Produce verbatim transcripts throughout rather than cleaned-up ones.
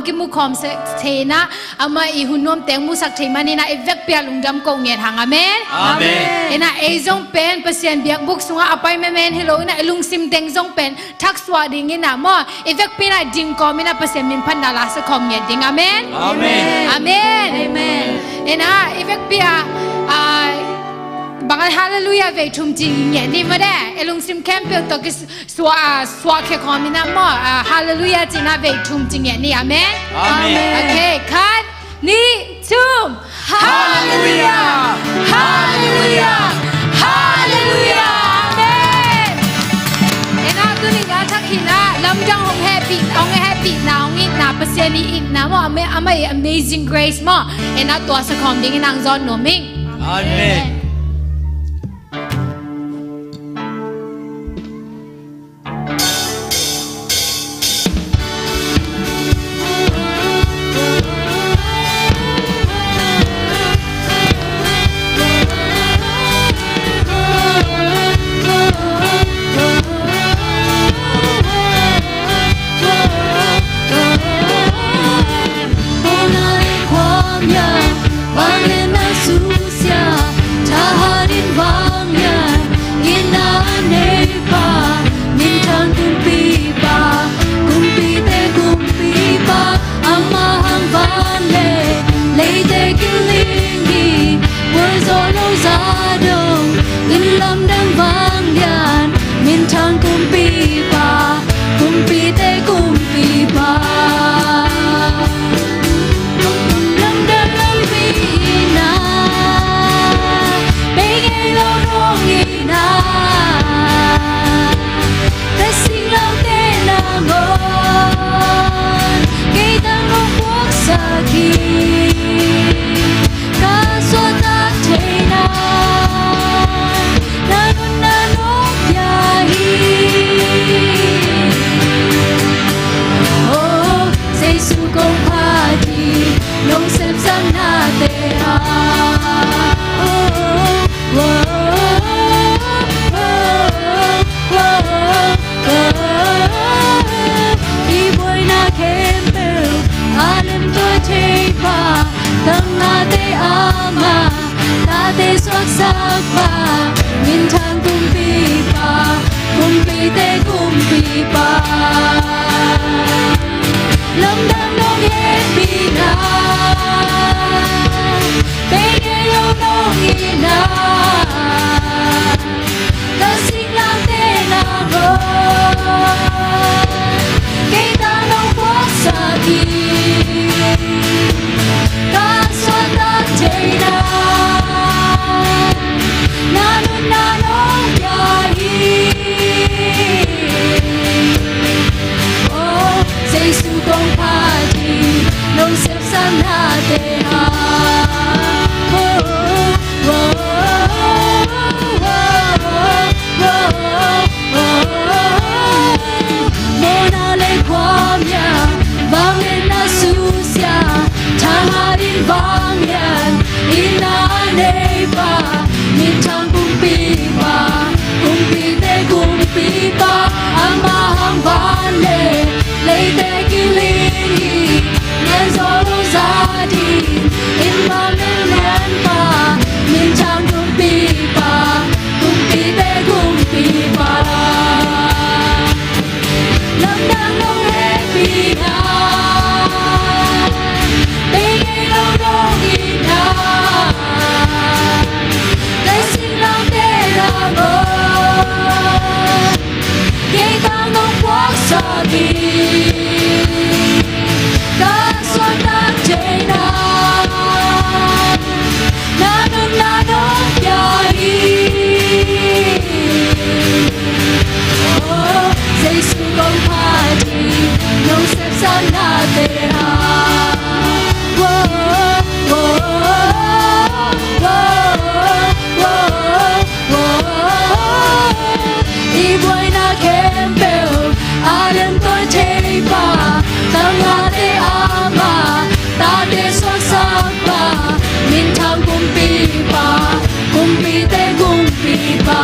kimu khawm thei inah, amah i hun nuam teng musak thei man inah, i vekpi ah lungdam ko ngiat hang. Amen. Amen. Inah ei zong pen Pasian biakbuk sungah a pai memen hi lo inah, i lungsim teng zong pen thaksuah ding inah maw, i vekpi inah ding kawm inah Pasian min phatna la sa khawm ngiat ding. Amen. Amen. Amen. Amen. Inah i vekpi ah, ah, bang a halleluiah vei thum ci ngiat ni maw de, i lungsim khempeuh tawh ki suah, ah, suah khia khawm inah maw, ah, halleluiah ci inah vei thum ci ngiat ni. Amen. Amen. Okay, khat, nih, thum. Halleluiah! Halleluiah! Halleluiah! Amen. Inah tuni a thak hi inah lamdang hong hehpih, hong hehpihna, hong itna, Pasian i itna maw, ama, amah i amazing grace maw, inah tua sa khawm ding inah hong zawn nuam ing. Amen. Vanglian a susia, thahat in vanglian, itna a neipa, minthang kumpipa, kumpite kumpipa, amah hang van le leite kiling hi. Buai zawh lo zah dong, inn lamdang vanglian, minthang kumpipa, kumpite kumpipa. Lamdang lo mi na, bei ngei lo nong ina, ka singlamteh nangawn kei tang nong puaksak hi. Ka suahtak theihna, na nunna nong pia hi. Oh, Jesu kong phat hi, nong sepsaknate ah. Oh, oh, oh, oh, oh, oh. I buaina khempeuh a lemtuah theipa, tangngate ama, tate suaksak pa, minthang kumpipa, kumpite kumpipa. Lamdang nong hehpihna, bei ngei lo nong ina, ka singlamteh nangawn kei tang nong puaksak hi. Ka suahtak theihna, na nunna nong pia hi. Oh, Jesu kong phat hi, nong sepsaknate ah. Oh, oh, oh, oh, oh, oh. Mawhna le khuamial, vanglian a susia, thahat in vanglian, itna a neipa, minthang kumpipa, kumpite kumpipa, amah hang van le leite kiling hi. Ngian zawh lo zah ding, inn lamdang lianpa, minthang kumpipa, kumpite kumpipa. Lamdang nong hehpihna, bei ngei lo nong ina, ka singlamteh nangawn kei tang nong puaksak hi. Ka suahtak theihna, na nunna nong pia hi. Oh, Jesu kong phat hi, nong sepsaknate ah. Oh, oh, oh, oh, oh, oh. I buaina khempeuh a lemtuah theipa, tangngate ama, tate suaksak pa, minthang kumpipa, kumpite kumpipa.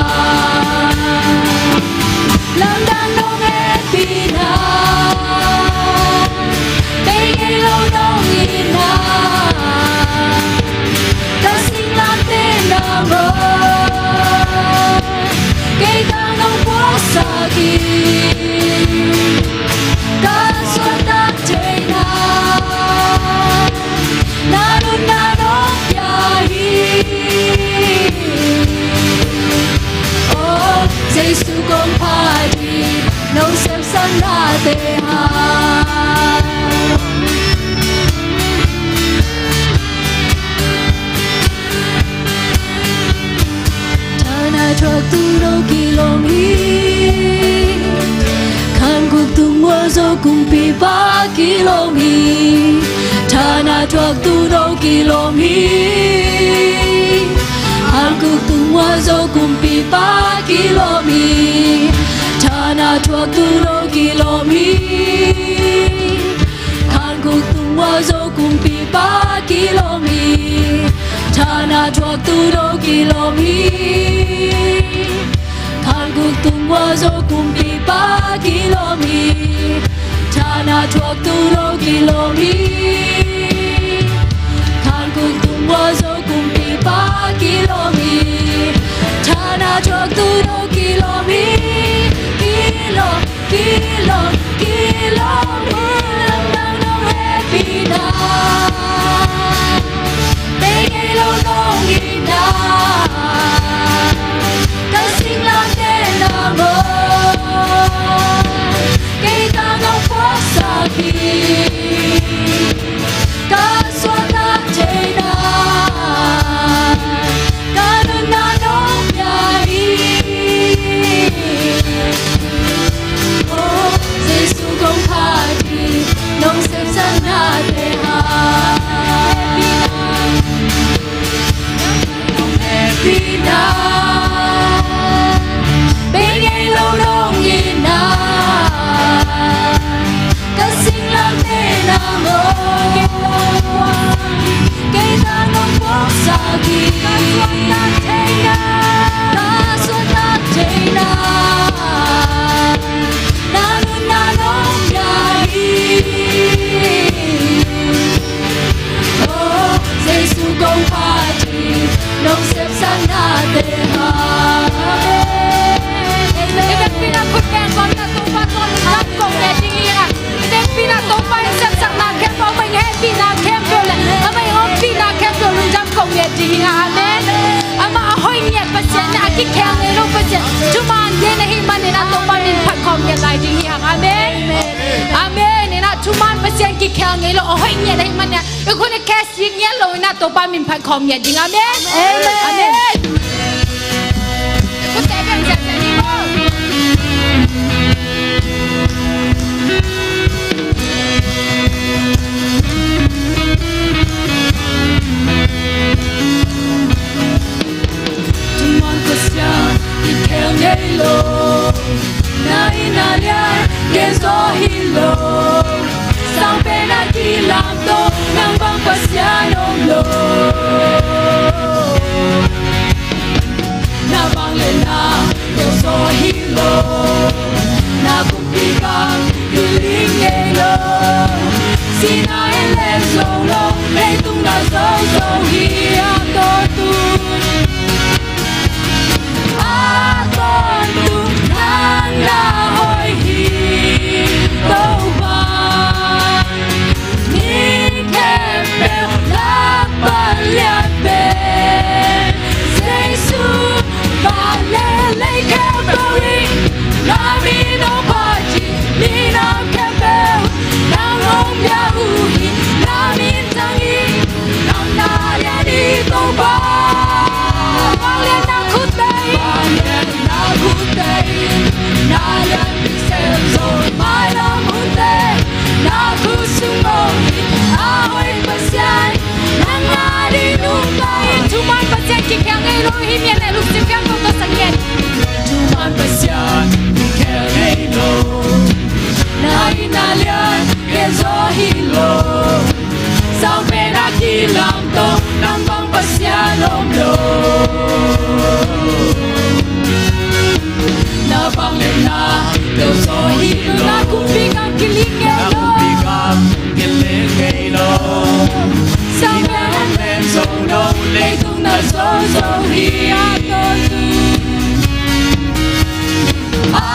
Lamdang nong hehpihna, bei Kilawm hi. Thana thuaktu no kilawm hi. Hankhuk tung ua zo kumpipa kilawm hi. Thana thuaktu no kilawm hi. Hankhuk tung ua zo kumpipa kilawm hi. Thana thuaktu no kilawm hi. Hankhuk tung ua zo kumpipa kilawm hi. Thana thuaktu no kilawm hi. Hankhuk tung ua zo kumpipa kilawm hi. Thana thuaktu no kilawm hi. Kilawm, kilawm, kilawm hi. Nang nong hehpihna bei ngei lo nong hihna, ka singlamteh na maw, kei tang nong puaksak hi. Ka suahtak theihna, ka nunna nong pia hi. Oh, Jesu kong phat hi, nong sepsaknate hang. Nong hehpihna bei ngei lo nong hihna, ka singlamteh na maw, kei tang nong puaksak hi. Ka suahtak theihna, ka suahtak theihna, na nunna nong pia hi. Oh, Jesu kong phat hi, nong sepsaknate hang. Amen. I vekpi-in ah khut beng kawmin ah Topa tawh lungdam kong ngen ding hi hang. I vekpi-in ah Topa in sepsakna khempeuh, amah in hehpihna khempeuh leh amah in ompihna khempeuh lungdam kong ngen ding hi hang. Amen. Amah a hoih ngiat Pasian, a kikhel ngei lo Pasian, thuman den ahih manin ah Topa min phat khawm ngiat lai ding hi hang. Amen. Amen. In ah thuman Pasian kikhel ngei lo, a hoih ngiat ahih manin ah, i khut i khe sik ngiat lo in ah Topa min phat khawm ngiat ding. Amen. Amen. Amen. Khut teh beng ziahziah ni maw. Thuman Pasian kikhel ngei lo, na inn a lian gen zaw hi lo, sang pen a kilamto, nang bang Pasian om lo. Na vangliatna teel zaw hi lo, na kumpi gam hi ling ngei lo. Sihna in lem zo lo, leitung na zo zo hi a tawntung. A tawntung nang na hoih hi Topa. Mi khempeuh lakpan lian pen Jesu. Vanleng lei khempeuh in na min hong phat hi. Minam khempeuh nang hong pia uh hi. Na min thang hi. Nang na lian hi Topa. Vangliatna khut teh in, vangliatna khut teh in, na lianpi sem zo mailam hunte, na khut sung mawh hi. A hoih Pasian, nang a ding nungta in. Thuman Pasian kikhel ngei lo, hih mi a leh lungsim khempeuh tawh sa ngen. Thuman Pasian kikhel ngei lo, na inn a lian gen zaw hi lo, sang pen a kilamto, nang bang Pasian om lo. Na vangliatna teel zaw hi lo, na kumpi gam hi ling ngei lo, na kumpi gam hi ling ngei lo. Sihna in lem zo lo, leitung na zo zo hi a tawntung. A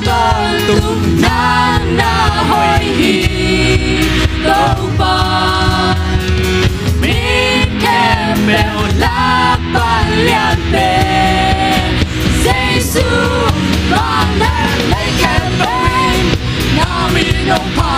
tawntung nang na hoih hi Topa. Mi khempeuh lakpan lian pen Jesu. Vanleng lei khempeuh in na min hong phat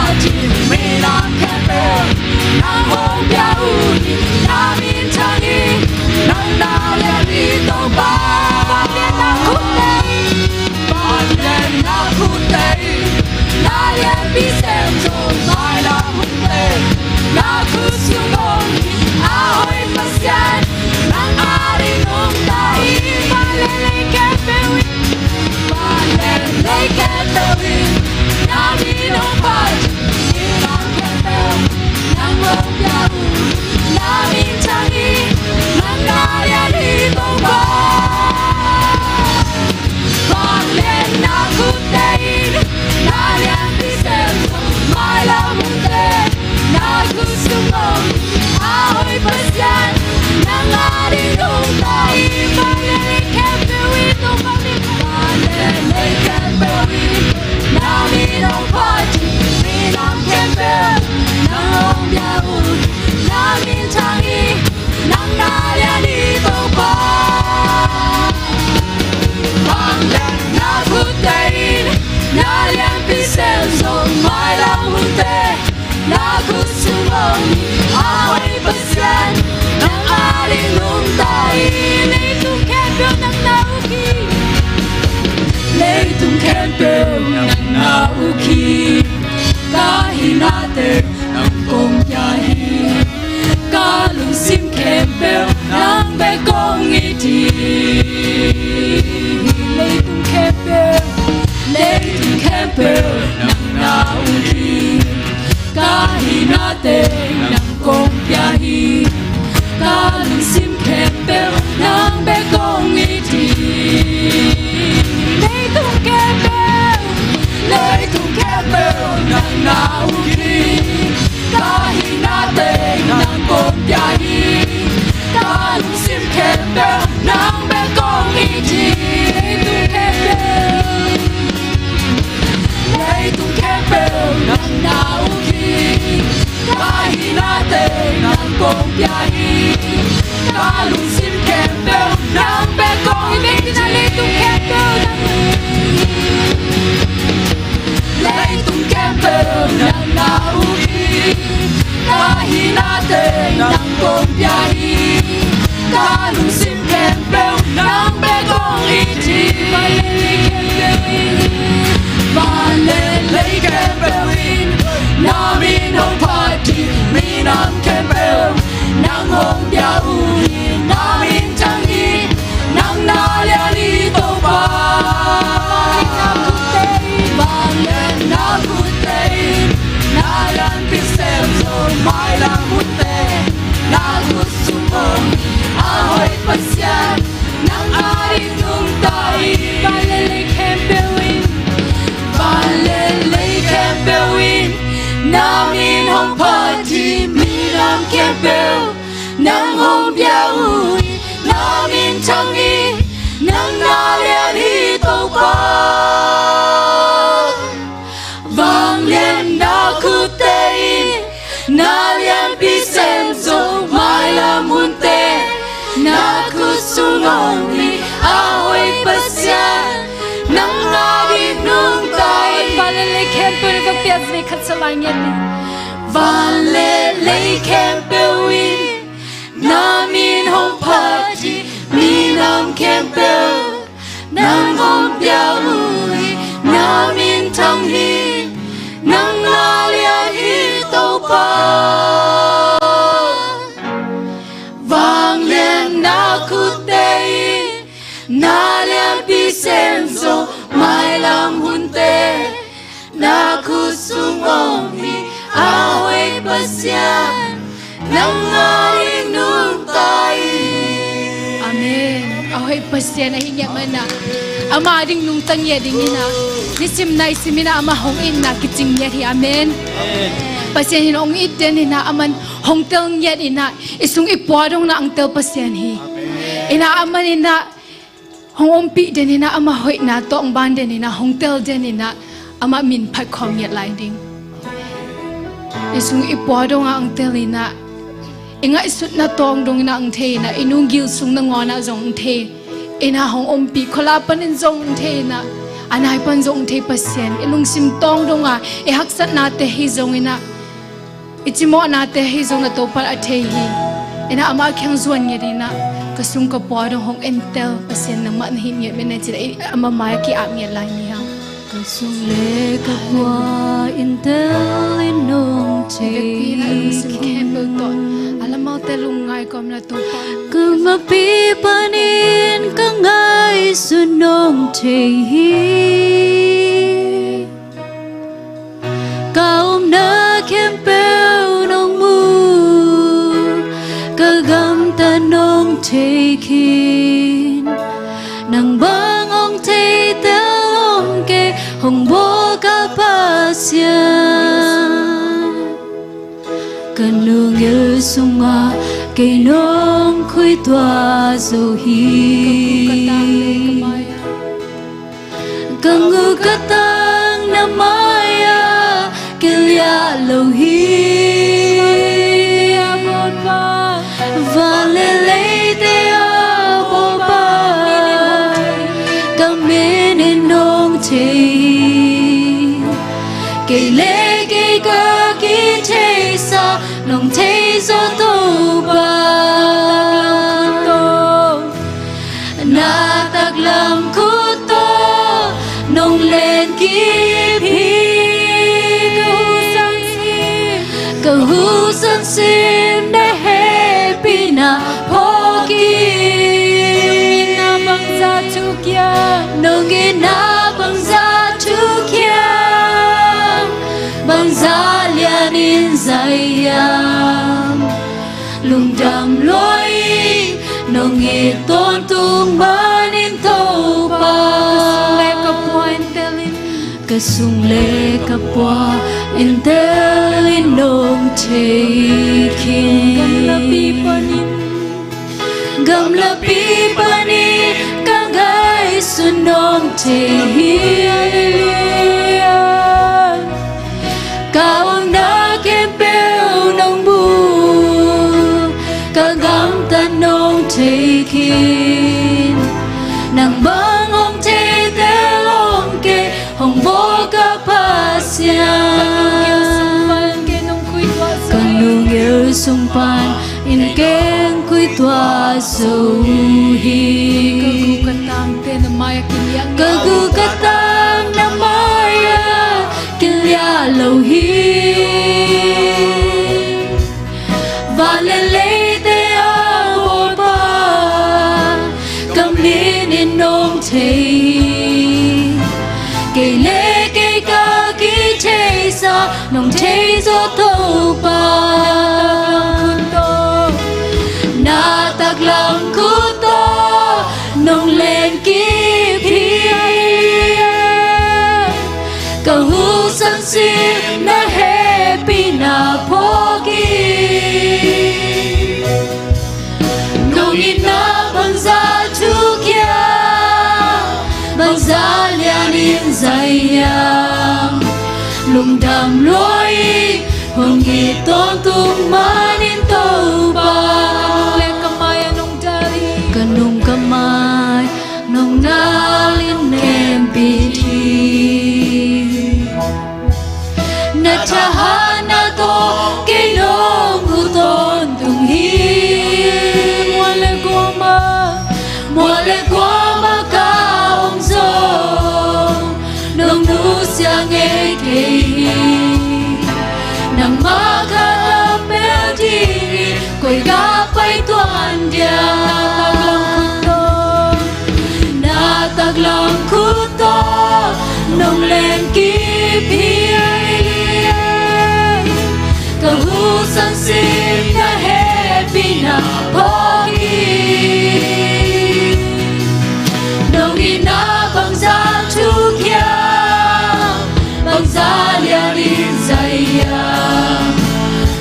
sungah om a hoih Pasian, nang ading nungta in. Leitung khempeuh nang na uk hi. Leitung khempeuh nang na uk hi. Ka hinate nang kong pia hi. Ka lungsim khempeuh nang bek kong it hi. Leitung khempeuh, leitung khempeuh nang na uk hi. Ka hinate nang kong pia hi. Ka lungsim khempeuh nang bek kong it hi. Leitung khempeuh, leitung khempeuh nang na uk hi. Ka hinate nang kong pia hi. Ka lungsim khempeuh nang bek kong it hi. Leitung khempeuh, leitung khempeuh nang na uk hi. Ka hinate nang kong pia hi. Ka lungsim khempeuh nang bek kong it hi. Leitung khempeuh nang na uk hi. Leitung khempeuh nang na uk hi. Ka hinate nang kong pia hi. Ka lungsim khempeuh nang bek kong it hi. Van le lei khempeuh in na min hong phat hi. Minam khempeuh nang hong pia uh hi. Na min thang hi. Nang na lian hi Topa. Vanglian na khutte in na lianpi sem zo mailam hunte. Na khut sung om a hoih Pasian, nang ading nungta in. Van le lei khempeuh in, van le lei khempeuh in na min hong phat hi. Minam khempeuh nang hong pia uh hi. Na min thang hi. Nang na lian hi Topa. Vanglian na khutte in na lianpi sem zo mailam hunte. Na khut sung om hi a hoih Pasian, nang ading nungta in. Van le lei khempeuh in, va piak ve khat sa lai ngiat ni. Van le lei khempeuh in na min hong phat hi. Minam khempeuh nang hong pia uh hi. Na min thang hi. Nang na lian hi Topa. Vanglian na khutte in na lianpi sem zo mailam hunte. Na khut sung om hi a hoih Pasian, nang ading nungta in. Amen. A hoih Pasian ahih ngiat manin ah, ama ading nungta ngiat dingin ah, nisim naisim in ah ama hong itna kicing ngiat hi. Amen. Pasian in hong it den in ah, aman hong tel ngiat in ah, i sung i pua dong in ah hong tel Pasian hi. In ah aman in ah hong ompih den in ah, ama hoihna tawh hong ban den in ah, hong tel den in ah, amah min phat khawm ngiat lai ding. I sung i pua dong ah hong tel in ah, i ngaihsutna tawng dong in ah hong thei in ah, i nunggil sung nangawn ah zong hong thei in ah, hong ompih, khuala panin zong hong thei in ah, a nai pan zong hong thei Pasian. I lungsim tawng dong ah i haksatnate hi zong in ah, i cimawhnate hi zong in ah Topa'n a thei hi. In ah amah kiang zuan ngiat in ah, ka sung ka pua dong hong entel Pasian, nangmah na hih ngiat manin ah, ci-in ah amah mai-ah ki-ap ngiat lai ni hang. Ka sung le ka pua entel in nong thei khin. A lamaute lungngai kawm in ah Topa, ka makpi panin ka ngaihsun nong thei hi. Ka omna khempeuh nong mu, ka gamtat nong thei khin. Nang bang hong thei tel om kei, hong bawl ka Pasian. Ka nunggil sungah kei nong khuituah zo hi. Ka ngu ka tang na mai-ah kiliah lo hi. Van le leite a bawlpa, ka min in nong thei hi. Kei le kei ka kitheisa Sansim na hehpihna phawk in. Nong itna bangzah thu kiang, nong itna bangzah thu kiang, bangzah lianin za hiam? Lungdam lua ing, nong it tawntung manin Topa. Ka sung le ka pua in tel in, ka sung le ka pua in tel in nong thei khin. Gamlapi panin, gamlapi panin ka ngaihsun nong thei hi. Hallelujah. Ka omna khempeuh nong mu, ka gamtat nong thei khin. Nang bang hong thei tel hong kei, hong bawl ka Pasian. Ka nung el sung pan in kei hong khuituah zo hi. Ka gu ka tangte na mai-ah kiliang, ka gu ka tang na mai-ah kiliah lo hi. Van le leite a bawlpa, ka min in nong thei hi. Kei le kei ka kitheisa nong thei zaw Topa. Na taklam khut tawh nong len kip hi. Ka huhsan sim na hehpihna phawk in. Nong itna bangzah thu kiang, bangzah lianin za hiam? Lungdam lua ing, hong it tawntung manin Topa. Ka nung le ka mai-ah nong dal hi. Ka nung ka mai nong dal in nempih hi. Na thahatna tawh kei nong huh tawntung hi. Mual le guam ah, mual le guam ah ka om zong nong nusia ngei kei hi. Nangmah khat a pel ding hi, koi ka pai tuan dia. Na taklam khut tawh nong len kip hi. Ka huhsan sim na hehpihna phawk in. Nong itna bangzah thu kiang, bangzah lianin za hiam?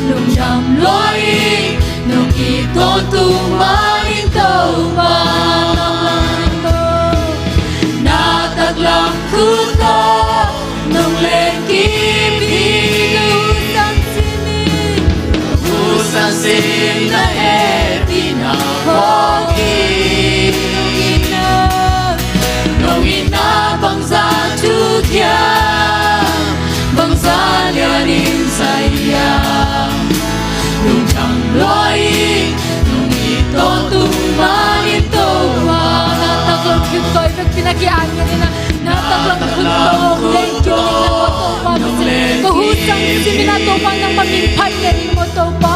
Lungdam lua ing, nong it tawntung manin Topa. Na taklam khut tawh nong len kip hi. Ka huhsan sim na hehpihna phawk in. Nong itna bangzah thu kiang, bangzah lianin za hiam? Lungdam lua ing, nong it tawntung manin Topa. Na taklam khut tawh, i vekpi-in a ki-at ngen in a, na taklam khut tawh len kip ding na, Topa. Ka huhsan sim in a, Topa, nangmah min phat len in maw, Topa.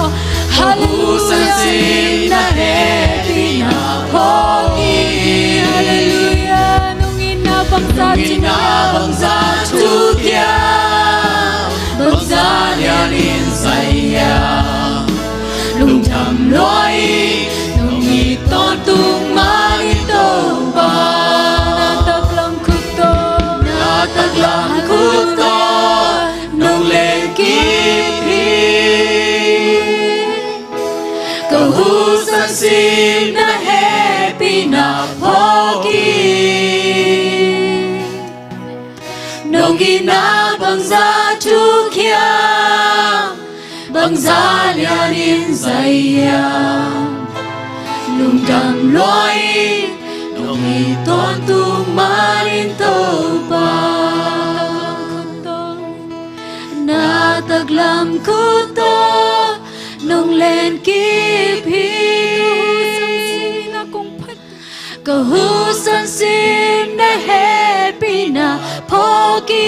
Hallelujah. Huhsan sim na hehpihna phawk in. Hallelujah. Nong itna bangzah thu kiang, bangzah lianin za hiam? Lungdam lua ing, nong it tawntung manin Topa. Na taklam khut tawh, na taklam khut tawh nong len kip hi. Ka huhsan sim na hehpihna phawk in. Nong itna bangzah thu kiang, bangzah lianin za hiam? Lungdam lua ing, nong it tawntung manin Topa. Na taklam khut tawh nong len kip hi. Ka huhsan sim na hehpihna phawk in.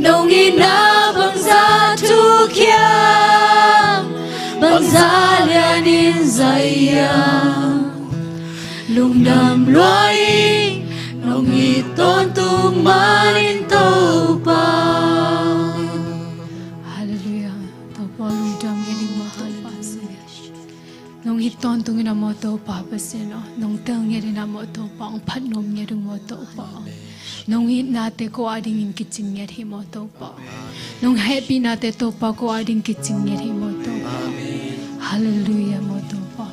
Nong itna bangza Lungdam lua ing, nong it tawntung manin Topa. Halleluiah. Topa lungdam ngen ing maw Topa Pasian. Nong it tawntungin ah maw Topa Pasian aw. Nong tel ngetin ah maw Topa. Hong phat nuam nget ung maw Topa aw. Nong itnate ko adingin kicing nget hi maw Topa. Nong hehpihnate Topa ko ading kicing nget hi maw Topa. Halleluiah maw Topa.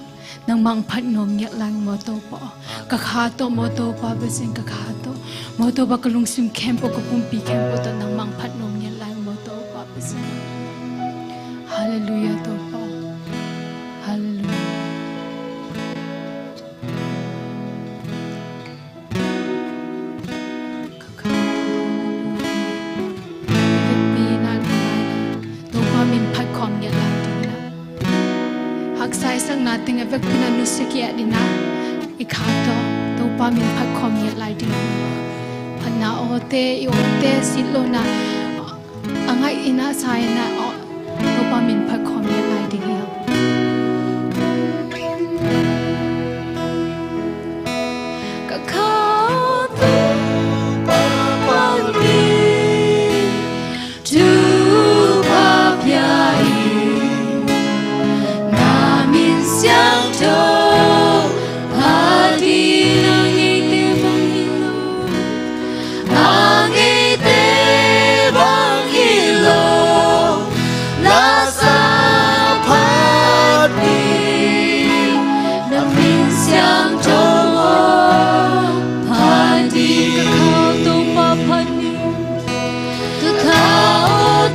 Nangmah hong phat nuam nget lai maw Topa. Ka kha tawh maw Topa Pasian, ka kha tawh maw Topa, ka lungsim khempeuh, ka pumpi khempeuh tawh nangmah hong phat nuam nget lai maw Topa Pasian. Halleluiah Topa. Halleluiah. Topa min phat khawm ngiat lai ding hi a. Haksa i sakna teng a vekpi in a nusia ki-at in a, i kha tawh Topa min phat khawm ngiat lai ding hi. Phatna awte, i awte, silh lohna a ngaih in a, sa in a, aw, Topa min phat khawm ngiat lai ding hi hang. Ka kha Topa phat ni, thupha pia in, na min siangtho phat in, a ngeite bang hi lo, a ngeite bang hi lo, lasa phat ni, na min siangtho phat ni. Ka kha Topa phat ni. Ka kha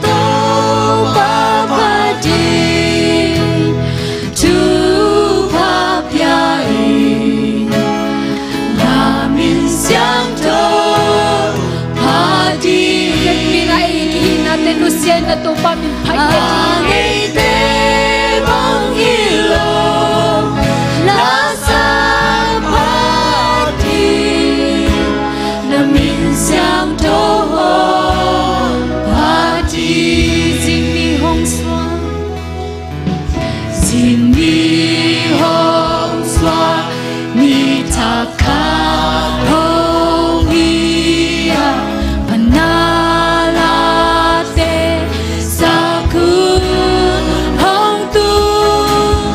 Topa phat in, thupha pia in, na min siangtho phat in. Vekpi in a, i kihinate nusia in a, Topa min phat in. A ngeite bang hi lo, lasa phat in, na min siangtho phat in. Zingni hong suak, zingni hong suak, ni thak khat hong hi a, phatna late sak hun hong tung.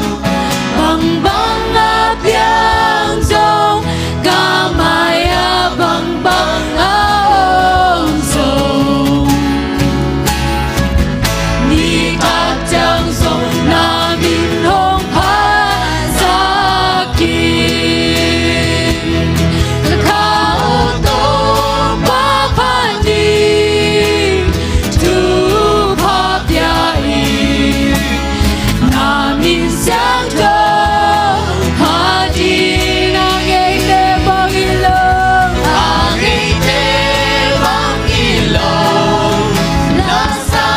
Bangbang a piang zong, ka mai-ah bangbang a om zong, nitak ciang zong na min hong phatsak in. Ka kha Topa phat in, thupha pia in, na min siangtho phat in. A ngeite bang hi lo, a ngeite bang hi lo, lasa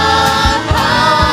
phat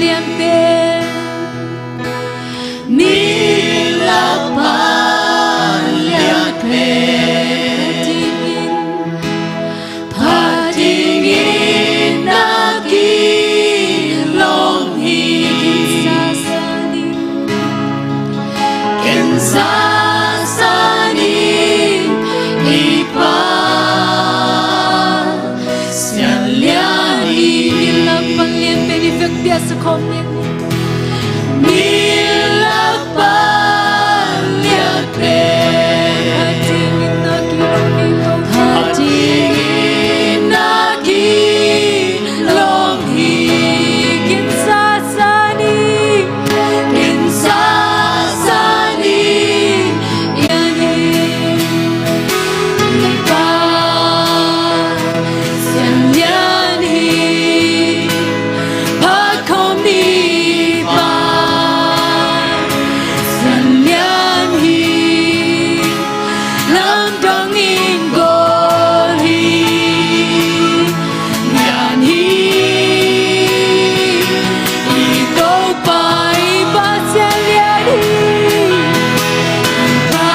Lianpen, mi lakpan lianpen, phatingin na kilong hi. Ken sasa ning i Pa Sian Lian hi. Min lakpan lianpen i vek piaksa khawm ni. Min lakpan lianpen, phatingin na kilong hi. Phatingin na kilong hi. Ken sasa ning, ken sasa ning i Pa Sian Lian hi. Phat khawm ni, Pa Sian Lian hi. Lamdang in kawl hi. Lian hi i Topa i Pasian lian hi. Pa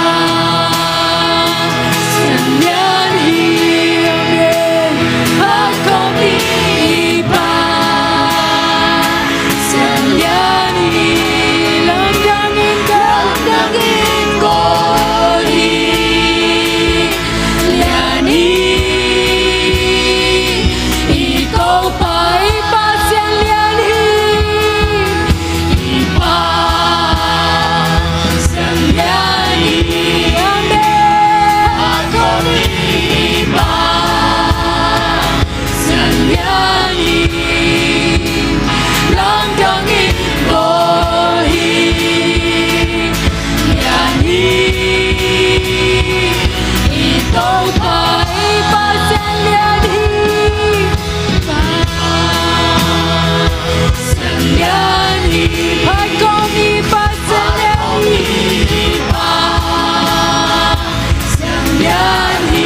Sian Lian hi. Amen. Phat khawm ni, Pa Sian Lian hi. Lamdang in kawl, lamdang in kawl hi. Lian hi i Topa i Pasian lian hi. I Pa Sian Lian hi. Amen. Phat khawm ni, Pa Sian Lian hi. Lamdang in kawl hi. Lian hi i Topa i Pasian lian hi. Pa Sian Lian hi. Phat khawm ni, Pa Sian Lian hi. Pa Sian Lian hi.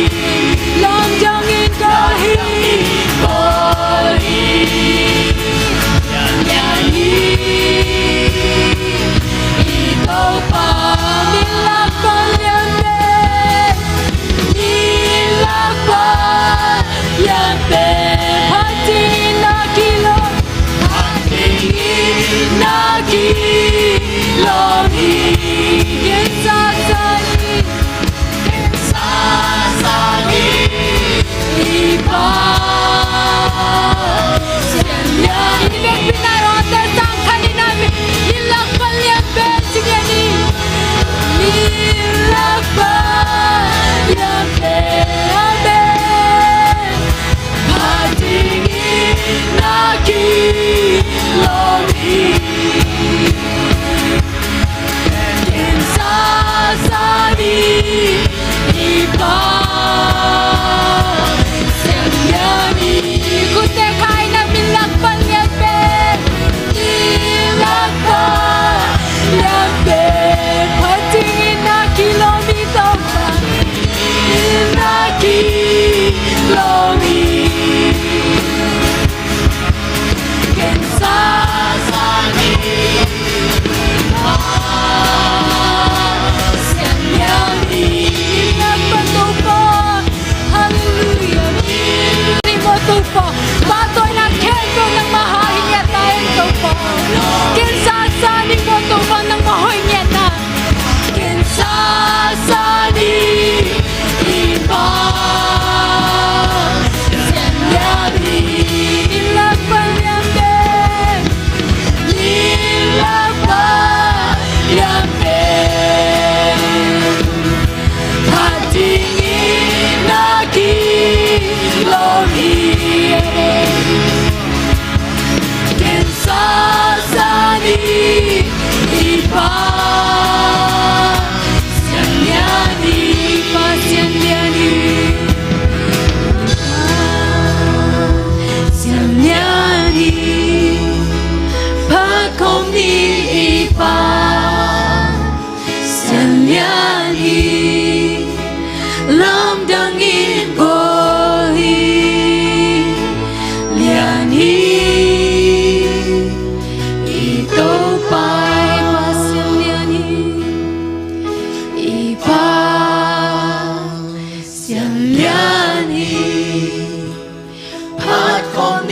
Lamdang in kawl hi. Kawl hi. Lian hi i Topa. Min lakpan lianpen, min lakpan lianpen, phatingin na kilong, phatingin na kilong hi. Ken sasa ning, ken sasa ning i Pa Sian Lian hi. Min lakpan lianpen, ci ni. Min lakpan lianpen, ci ni. Min lakpan lianpen, amen. Phatingin na kilong hi. Ken sasa ning i Pa Sian Lian hi. Khut teh khai in, min lakpan lianpen, min lakpan lianpen, phatingin na kilong hi Topa. Phatingin na kilong hi. Ken sasa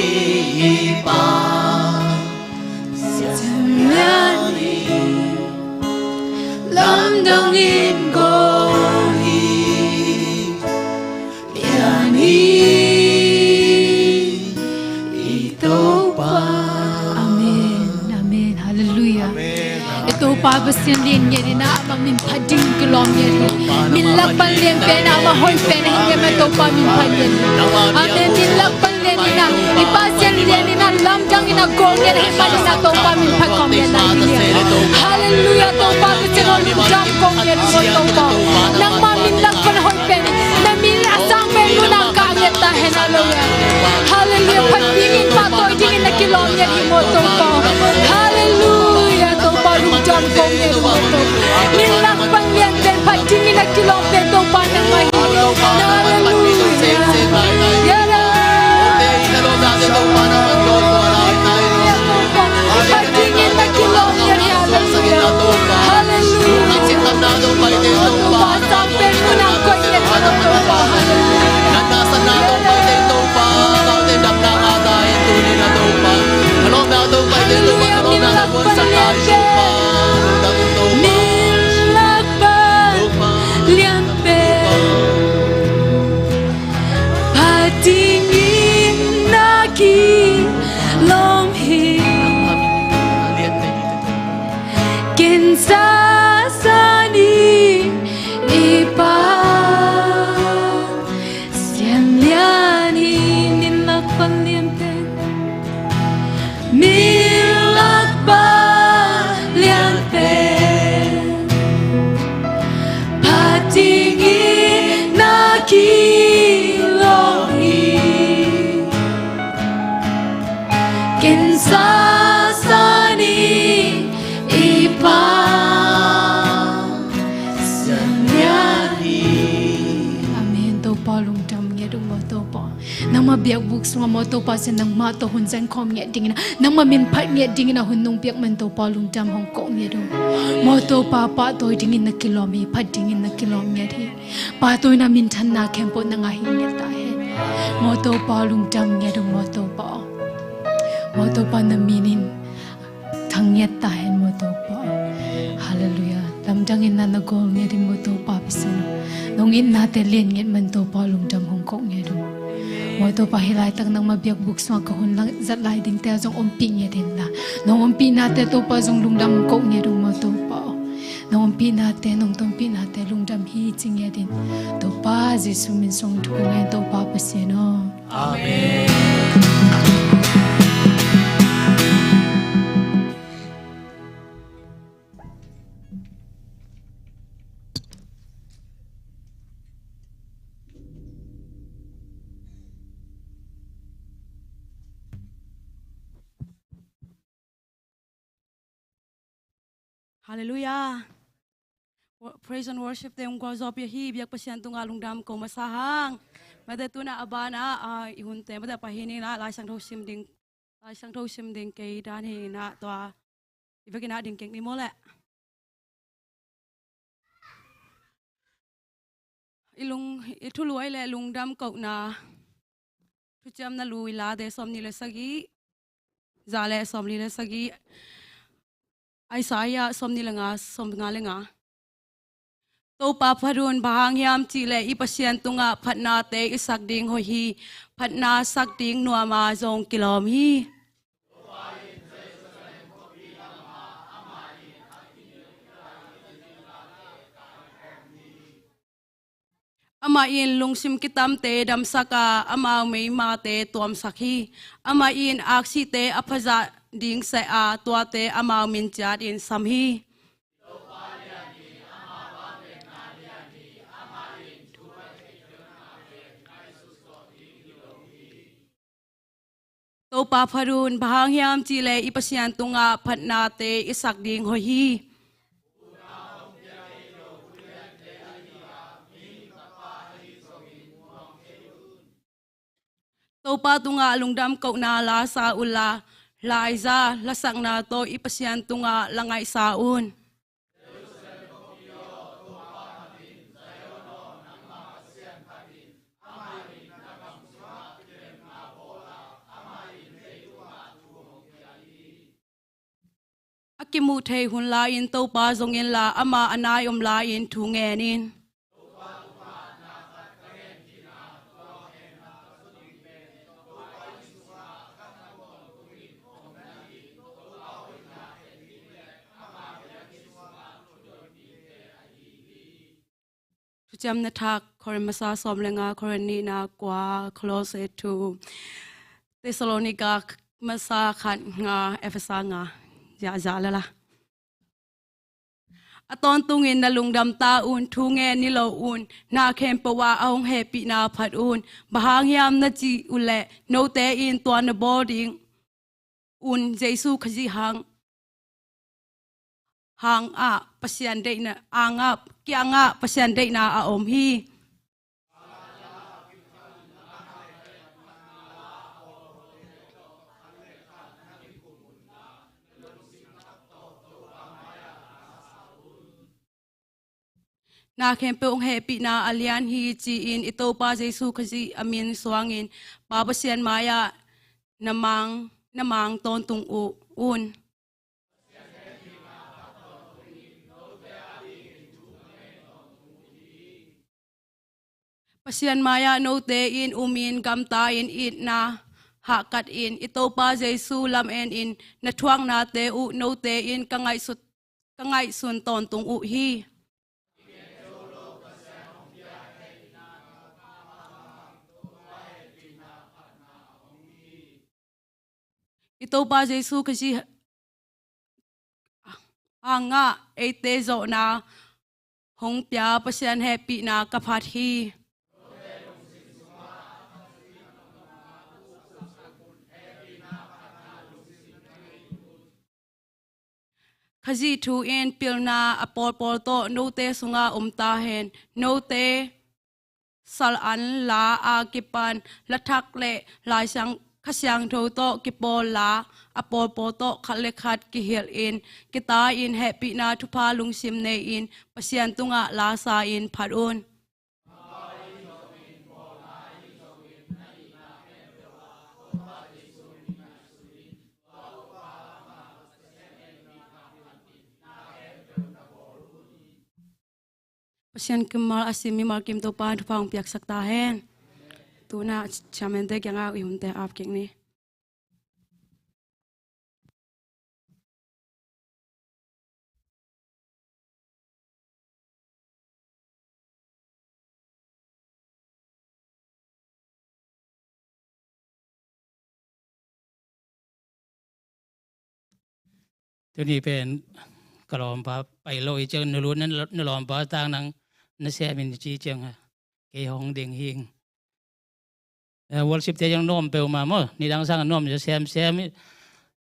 i Pa, Pasian lian hi, lamdang in gol hi, lian hi i Topa. Amen, amen, halleluiah. Amen. I Topa Pasian lian ngiat in ah, amah min phat ding kilawm ngiat hi. Min lak pan lian pen ah, amah hoih pen ah hi ngiat mah, Topa min phat ngiat hi. Amen. Min lak pan lian in ah, i Pasian lian in ah, lamdang in ah gol ngiat ahih manin ah, Topa min phat kawm ngiat na hi ngiat. Halleluiah, Topa Pasian aw, lungdam kong ngiat hi maw Topa. Nangmah min lak pan hoih pen, na min a sang pen nunah kah ngiat ta hen, halleluiah. Halleluiah, phat dingin pahtawi dingin na kilawm ngiat hi maw Topa. Halleluiah, Topa lungdam kong ngiat hi maw Topa. Min lak pan lian pen phat dingin na kilawm pen Topa nangmah hi. Halleluiah. Phat dingin na kilawm ngiat hi, halleluiah. Halleluiah. Topa, sang pen nunah koih ngiat hi Topa. Halleluiah. Halleluiah, min lak pan lian pen, min lak pan lian pen phat dingin na kilawm hi. Ken sasa ning i Pa, Pasian lian hi. Min lak pan lian pen, min lak pan lian pen phat dingin na kilawm hi. Ken sasa ning i Pa, Pasian lian hi. Amen. Topa lungdam ngiat uh maw Topa. Nangmah biakbuk sungah maw Topa Pasian, nangmah tawh hun zangkhawm ngiat dingin ah, nangmah min phat ngiat dingin ah hun nong piak man Topa lungdam hong koh ngiat uh. Maw Topa, pahtawi dingin na kilawm hi, phat dingin na kilawm ngiat hi. Pahtawina minthanna khempeuh nang a hi ngiat ta hen. Maw Topa lungdam ngiat uh maw Topa. Maw Topa na min in thang ngiat ta hen maw Topa. Halleluiah. Lamdang in na na gol ngiat in maw Topa Pasian aw. Nong itnate lian ngiat man Topa lungdam hong koh ngiat uh. Maw Topa hih laitak nangmah biakbuk sungah ka hun lang zat lai dingte ah zong ompih ngiat in la. Nong ompihnate Topa zong lungdam hong koh ngiat uh maw Topa aw. Nong ompihnate, nong tonpihnate lungdam hi ci ngiat in. Topa Jesu min suang thukong ngiat in Topa Pasian aw. Amen. Halleluiah. Wo-, praise and worship te hong gualzawhpih ahi biak Pasian tungah lungdam ko masa hang. Mate tunah a banah, ah, i hunte mate pahini nah Lai Siangtho sim ding, Lai Siangtho sim ding kei dan hi nah tua i vekin ah ding keng ni maw leh. I lung, i thulu ai le lungdam kohna, Thuciamna Lui Late sawmnih le sagih, za le sawmli le sagih, Isaiah sawmnih le nga, sawmnga le nga. Topa phat un, bang hang hiam cih leh i Pasian tungah phatnate i sak ding hoih hi, phatna sak ding nuam a zong kilawm hi. Amah in lungsim kitamte damsak a, amau meimate tuamsak hi. Amah in aksite a phazah ding seh a, tuate amau min ciatin sam hi. Topa phat un, bang hang hiam cih leh i Pasian tungah phatnate i sak ding hoih hi. Topa tungah lungdam kohna la sa unla, hla i za, hlasakna tawh i Pasian tungah la ngaihsa un. kimuh thei hun lai-in Topa zong inla, ama a nai om lai-in thu ngen in. Thuciamna Thak, Korin masa sawm le nga, Korin nihna kua, Kolose thu, Thessalonika masa khat nga, Efesa nga, ziahziah lala. A tawntungin na lungdam ta un, thu ngen ni lo un, na khempeuh ah a hong hehpihna phat un. Bang hang hiam na cih uhleh, note in tua na bawl ding un Jesu Khazih hang, hangah Pasian deihna, angah, kiangah Pasian deihna a om hi. Na khempeuh hong hehpihna a lian hi ci-in i Topa Jesu Khazih a min suangin Pa Pasian mai-ah na mang, na mang tawntung uh un. Pasian mai-ah note in umin gamta in itna hahkat in i Topa Jesu lamen in na thuaknate uh note in ka ngaihsut, ka ngaihsun tawntung uh hi. I Topa Jesu Khazih hangah eite zawhna hong pia Pasian hehpihna ka phat hi. Khazih thu in pilna a pawlpawl tawh note sungah om ta hen. Note salan la a kipan lathak le Laisiang, Kha Siangtho tawh kipawl la a pawlpawl tawh khat le khat kihilh in, kita in hehpihna thupha lungsim nei in Pasian tungah lasa in phat un. Pasian kammal a sim mimal kim Topa in thupha hong piaksak ta hen. Tu-in ah chairman-te kiangah i hunte ap kik ni. Tuni pen ka lawmpa pai lo i ciang, na lut na, na lawmpa tang nang na sem in ci ciang a, kei hong ding hing. Eh, worship-te zong nuam peuhmah maw, nidang sang a nuam semsem.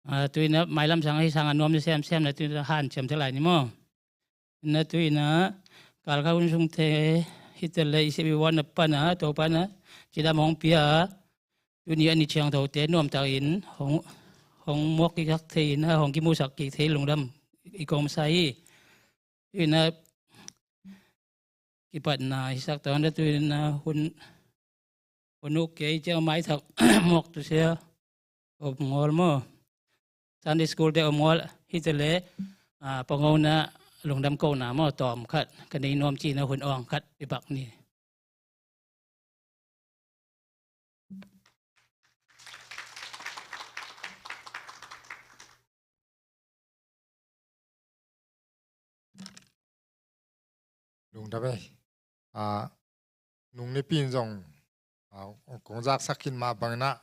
Ah, tu-in ah mailam sang ahi sang a nuam semsem na, tu-in ah hanciam thei lai ni maw. Na tu-in ah kalkha hun sungte hi ta leh i sep i vuan na pan a, Topa in ah cidam hong pia a, tuni a ni ciangthote nuamtakin hong, hong muak kik thei in ah, hong kimusak kik thei lungdam i kong masa hi. Tu-in ah kipatna hisak tawh na, tu-in ah hun, hun uk kei ciang maithak mawk tu sia, om ngawl maw. Sunday school-te om ngawl hi ta leh, ah, pangona lungdam kohna maw, tawm khat ka nei nuam ci-in ah hun awng khat i pak ni. Lungdam ei. Ah, nung nipi in zong, ah, kong zaksak khin mah bangin ah,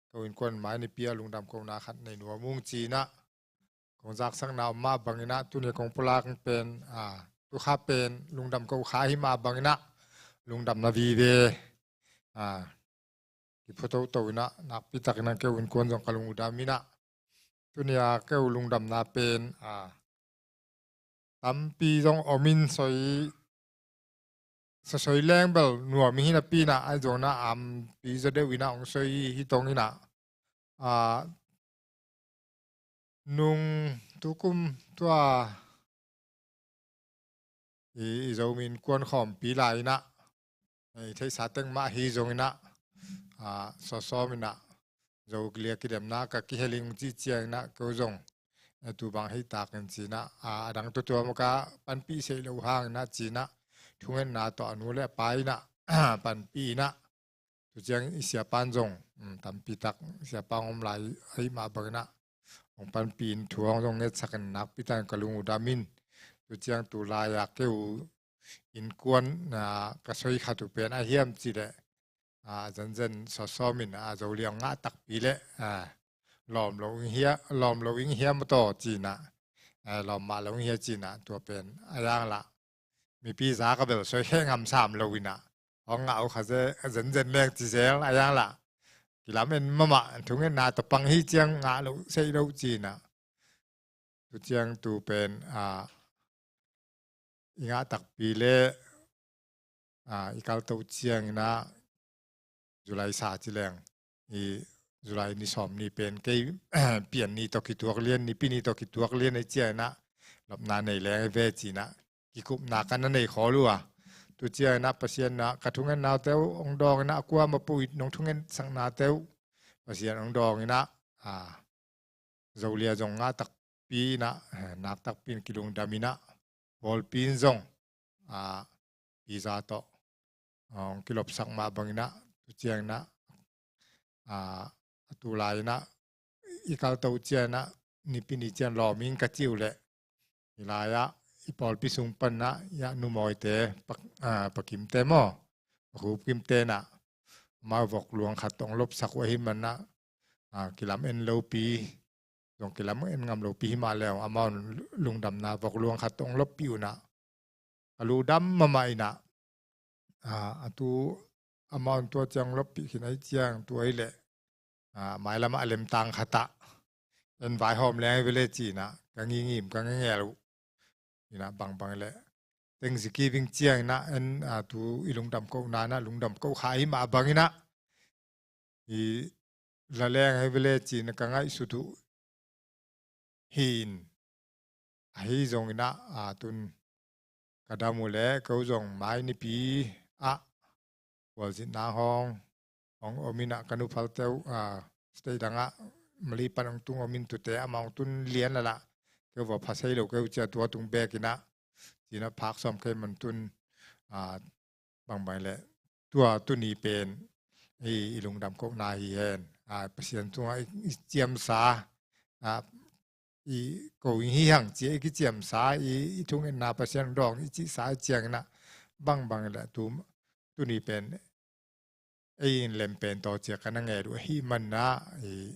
ko innkuan mai nipi ah lungdam kohna khat nei nuam ung ci-in ah kong zaksakna om mah bangin ah, tuni kong pulak pen, ah, tu kha pen lungdam koh kha hi mah bangin ah, lungdamna vive, ah, kiphutoto in ah, nakpi takin ah keu innkuan zong ka lungdam in ah, tuni a keu lungdamna pen, ah, tampi zong om in soi, sosoi leng bel nuam hi napi in ah, ahi zongin ah ampi zaw deuh in ah hong soi hi tong in ah, ah, nung tukum tua i, i Zomi Innkuan khawmpi lai in ah, i theihsa teng mah hi zongin ah, ah, sawsawm in ah, Zo lia kidemna ka kihel ing ci ciangin ah, ko zong eh, tu bang hei takin cinah, a, a dang tuatuam ka panpih seih lo hanginah cinah, thungetna tawh a nu le a pa inah panpih inah, tu ciang i siapa in zong, um, tampi tak siapa hong om lai ahi mah banginah hong panpih in thu hong zong ngetsakin nakpi takin ka lung uh dam in, tu ciang tu lai-a keu innkuan, a, ka soi khat uh pen a hiam cih leh, a, zenzen sawtsawm in, a, Zo liang ngah takpi leh, a, lawm lo ing hia, lawm lo ing hia maw taw cinah, a, lawm mah lo ing hia cinah, tua pen a yang lah mipi za ka bel soi khe ngam sam lo inah hong ngah uh kha ze, zenzen leng ci zel a yang lah kilam en mahmah, thungetna tawh pang hi ciang ngah lo seih lo cinah, tu ciang tu pen, a, i ngah takpi le, a, i kalto cianginah July sa ci leng, i July ni sawm ni pen kei pian ni tawh kituak lian, nipi ni tawh kituak lian ei cianginah lopna nei leng ei ve cinah kikupna ka na nei khawl uh a, tu cianginah Pasian inah ka thungetnate uh hong dawnginah a kuamah peuh i nong thungetsaknate uh Pasian hong dawnginah, a, Zo lia zong ngah takpi inah, eh, nak takpi in kilungdam inah, pawlpi in zong, a, visa tawh, a, hong kilopsak mah banginah, tu cianginah, a, a tu lai inah i kalto cianginah nipi ni ciang lawm ing ka cih uh leh, i lai-ah i pawlpi sung panah i a numawite, Pa, a, Pa Kimte maw, Pa Khup Kimte inah amau vok luang khat tawh hong lopsak uh ahi manah, a, kilam en lopi, zong kilam en ngam lopi hi mah leh amau lungdamna vok luang khat tawh hong loppih unah ka lungdam mahmah inah, a, a tu amau tua ciang loppih khin ahi ciang tu ahi leh, a, mailamah a lemtang khatah en vaihawm leng ahi ve le cinah ka ngingim ka ngengel uh inah bangbang leh Thanksgiving cianginah en, a, tu i lungdam kohna inah lungdam koh kha ahi mah banginah i la leng ahi ve le cinah ka ngaihsut uh hi in, ahi zonginah, a, tun ka dam uh leh ko zong mai nipi ah khualzinna hong, hong om inah ka nu Phalte uh, a, state dangah Mali pan hong tung om in tute amah hong tun lian lalah keu vua pha sei lo keu cia tua tung bek inah cinah phak sawm kei man tun, a, bangbang leh tua tuni pen i, i lungdam kohna hi hen, a, Pasian tungah i, i ciamsa, a, i ko ing hi hang cia i kiciamsa i, i thungetna Pasian dawng i cihsa i cianginah bangbang leh tu, tuni pen ei in lem pen tawh cia ka na nget uh ahi manah i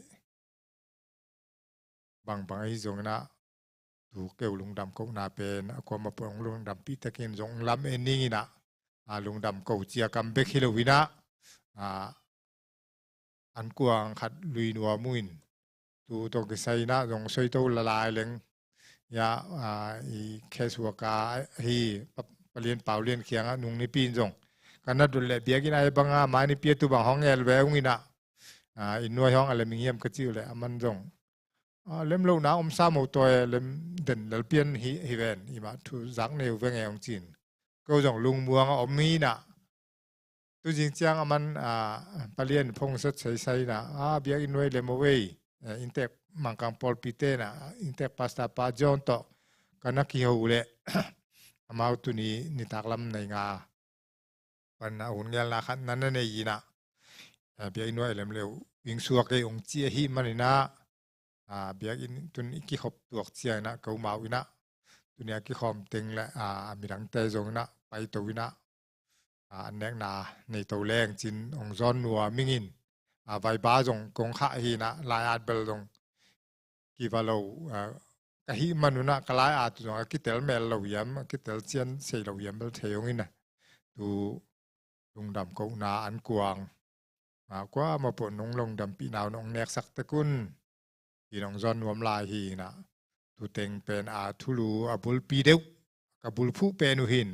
bangbang ahi zonginah tu keu lungdam kohna pen a kuamah peuh hong lungdampih takin zong lam en ninginah, a, lungdam ko cia kam bek hi loinah, a, an kuang khat lui nuam uh in tu tawh kisai inah zong soito lalai leng ia, a, i case worker hi Pa, Pa Lian Pau Lian kiangah nung nipi in zong ka na dut leh biakinn ai banga mai nipi a tu bang hong el ve ung inah, a, i nuai hong a lem ing hiam ka cih uh leh aman zong, a, lem lohna om sa mo tawi lem den lalpian hi, hi ven i mah thu zak nei uh ve nge hong cin. Ko zong lungmuang a om hi inah tuzing ciang aman, a, Pa Lian phone set seisai inah, a, biakinn nuai lem uh ei, a, inntek Mangkang pawlpite inah inntek pastor pa John tawh ka na kiho uh leh amau tuni nitaklam nei nga pan a hun ngelna khat na na nei inah, a, biakinn nuai lem leu ing suak ei ung ci ahi maninah, a, biakinn tun i kikhop tuak cianginah ko mau inah tuni a kikhawm teng le, a, a midangte zonginah paito inah, a, an nekna neito leng cin hong zawn nuam ingin, a, vaiba zong kong khah hi inah lai-at bel zong kiva lo, a, ka hih manunah ka lai-at uh zong a kitel mel lo hiam a kitel cian sei lo hiam bel thei hong inah tu lungdam kohna an kuang, a, kuamah peuh nong lungdampihna uh nong neksak tek un. Hi nong zawn nuam lai hi inah tuteng pen, a, thulu a bulpi deuh ka bulphuh pen uh hin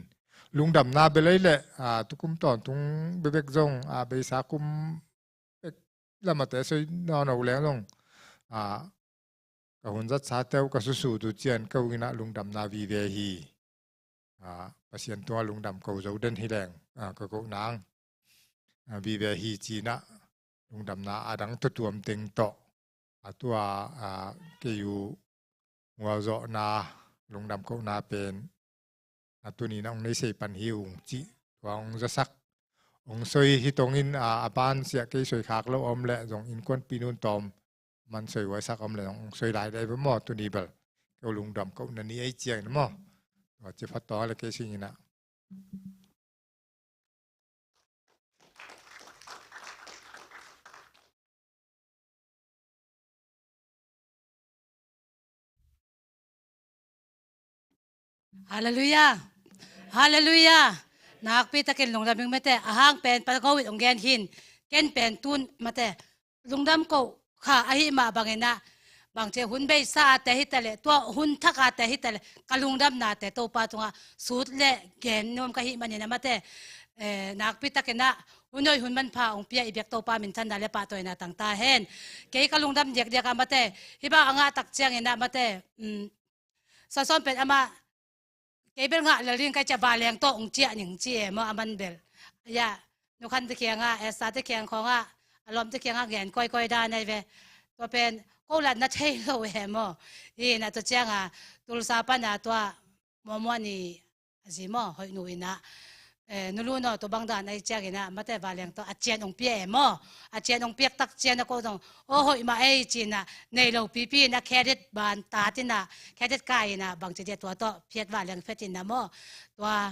lungdamna bel ei leh, a, tukum tawntung bebek zong, a, beisa kum pek lamate soi nawnau leng zong, a, ka hun zatsate uh ka susu tu cian ka uh inah lungdamna vive hi. A, Pasian tungah lungdam ko zo den hi leng, a, ka koh nang, a, vive hi cinah lungdamna a dang tuatuam teng tawh a tua, a, kei uh ngualzawhna, lungdam kohna pen a tunin a hong nei sei pan hi ung cih tua hong zasak, hong soi hi tongin, a, a ban siah kei soi khak lo om leh zong innkuanpih nun tawm man soi huaisak om leh zong hong soi lai dai ve maw, tuni bel keu lungdam kohna ni ei ciangin maw. Tua ci phat tawng a le kei singin ah. Halleluiah. Halleluiah. Nakpi takin lungdam ing mate, a hang pen pa ko it hong gen hin. Ken pen tun mate, lungdam ko kha ahi mah bangin ah, bangci hun beisa a te hi ta leh, tua hun thak a te hi ta leh, ka lungdamnate Topa tungah sut leh gen nuam ka hih manin ah mate, eh, nakpi takin ah hun hoih hun manpha hong pia i biak Topa minthanna le pahtawina tang ta hen. Kei ka lungdam diakdiak a mate, hih bang a ngah tak ciangin ah mate, um, Samson pen amah kei bel ngah lel ding ka hih ciang vanleng tawh hong ciah ning ci e maw, aman bel. Ya, Nu Khan te kiangah, Esther te kiang khawngah, a lawmte kiangah gen kawikawi dan ahi ve. Tua pen ko latna thei lo e maw. Hi na tua ciangah Tulsa pana tua Mormon i a zi maw, hoih nu in ah, eh, Nu Lun aw, tua bang dan ahi ciangin ah mate, vanleng tawh a cian hong pia e maw. A cian hong piak tak ciang a ko zong, aw, hoih mah ei ci-in ah, nei lo pipi in ah credit ban tat in ah, credit kai in ah, bangci dia tua tawh phiat vanleng phet in ah maw. Tua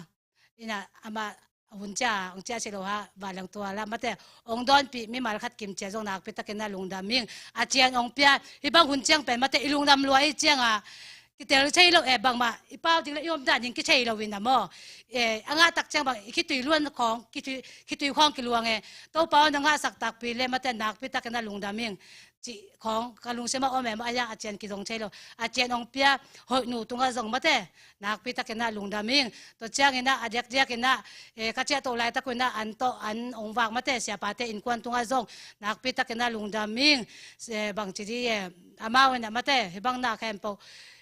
in ah amah a hun ciang hong ciah si lo ha, vanleng tua la mate, hong dawnpih mimal khat kim ciang zong nakpi takin ah lungdam ing. A cian hong pia, hih bang hun ciang pen mate, i lungdam lua i ciangah kitel thei lo e, bangmah i pau ding le i om dan ding kithei lo in ah maw. Eh, a ngah tak ciang bang i khitui luan khawng, khitui, khitui khawng kiluang e. Topa aw, na ngahsak takpi le mate, nakpi takin ah lungdam ing cih khawng ka lungsim ah om e maw, a ya a cian kizong thei lo. A cian hong pia hoih nu tungah zong mate, nakpi takin ah lungdam ing. Tua ciangin ah a diakdiakin ah, eh, ka ciah to laitak un ah an tawh an hong vak mate, siapate innkuan tungah zong nakpi takin ah lungdam ing. Eh, bangci di e, amau in ah mate, hih bang na khempeuh,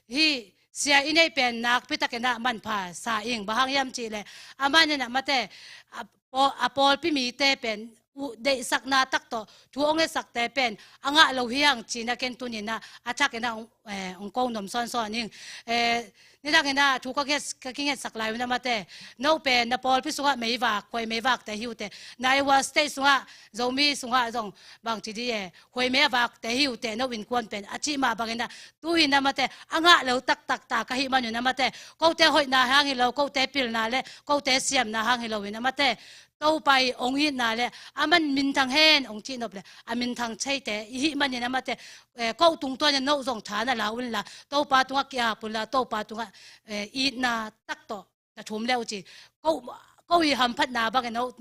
hih sia i neih pen nakpi takin ah manpha sa ing. Bang hang hiam cih leh, aman in ah mate, a paw-, a pawlpi mite pen uh deihsakna tak tawh thu hong ngetsak te pen a ngah lo hi hang ci-in ah ken tuni-in ah a thakin ah hong, eh, hong ko nuam sawnsawn ing. Eh, nidangin ah thu ka nget, ka kingetsak lai un ah mate, no pen na pawlpi sungah meivak, khuai meivak te hi uh teh, na Iowa State sungah, Zomi sungah zong bangci di e, khuai mei a vak te hi uh teh, no innkuan pen a cih mah bangin ah, tu-in ah mate, a ngah lo taktak ta ka hih man un ah mate, kote hoihna hang hi lo, kote pilna le kote siamna hang hi lo in ah mate, Topa i hong itna le aman minthang hen hong cihnop le a minthang theite i hih manin ah mate, eh, ko tungtawn in no zong tha na la un la, Topa tungah ki-ap un la, Topa tungah, eh, itna tak tawh na thum le uh ci. Ko, ko i hamphatna bangin no,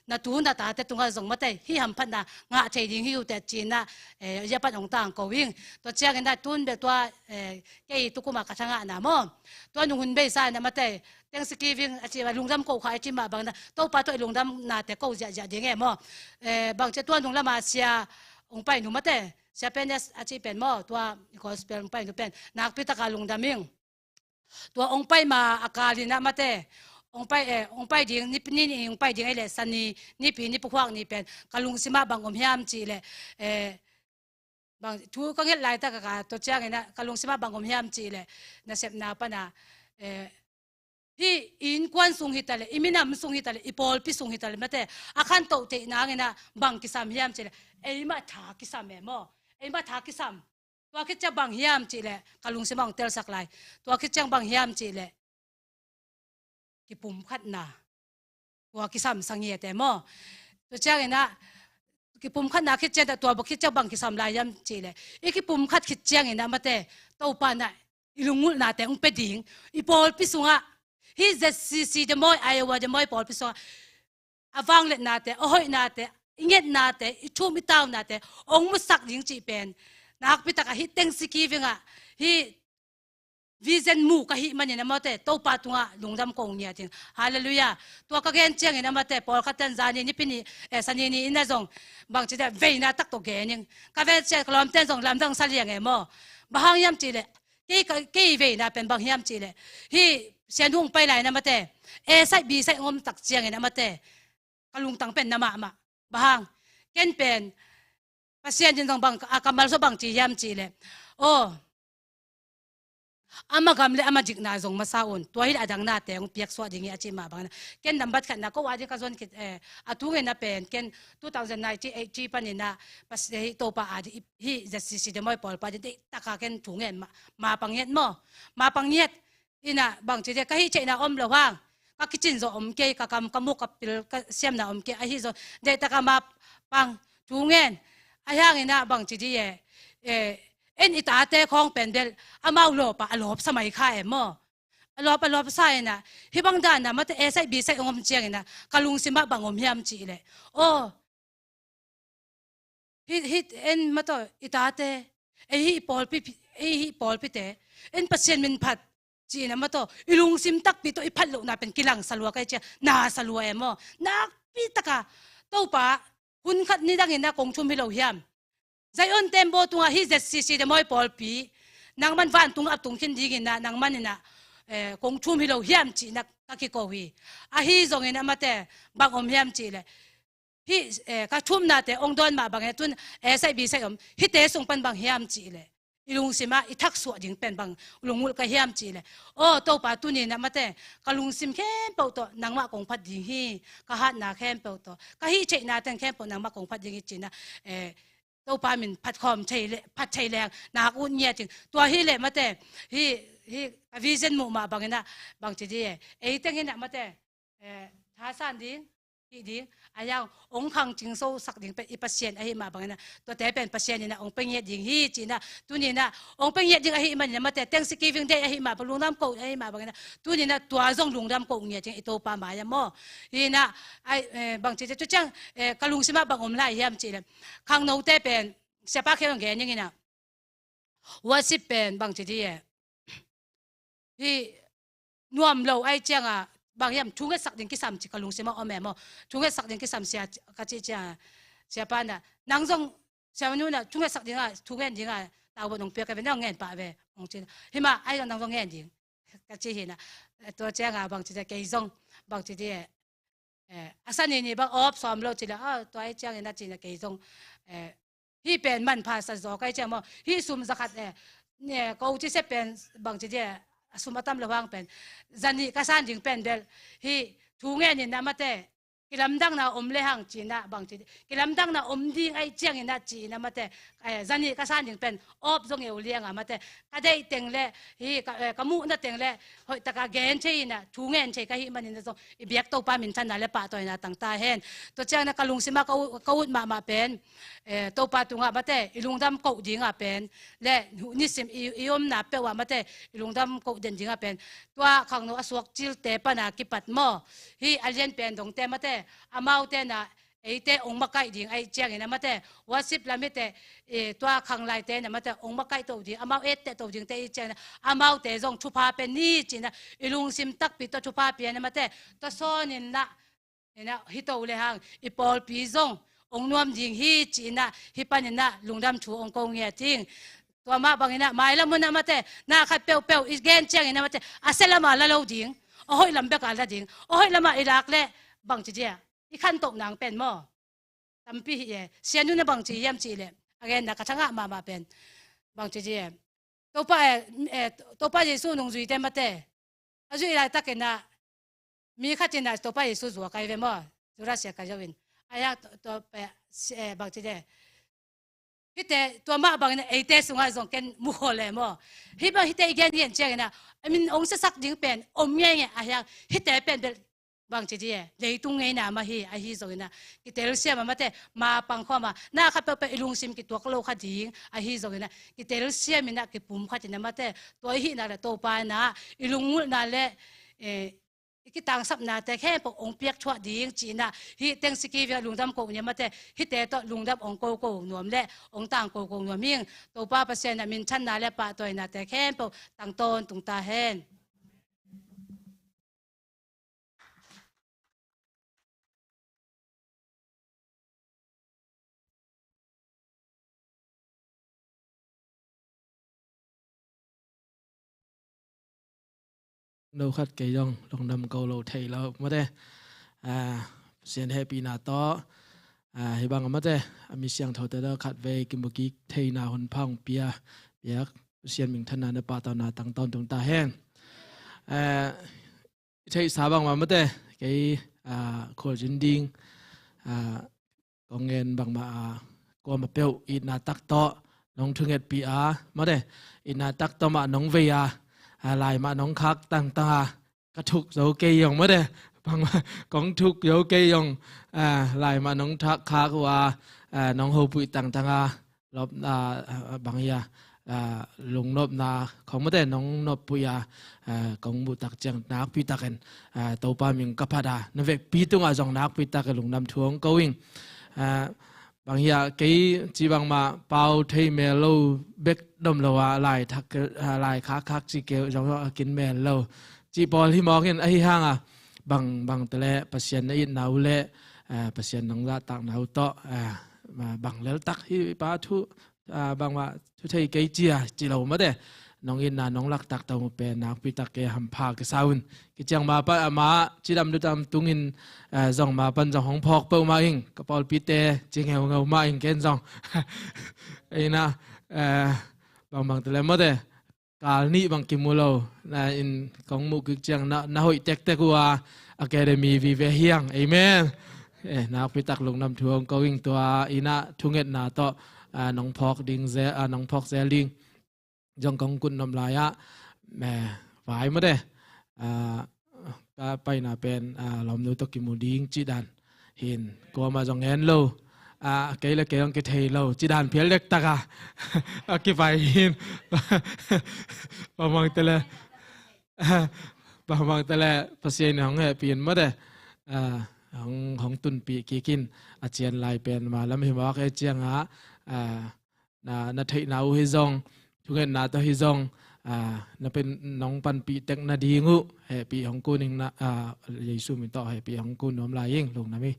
na tu na tate tungah zong mate, hih hamphatna ngah thei ding hi uh teh ci-in ah, eh, a ya pan hong tangko ing. Tua ciangin ah tun bel tua, eh, kei tukum a ka thangahna maw, tua nung hun beisa in ah mate, Thanksgiving a ci, lungdam ko kha a ci mah bangin ah, Topa tawh i lungdamnate ko ziahziah ding e maw. Eh, bangci tua nung lama sia hong pai nu mate, Sia Penes a ci pen maw, tua gospel hong pai nu pen nakpi takin ah lungdam ing. Tua hong pai ma a kalin ah mate, hong pai, eh, hong pai ding, ni, ni, ni hong pai ding ei leh Sani, Nipi, Nipakhuak ni pen ka lungsim ah bang om hiam cih leh, eh, bang, thu ka nget laitak a ka, tua ciangin ah ka lungsim ah bang om hiam cih leh, nasepna pan ah, eh, hih i innkuan sung hi ta leh, i minam sung hi ta leh, i pawlpi sung hi ta leh mate, a khantoh theih nangin ah bang kisam hiam cih leh, eimah tha kisam e maw, eimah tha kisam. Tua khit ciang bang hiam cih leh, ka lungsim ah hong telsak lai. Tua khit ciang bang hiam cih leh, kipumkhatna. Tua kisam sa ngiat e maw. Tua ciangin ah, kipumkhatna khit ciang, tua bang khit ciang bang kisam lai hiam cih leh, i kipumkhat khit ciangin ah mate, Topa in ah i lunggulhnate hong pia ding, i pawlpi sungah, hih Z C C demawi, Iowa demawi pawlpi sungah a vangliatnate, a hoihnate, i ngetnate, i thum i taunate hong musak ding cih pen nakpi takin ah hih Thanksgiving ah, hih vision mu ka hih manin ah mate, Topa tungah lungdam ko ngiat ing. Halleluiah. Tua ka gen ciangin ah mate, pawlkhat ten zani, Nipi ni, eh, Sani ni in ah zong bangci dia veina tak tawh gen ing. Ka vet ciang ka lawmten zong lamdang sa liang e maw. Bang hang hiam cih leh, kei ka, kei veina pen bang hiam cih leh, hih Sia Nu hong pai lai in ah mate, A side B side hong om tak ciangin ah mate, ka lungtang pen na mahmah. Bang hang, ken pen Pasian in zong bang, a kammal sung bang ci hiam cih leh, aw, Ama gam le ama dikna zong masa un. Tua hi leh a dang nate hong piaksuah ding hi a cih mah bangin ah, ken nambat khatna ko a ding ka zon khit, eh, a tungin ah pen ken two thousand nineteen eighteen panin ah Pasian, hih Topa a ding, hih Z C C Des Moines pawlpi a ding deihtakin ken thu ngen mah, mapang ngiat maw. Mapang ngiat. Inah bangci dih, ka hih theihna om lo hang, ka kicin zawh om kei, ka kam, ka muk, ka pil, ka siamna om kei, ahi zong deihtakin mapang thu ngen. Ahi hangin ah bangci dih e, eh, en i tate khawng pen bel amau lawp a, a lawp sa mai kha e maw. A lawp, a lawp sa inah, hih bang dan ah mate, A side B side hong om ciangin ah ka lungsim ah bang om hiam cih leh, aw, hih, hih en mate, i tate, ei hih pawlpi, ei hih pawlpite, en Pasian min phat ci-in ah mate, i lungsim takpi tawh i phat lohna pen kilangsa lua ka hih ciang, nasa lua e maw. Nakpi takin Topa, hun khat ni dangin ah kong thum hi lo hiam? Zion Tembaw tungah hih Z C C Des Moines pawlpi nangman vantung a tung khin dingin ah nangman inah, eh, kong thum hi lo hiam ci-in ah ka kiko hi. Ahi zongin ah mate, bang om hiam cih leh, hih, eh, ka thumnate hong dawn mah bangin ah tun A side B side om, hihte sung pan bang hiam cih leh, i lungsim ah i thaksuah ding pen bang lungulh ka hiam cih leh, aw Topa, tuni inah mate, ka lungsim khempeuh tawh nangmah kong phat ding hi. Ka hatna khempeuh tawh, ka hih theihna teng khempeuh nangmah kong phat ding hi ci-in ah, eh, Topa min phat khawm thei le, phat thei leng nak ut ngiat ing. Tua hi leh mate, hih, hih ka vision muh mah bangin ah bangci dih e, ei teng inah mate, eh, thasan ding, hih ding, ahi hang hong khangcing sosak ding pen i Pasian ahih mah bangin ah, tuate pen Pasian inah hong pia ngiat ding hi ci-in ah, tuni inah hong pia ngiat ding ahih manin ah mate, Thanksgiving Day ahih mah bang, lungdam ko ahih mah bangin ah, tuni inah tua zong lungdam ko ngiat ing i Topa mai-ah maw. Hi inah, ai, eh, bangci dih, tu ciang, eh, ka lungsim ah bang om lai hiam cih leh, khangnote pen, siapa khe hong gen ing inah, worship pen bangci dih e, hih nuam lo ahih ciangin ah, bang hiam, thungetsak ding kisam ci ka lungsim ah om e maw. Thungetsak ding kisam sia ka cih ciangin ah, siapa inah, nang zong, Sia Manu inah thungetsak ding a, thungen ding a, tau bawh nong piak ka ve, nong ngen pah ve, hong ci. Hi mah, ahi zong nang zong ngen ding ka ci hi inah. Tua ciangin ah bangci dih e, kei zong bangci dih e, eh, a sa ni ni bang awp sawm lo ci leh, ah, tua ahih ciangin ah ci-in ah kei zong, eh, hih pen manpha sa zaw ka hih ciang maw, hih sum za khat, eh, ne, ko ci se pen bangci dih e, a sum a tam lo hang pen za nih ka san ding pen bel, hih thu ngenin ah mate, kilamdanna om le hang ci-in ah bangci dih, kilamdanna om ding ahih ciangin ah ci-in ah mate, eh, za nih ka san ding pen awp zong eu liang a mate, ka deih teng le, hih ka, eh, ka muhna teng le hoih takin gen thei inah, thu ngen thei ka hih manin ah zong i biak Topa minthanna le pahtawina tang ta hen. Tua ciangin ah ka lungsim ah ka ut, ka ut mahmah pen, eh, Topa tungah mate, i lungdam koh ding a pen le nisim i, i omna peuh ah mate, i lungdam koh den ding a pen, tua khangno a suak cilte pan a kipat maw, hih a lianpen dongte mate, amaute inah eite hong makaih ding ahih ciangin ah mate, worship lam hite, eh, tua khanglaite inah mate, hong makaih to ding, amau etteh to dingte ahih ciangin ah, amaute zong thupha pia ni ci-in ah, i lungsim takpi tawh thupha pia inah mate, tua sawnin ah, inah, hi to le hang i pawlpi zong hong nuam ding hi ci-in ah, hih panin ah lungdam thu hong ko ngiat ing. Tua mah bangin ah mailam hun ah mate, na khat peuhpeuh i gen ciangin ah mate, a sia lam a la lo ding, a hoih lam bek a la ding, a hoih lam ah i lak leh bangci dih e, i khantoh nang pen maw, tampi hi e. Sia Nu inah bangci hiam cih leh, a genna ka thangah mahmah pen bangci dih e, Topa, eh, eh, Topa Jesu nungzuite mate, a zuih laitakin ah mi khat in ah Topa Jesu zuak ahi ve maw, Judas Iskariot in. Ahi hang to, to, eh, si-, eh, bangci dih e, hihte, tua mah bangin ah eite sungah zong ken mu khol e maw. Hih bang hihte i gen, gen ciangin ah, a min hong siasak ding pen om ngeingei, ahi hang hihte pen bel bangci dih e, leitung ngeina mah hi. Ahi zongin ah kitelsiam a mate, mapang khawm a, na khat peuhpeuh i lungsim kituak lo kha ding. Ahi zongin ah kitelsiam in ah, kipumkhat in ah mate, tua i hihna le Topa in ah i lungngulhna le, eh, i kitangsapnate khempeuh hong piakthuah ding ci-in ah, hih Thanksgiving ah lungdam ko ni a mate, hihte tawh lungdam hong koko nuam le hong tangkoko nuam ing. Topa Pasian in ah minthanna le pahtawinate khempeuh tang tawntung ta hen. No khat kei dong, lungdam ko lo thei lo mate. Ah, Pasian hehpihna tawh, ah, hih bang a mate, a mi siangthote tawh khatvei kimukik theihna hun pha hong pia, piak Pasian minthanna, na pahtawina tang tawntung ta hen. Eh, i theihsa bangmah mate, kei, ah, khualzin ding, ah, kong ngen bangmah, ah, kuamah peuh itna tak tawh nong thungetpih a, mate, itna tak tawh mah nong vei a, ah, lai mah nong khak tangtang a, ka thuk zo kei zong mate, bangmah kong thuk zo kei zong, ah, lai mah nong thak khak uh a, ah, nong hopih tangtang a, lop, ah, ah, bang hia, ah, lungnopna khong mate nong nopih a, ah, kong muh tak ciang nakpi takin, ah, Topa min ka phat a, na vekpi tungah zong nakpi takin lungdam thu hong ko ing. Ah, bang hia kei ci bangmah pau thei mel lo bek dom lo a, lai thak, ah, lai khak khak ci kei zong a kin mel lo ci pawl hi mawk in, ahi hang a bang, bang te le Pasian na itna uh le, ah, Pasian nong zahtakna uh tawh, ah, bang leltak hi pa thu, ah, bangmah thu thei kei cia ci lo mate, nong itna nong laktak tawh mu pen nakpi tak kei hampha ka sa un. Kiciang ma pan ama cidam ludam tungin, ah, zong ma pan zong hong phawk peuhmah ing, ka pawlpite ci ngeungeu mah ing ken zong. Ei na, ah, bangbang te le mate, kal nih bang kimu lo, na in kong muh kik ciang na, na hoih tektek uh a, academy vive hiang. Amen. Eh, nakpi tak lungdam thu hong ko ing, tua ina thungetna tawh, ah, nong phawk ding zel, ah, nong phawk zel ding zong kong kut nop lai ah, eh, vai mate, ah, ka paina pen, ah, lawmnu tawh kimu ding cih dan hin kuamah zong ngen lo. Ah, kei le kei zong kithei lo cih dan phial dektak a, a kivai hin. Bangbang te le, bangbang te le Pasian in hong hehpih in mate, ah, hong, hong tunpih kik in, a cian lai pen ma lam hi mawk e ciang a, ah, na, na theihna uh hi zong, thungetna tawh hi zong, ah, na pen nong panpih tek nading uh hehpih hong kun ing na, ah, Jesu min tawh hehpih hong kun nuam lai ing, lungdam hi.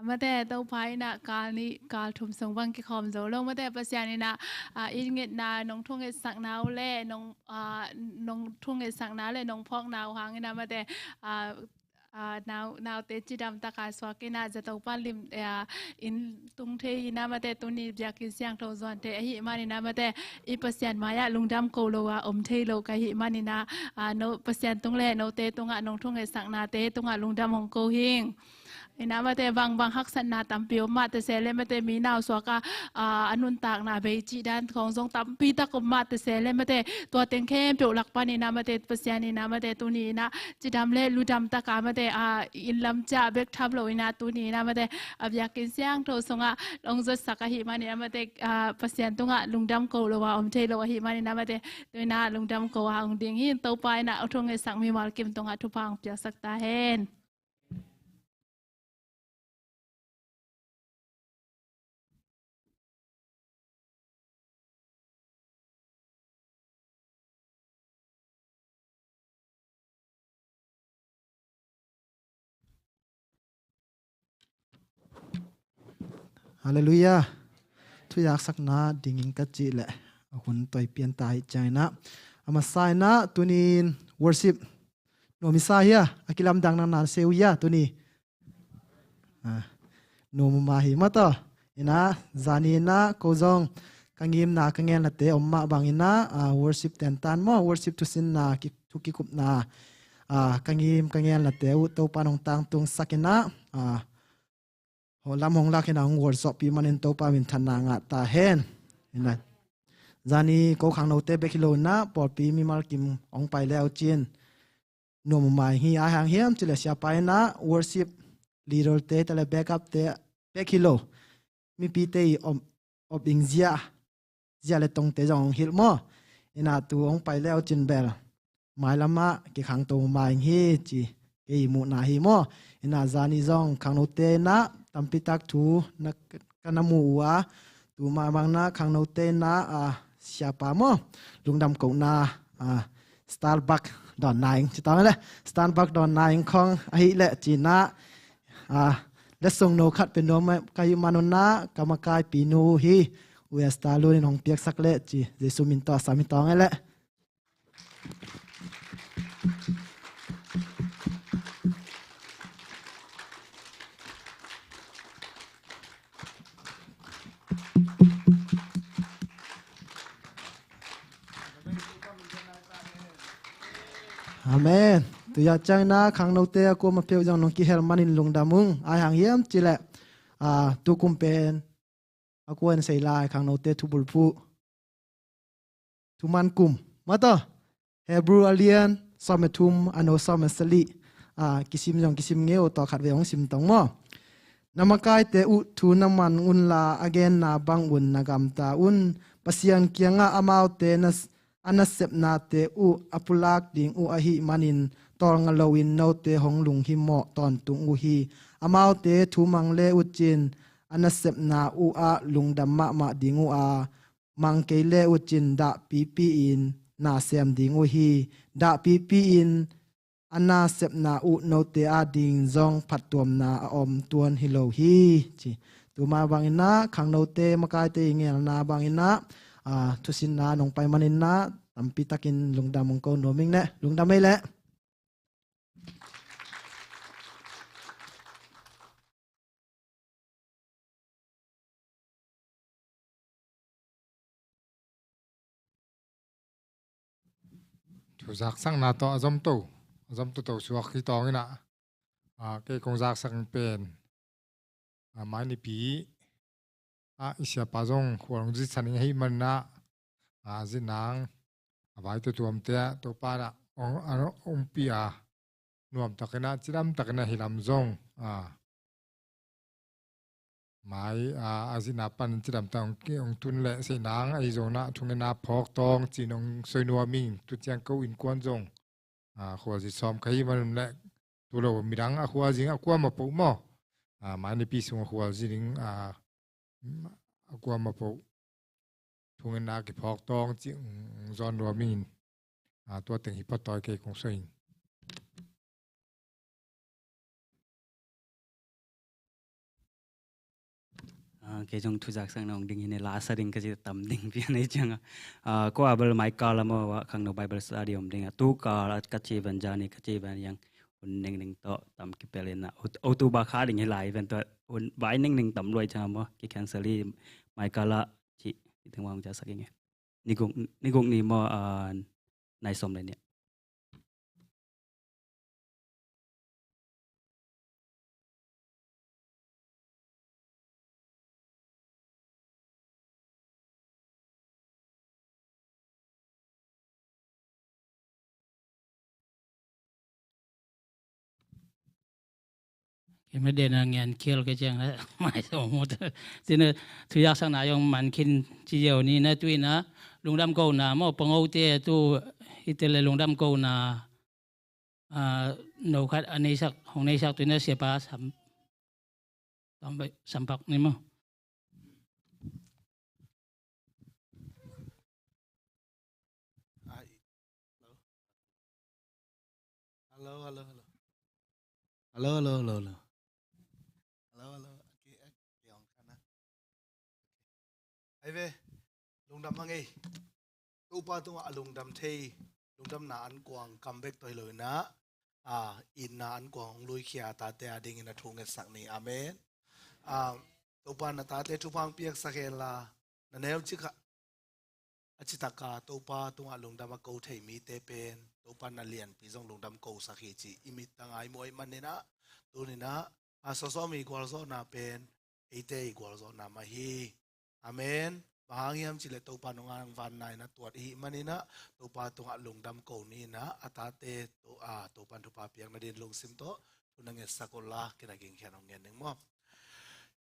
Mate, Topa ina kal nih kal thum sung bang kikhawm zo lo mate, Pasian ina, ah, i ngetna nong thungetsakna uh le nong, ah, nong thungetsakna le nong phawkna uh hang ina mate, ah, ah, nau, naute cidam taka suak ina zato pan lim, ah, in tung thei ina mate, tuni biakinn siangtho zuan thei ahih man ina mate, i Pasian mai-ah lungdam ko lo a om thei lo ka hih man ina, ah, no Pasian tung le note tungah nong thungetsaknate tungah lungdam hong ko hing. Ina mate, bangbang haksatna tampi om mah tese le mate, mi nau suak a, ah, a nuntakna bei cih dan khong zong tampi tak om mah tese le mate, tua teng khempeuh lak pan ina mate, Pasian ina mate, tuni ina cidam le ludam taka mate, ah, inn lam ciah bek tham lo ina tuni ina mate, a biakinn siangtho sungah long zotsak ahih man ina mate, ah, Pasian tungah lungdam ko lo a om thei lo ahih man ina mate, tu ina lungdam ko a hong ding hi. Topa ina a thungetsak mimal kim tungah thupha hong piaksak ta hen. Halleluiah. Thuyaksakna dingin ka cih leh a hun toi pian ta hi ciang ina, a masa ina tunin worship nuam i sa hia, a kilamdang nang na se uh hia tuni? Ah, nuam mah hi mataw. Ina, zani ina ko zong ka ngimna ka ngelnate om mah bang ina, ah, worship tentan maw, worship thusinna, ki, thu kikupna, ah, ka ngim ka ngelnate uh Topa nong tangtung sak ina, ah, ho lam hong lak ina hong worship pi manin Topa minthanna ngah ta hen. Ina, zani ko khangnote bek hi lo ina, pawlpi mimal kim hong pai le uh cin nuam uh mai hi. A hang hiam cih leh siapa ina worship leader te, te le backup te bek hi lo, mipite i om, om ding zia, zia le tongte zong hong hilh maw. Ina tu hong pai le uh cin bel mailamah kikhangto mai hi ci kei muhna hi maw. Ina zani zong khangnote ina tampi tak thu na, ka na mu uh a, tu mah bang ina khangnote ina, ah, siapa maw, lungdam kohna, ah, Starbuck dawnna ing ci ta mah le, Starbuck dawnna ing khong ahih leh ci ina, ah, letsong no khat pe nuam ka hih man un ina, ka makaipi nu hi U Esther Lun in hong piaksak leh ci, Jesu min tawh sam hi tawng e leh. Amen. Tua ciangin ah khangnote a kuama peuh zong nong kihel manin lungdam ung. Ai hang hiam cih leh, ah, tukum pen a kuan sei lai khangnote thubulphuh thuman kum, mataw, Hebrew a lian sawm le thum, a no sawm le sagih, ah, kisim zong kisim ngei uh, tawh khatvei hong sim tong maw. Na makaite uh thu na man unla, a genna bangun na gamta un. Pasian kiangah amaute na, a nasepnate uh a pulak ding uh ahih manin, tawlnga loin note hong lunghimawh tawntung uh hi. Amaute thu mang le uh cin, a nasepna uh ah lungdam mahmah ding uh a, mang kei le uh cin dahpipi-in na sem ding uh hi. Dahpipi-in a nasepna uh note ading zong phattuamna a om tuan hi lo hi, ci. Tuma bangin ah khangnote makaite i ngelna bangin ah, ah, thusinna nong pai manin ah tampi takin lungdam hong ko nuam ing ne. Lungdam ei leh. Thu zaksakna tawh a zom to, a zom toto suak hi tawngin ah, ah, kei kong zaksak pen, ah, mai nipi ah i siapa zong khual hong zitsan ing ahih manin ah, ah, zi nang a vai tuamtuamte ah Topa in ah hong, hong pia nuam takin ah, cidam takin ah hi lam zong, ah, mai, ah, a zina pan cidam tak hong ki-, hong tun leh sei nang ahi zong ah thungetna phawk tawng ci-in hong soi nuam ing. Tu ciang ko innkuan zong, ah, khualzin sawm ka hih manin leh tu lo midang a khualzin a kuama poh maw, ah, mai nipi sung a khualzin ding, ah, a kuama poh thungetna kiphawk tawng ci-in hong zawn nuam ing. Ah, tua teng hi pawtawi kei kong soi ing. Ah, kei zong thu zaksakna hong ding hi ne, la sa ding ka ci tam ding pian ei ciang a. Ah, ko a bel mai kal a maw, ah, khangno Bible study om ding a. Tu kal a ka ci van zani ka ci van yang hun ningning tawh tam kipel in ah. Ot-, October kha ding hi lai van tawh hun vai ningning tam luai ciang a maw. Ki cancel hi mai kal a ci, i teng wang za sak ing e. Ni guk, ni guk ni maw, ah, nai sawm le nih. Kei mah den a ngian khial ka ciang na mai sawm mut. Cina thu zaksakna zong man khin ci ziau ni na, tu in ah lungdam kona maw, pangote tu i tel le lungdam kona, ah, no khat a neisak, hong neisak tu in ah siapa sam, sampak ni maw. Hello, hello, hello. Hello, hello, hello, hello. Hello, hello. Okay, okay, ong kana. Ai ve, lungdam a ngei. Topa tungah a lungdam thei, lungdamna an kuang kam bek tawh hi lo in ah, ah, itna an kuang hong luikhia tate a dingin a thu ngetsak ni. Amen. Ah, Topa na tate thupha hong piaksak hen la, na neu cik ah a citaka Topa tungah lungdam a ko thei mite pen Topa na lianpi zong lungdam kosak hi ci i mit tang a i muh ahih manin ah, tuni in ah, a sawsawmi gualzawhna pen eite i gualzawhna mah hi. Amen. Bang hang hiam cih leh Topa nungah vanna in a tuat i hih manin ah, Topa tungah lungdam ko ni in ah, a tate To-, a, Topa in thupha piak nadin lungsim tawh thu na ngetsak unla, kei na gingkhian hong ngen ning maw.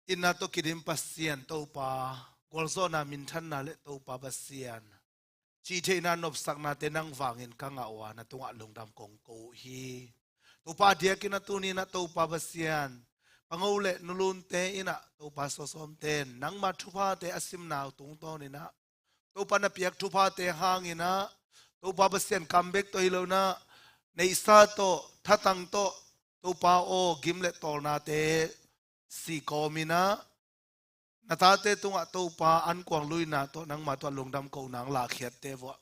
Itna tawh kidim Pasian Topa, gualzawhna minthanna le Topa Pasian, cihtheihna nopsaknate nang vangin ka ngah uh a, na tungah lungdam kong ko uh hi. Topa, a diakin a tuni in ah Topa Pasian, pango le nulunte in ah Topa sawsawmte in nangma thuphate a simna uh tungtawn in ah Topa na piak thuphate hangin ah, Topa Pasian kam bek tawh hi lo in ah, neihsa tawh, thatang tawh, Topa aw, gim le tawlnate si kawm in ah, na tate tungah Topa ankuang luina tawh nangmah tungah lungdam kohna hong lahkhiatte vuah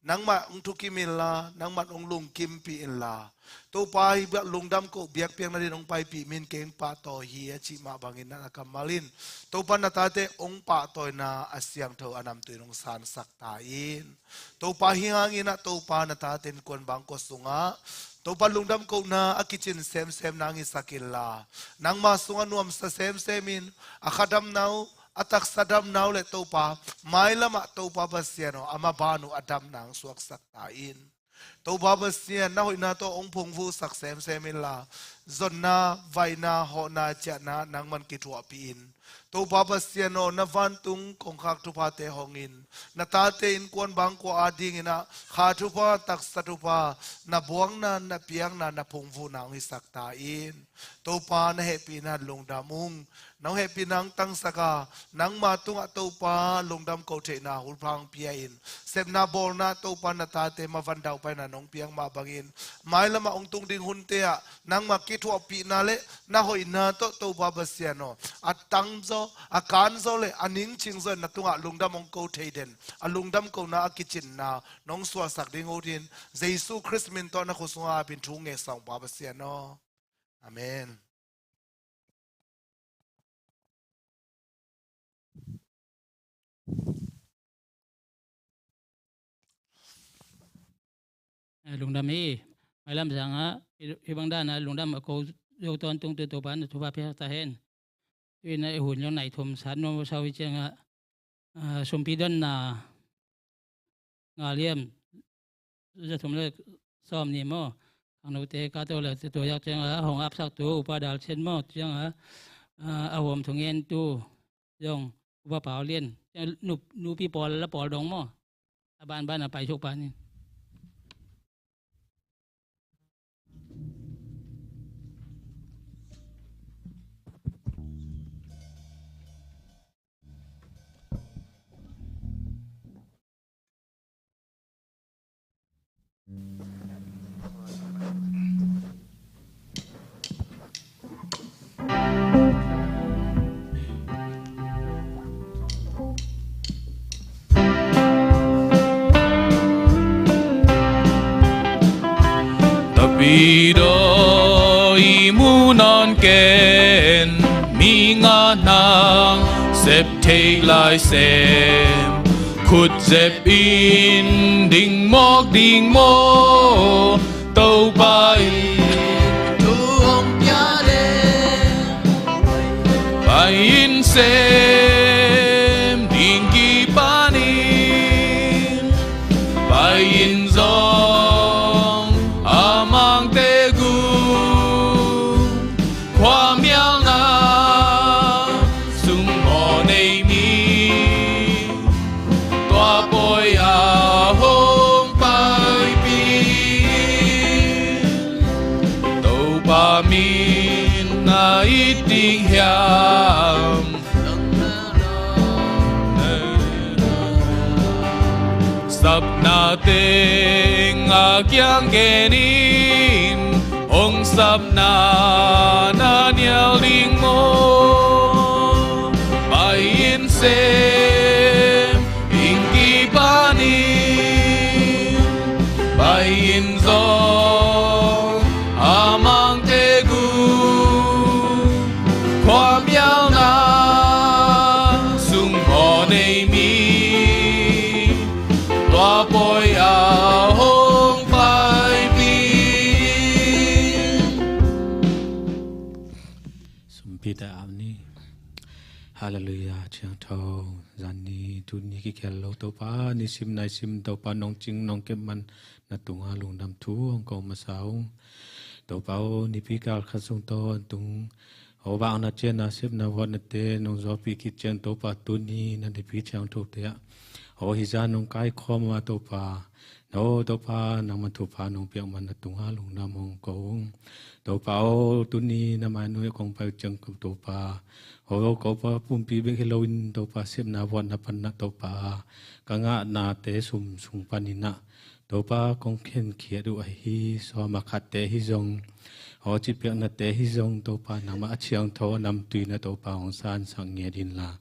nangmah hong thukim inla, nangmah hong lungkimpih inla, Topa hih biak lungdam koh biakpiakna dingin hong paipih min kei hong pahtawi hi a cih mah bangin na kammal in Topa na tate hong pahtawina a siangtho a namtui in hong sansak ta in. Topa hih hangin ah Topa na tate innkuan bangkua sungah Topa lungdam kohna a kicin semsem nang hisak inla, nangma sungah nuamsa semsem in a khadamna uh, a taksa damna uh le Topa mailamah Topa Pasian aw, a maban uh a damna hong suaksak ta in. Topa Pasian na hoihna tawh hong phungvuhsak semsem inla, zonna, vaihna, hawhna, ciahna nangman kithuahpih in. Topa Pasian aw, na vantung kongkhak thuphate hong in, na tate innkuan bangkua adingin ah kha thupha, taksa thupha, na buangna, na piakna, na phungvuhna hong hisak ta in. Topa na hehpihna lungdam ung. Nong hehpihna hong tangsak a, nangma tungah Topa lungdam ko theihna hupha hong pia in, sepna bawlna Topa na tate mavan daupaina nong piak mah bangin mailamah hong tung ding hunte ah nangma kithuahpihna le na hoihna tawh Topa Pasian aw, a tangzaw, a kanzaw le a ningcingzaw in na tungah lungdam hong ko thei den, a lungdam kohna a kicinna nong suahsak ding uh hi in, Jesu Khrist min tawh na khut sungah apin thu ngeisawng Pa Pasian aw. Amen. Eh, lungdam hi. Mailam sangah hih bang dan a lungdam a ko zo tawntung tu Topa na thupha pia ta hen. Tu in a i hun zong nai thum sat nuam sau hi ciangah, ah, sumpi donna nga liam za thum le sawm ni maw, khangnote ka to le tua yak ciangah a hong apsak tu Upa Dal Sian maw, ciangah, ah, a huam thungen tu zong Upa Pau Lian, ciang nup-, nupi pawl la pawl dong maw, a banban a pai suk pan in. Tapidaw i mu nawn ken, mi ngah nang sep theih lai sem, khut zep in ding mawk ding maw, Topa in thu hong pia leh, pai in sem ding kipan in, pai in zong a mangte gung, khuamialna sung maw nei mi, tua pawi a hong paipih, Topa min na it ding hiam. Sapna teng a kiang gen in, hong sapna na nial ding maw, pai in sem ding kipan in, pai in zong a mangte gung, khuamialna sung maw nei mi, tua pawi a hong paipih. Sumpite aw ni. Halleluiah, thiangtho. Zan ni, tuni kikhial lo Topa, nisim naisim Topa nong cing nong kep man na tungah lungdam thu hong ko masa ung. Topa aw, nipi kal khat sung tawntung aw, vakna ciahna sepna vuatnate nong zuakpih khit ciang Topa tuni na nipi thiangthote ah aw, hih zan nong kaikhawm a Topa, aw Topa nangman thupha nong piak man na tungah lungdam hong ko ung. Topa aw, tuni na mai nuai kong pai uh ciang ko Topa, aw ko pa pumpi bek hi loin Topa sepna vuatna panna Topa ka ngahnate sum sung panin ah Topa kong khenkhiat uh ahi sawm a khatte hi zong, aw cipiaknate hi zong Topa nangmah a siangtho a namtui na Topa hong sansak ngiat inla,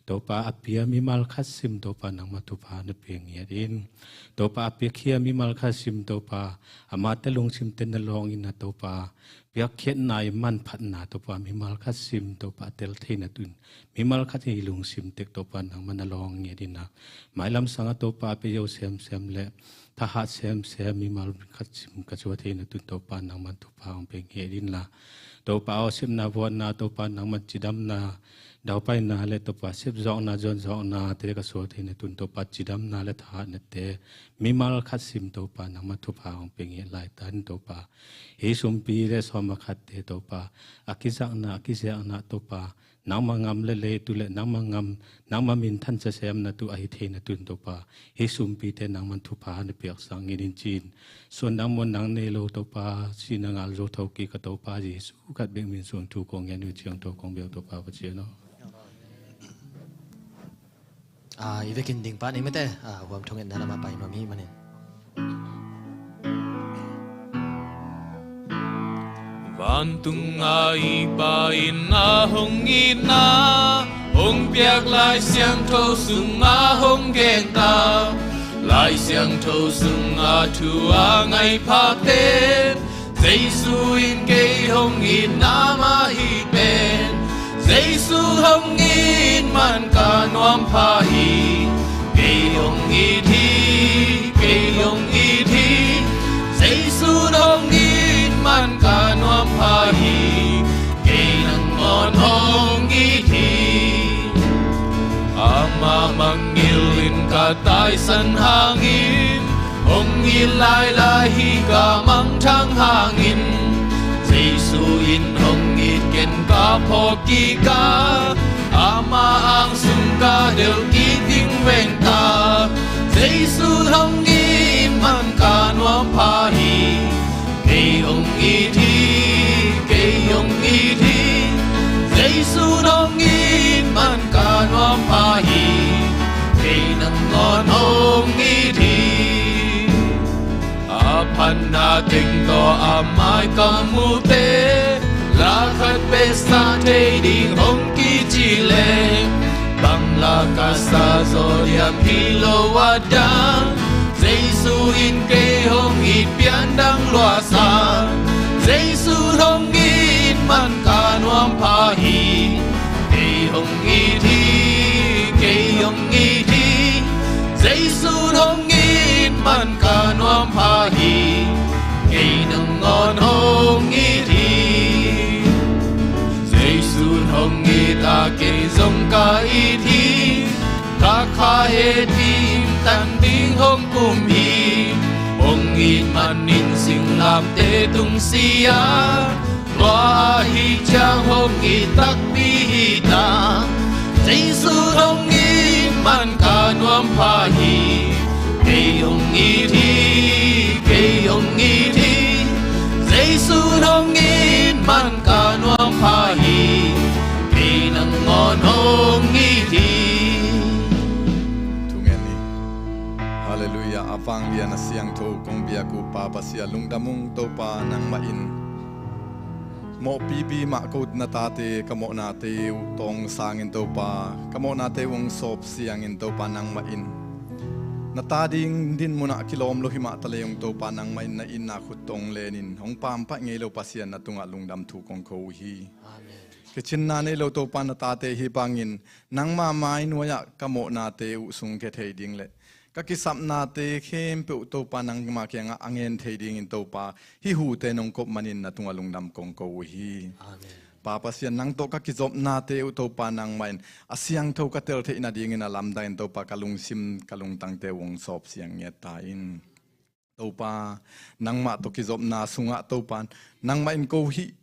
Topa a pia mimal khat sim Topa nangmah thupha na pia ngiat in. Topa a piakhia mimal khat sim Topa amate lungsimte na lawng in na Topa piakkhiatna i manphatna Topa mimal khat sim Topa a tel theina tun mimal khat hi lungsim tek Topa nangmah na lawng ngiat inla, mailam sangah Topa a pia zo semsem le thahat semsem mimal khat sim ka suah theina tun Topa nangmah thupha hong pia ngiat inla, Topa aw sepna vuatna Topa nangmah cidamna daupaina le Topa sepzawkna zonzawkna te ka suah theina tun Topa cidamna le thahatnate mimal khat sim Topa nangmah thupha hong pia ngiat lai tan Topa. Hi sumpi le sawm a khatte Topa a kizakna a kiziakna Topa nangmah ngam le leitu le nangmah ngam nangmah minthan sasemna tu ahi theina tun Topa hi sumpite nangmah thupha na piaksak ngiat in cin. Suan dang muan dang nei lo Topa sihna ngal zo tho kik ka Topa Jesu khat bek min suang thu kong ngen uh ciang tho kong biak Topa Pasian aw. Ah, i vekin ding pan i mete, ah, huam thongetna lama pai nuam hi manin. Vantunga i Pa in a hong itna hong piak Lai Siangtho sunga hong genta, Lai Siangtho sunga thu a ngai phakten Jesu in kei hong itna mah hi pen, Jesu hong it man ka nuam pha hi. Kei hong it hi, kei hong it hi, Jesu hong it man ka nuam pha hi. Kei nangawn hong it hi. Ama mangngilh in ka taisan hangin, hong it lailai hi ka mangthang hangin, Jesu in hong it ken ka phawk kik a, Ama ang sung ka delh kik ding veng ta. Jesu hong it man ka nuam pha hi. Kei hong it hi, kei hong it hi, Jesu hong it man ka nuam pha hi. Kei nangawn hong it hi. A phatna teng tawh a mai ka mute, la khat pesa thei ding hong kici le, bang la ka sa zaw diam hi lo a dang. Jesu in kei hong it pian dang luasa, Jesu hong it man ka nuam pha hi. Kei hong it hi, kei hong it hi, Jesu hong it man ka nuam pha hi. Kei nangawn hong it hi. Jesu hong it a kei zong ka it hi. Ka kha he thim tan ding hong kum hi. Hong it manin singlamte tung sia, tua ahi ciang hong it takpi hi ta. Jesu hong it man ka nuam pha hi. Kei hong it hi, kei hong it hi, Jesu hong it man ka nuam pha hi. Kei nangawn hong it hi. Thungen ni. Halleluiah. A vanglian a siangtho kong biak uh Pa Pasian lungdam ung Topa nangmah in mawhpipi mah ko na tate ka mawhnate uh tawng sangin Topa ka mawhnate uh hong sawp siangin Topa nangmah in na ta ding din munah kilawm lo himah ta lei ung Topa nangmah in na itna khut tawng lenin hong pampaih ngei lo Pasian na tungah lungdam thu kong ko uh hi. Amen. Kicinna nei lo Topa na tate hi bangin nangma mai nuai-ah ka mawhnate uh sungkhia thei ding le ka kisapnate khempeuh Topa nangma kiangah a ngen thei dingin Topa hih hute nong kop manin na tungah lungdam kong ko uh hi. Amen. Pa Pasian nang tawh ka kizopnate uh Topa nangmah in a siangtho ka tel theih nadingin a lamdangin Topa ka lungsim ka lungtangte uh hong sawp siang ngiat ta in. Topa nangmah tawh kizopna sungah Topa nangmah in ko hih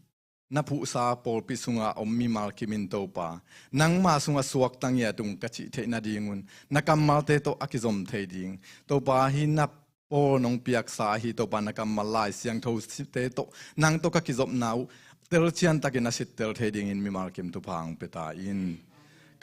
na phuhsa pawlpi sungah om mimal kim in Topa nangma sungah suakta ngiat ung ka cih theih nadingun na kammalte tawh a kizom thei ding Topa hih na pawl nong piaksa ahi Topa na kammal Lai Siangthote tawh nang tawh ka kizopna uh telcian takin a sittel thei dingin mimal kim thupha hong pia ta in.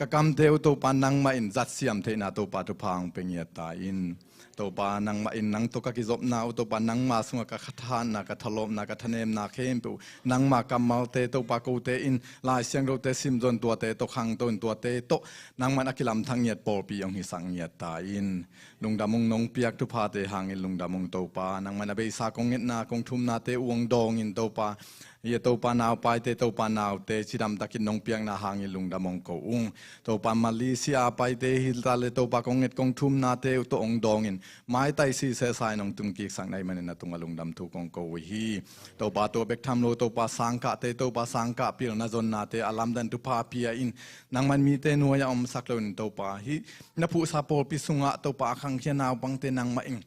Ka kamte uh Topa nangmah in zatsiam theihna Topa thupha hong pia ngiat ta in. Topa nangmah in nang tawh ka kizopna uh Topa nangma sungah ka thahatna, ka thalawpna, ka thanemna khempeuh nangma kammalte Topa kote in Lai Siangthote simzon tuate tawh khangto in tuate tawh nangmah in a kilamthak ngiat pawlpi hong hisak ngiat ta in. Lungdam ung nong piak thuphate hangin lungdam ung Topa. Nangmah in a beisa kong ngetna kong thumnate uh hong dawng in Topa. Hi a Topa naupaite Topa naute cidamtakin nong piakna hangin lungdam hong ko ung. Topa Malaysia paite hi ta le Topa kong nget kong thumnate uh tawh hong dawng in maitai sisehsa in hong tungkiksak na hih manin na tungah lungdam thu kong ko uh hi. Topa tua bek tham lo Topa sangkahte Topa sangkah pilna zonnate a lamdan thupha pia in nangmah in mite nuai-ah omsak lo in Topa hih na phuhsa pawlpi sungah Topa a khangkhia naupangte nangmah in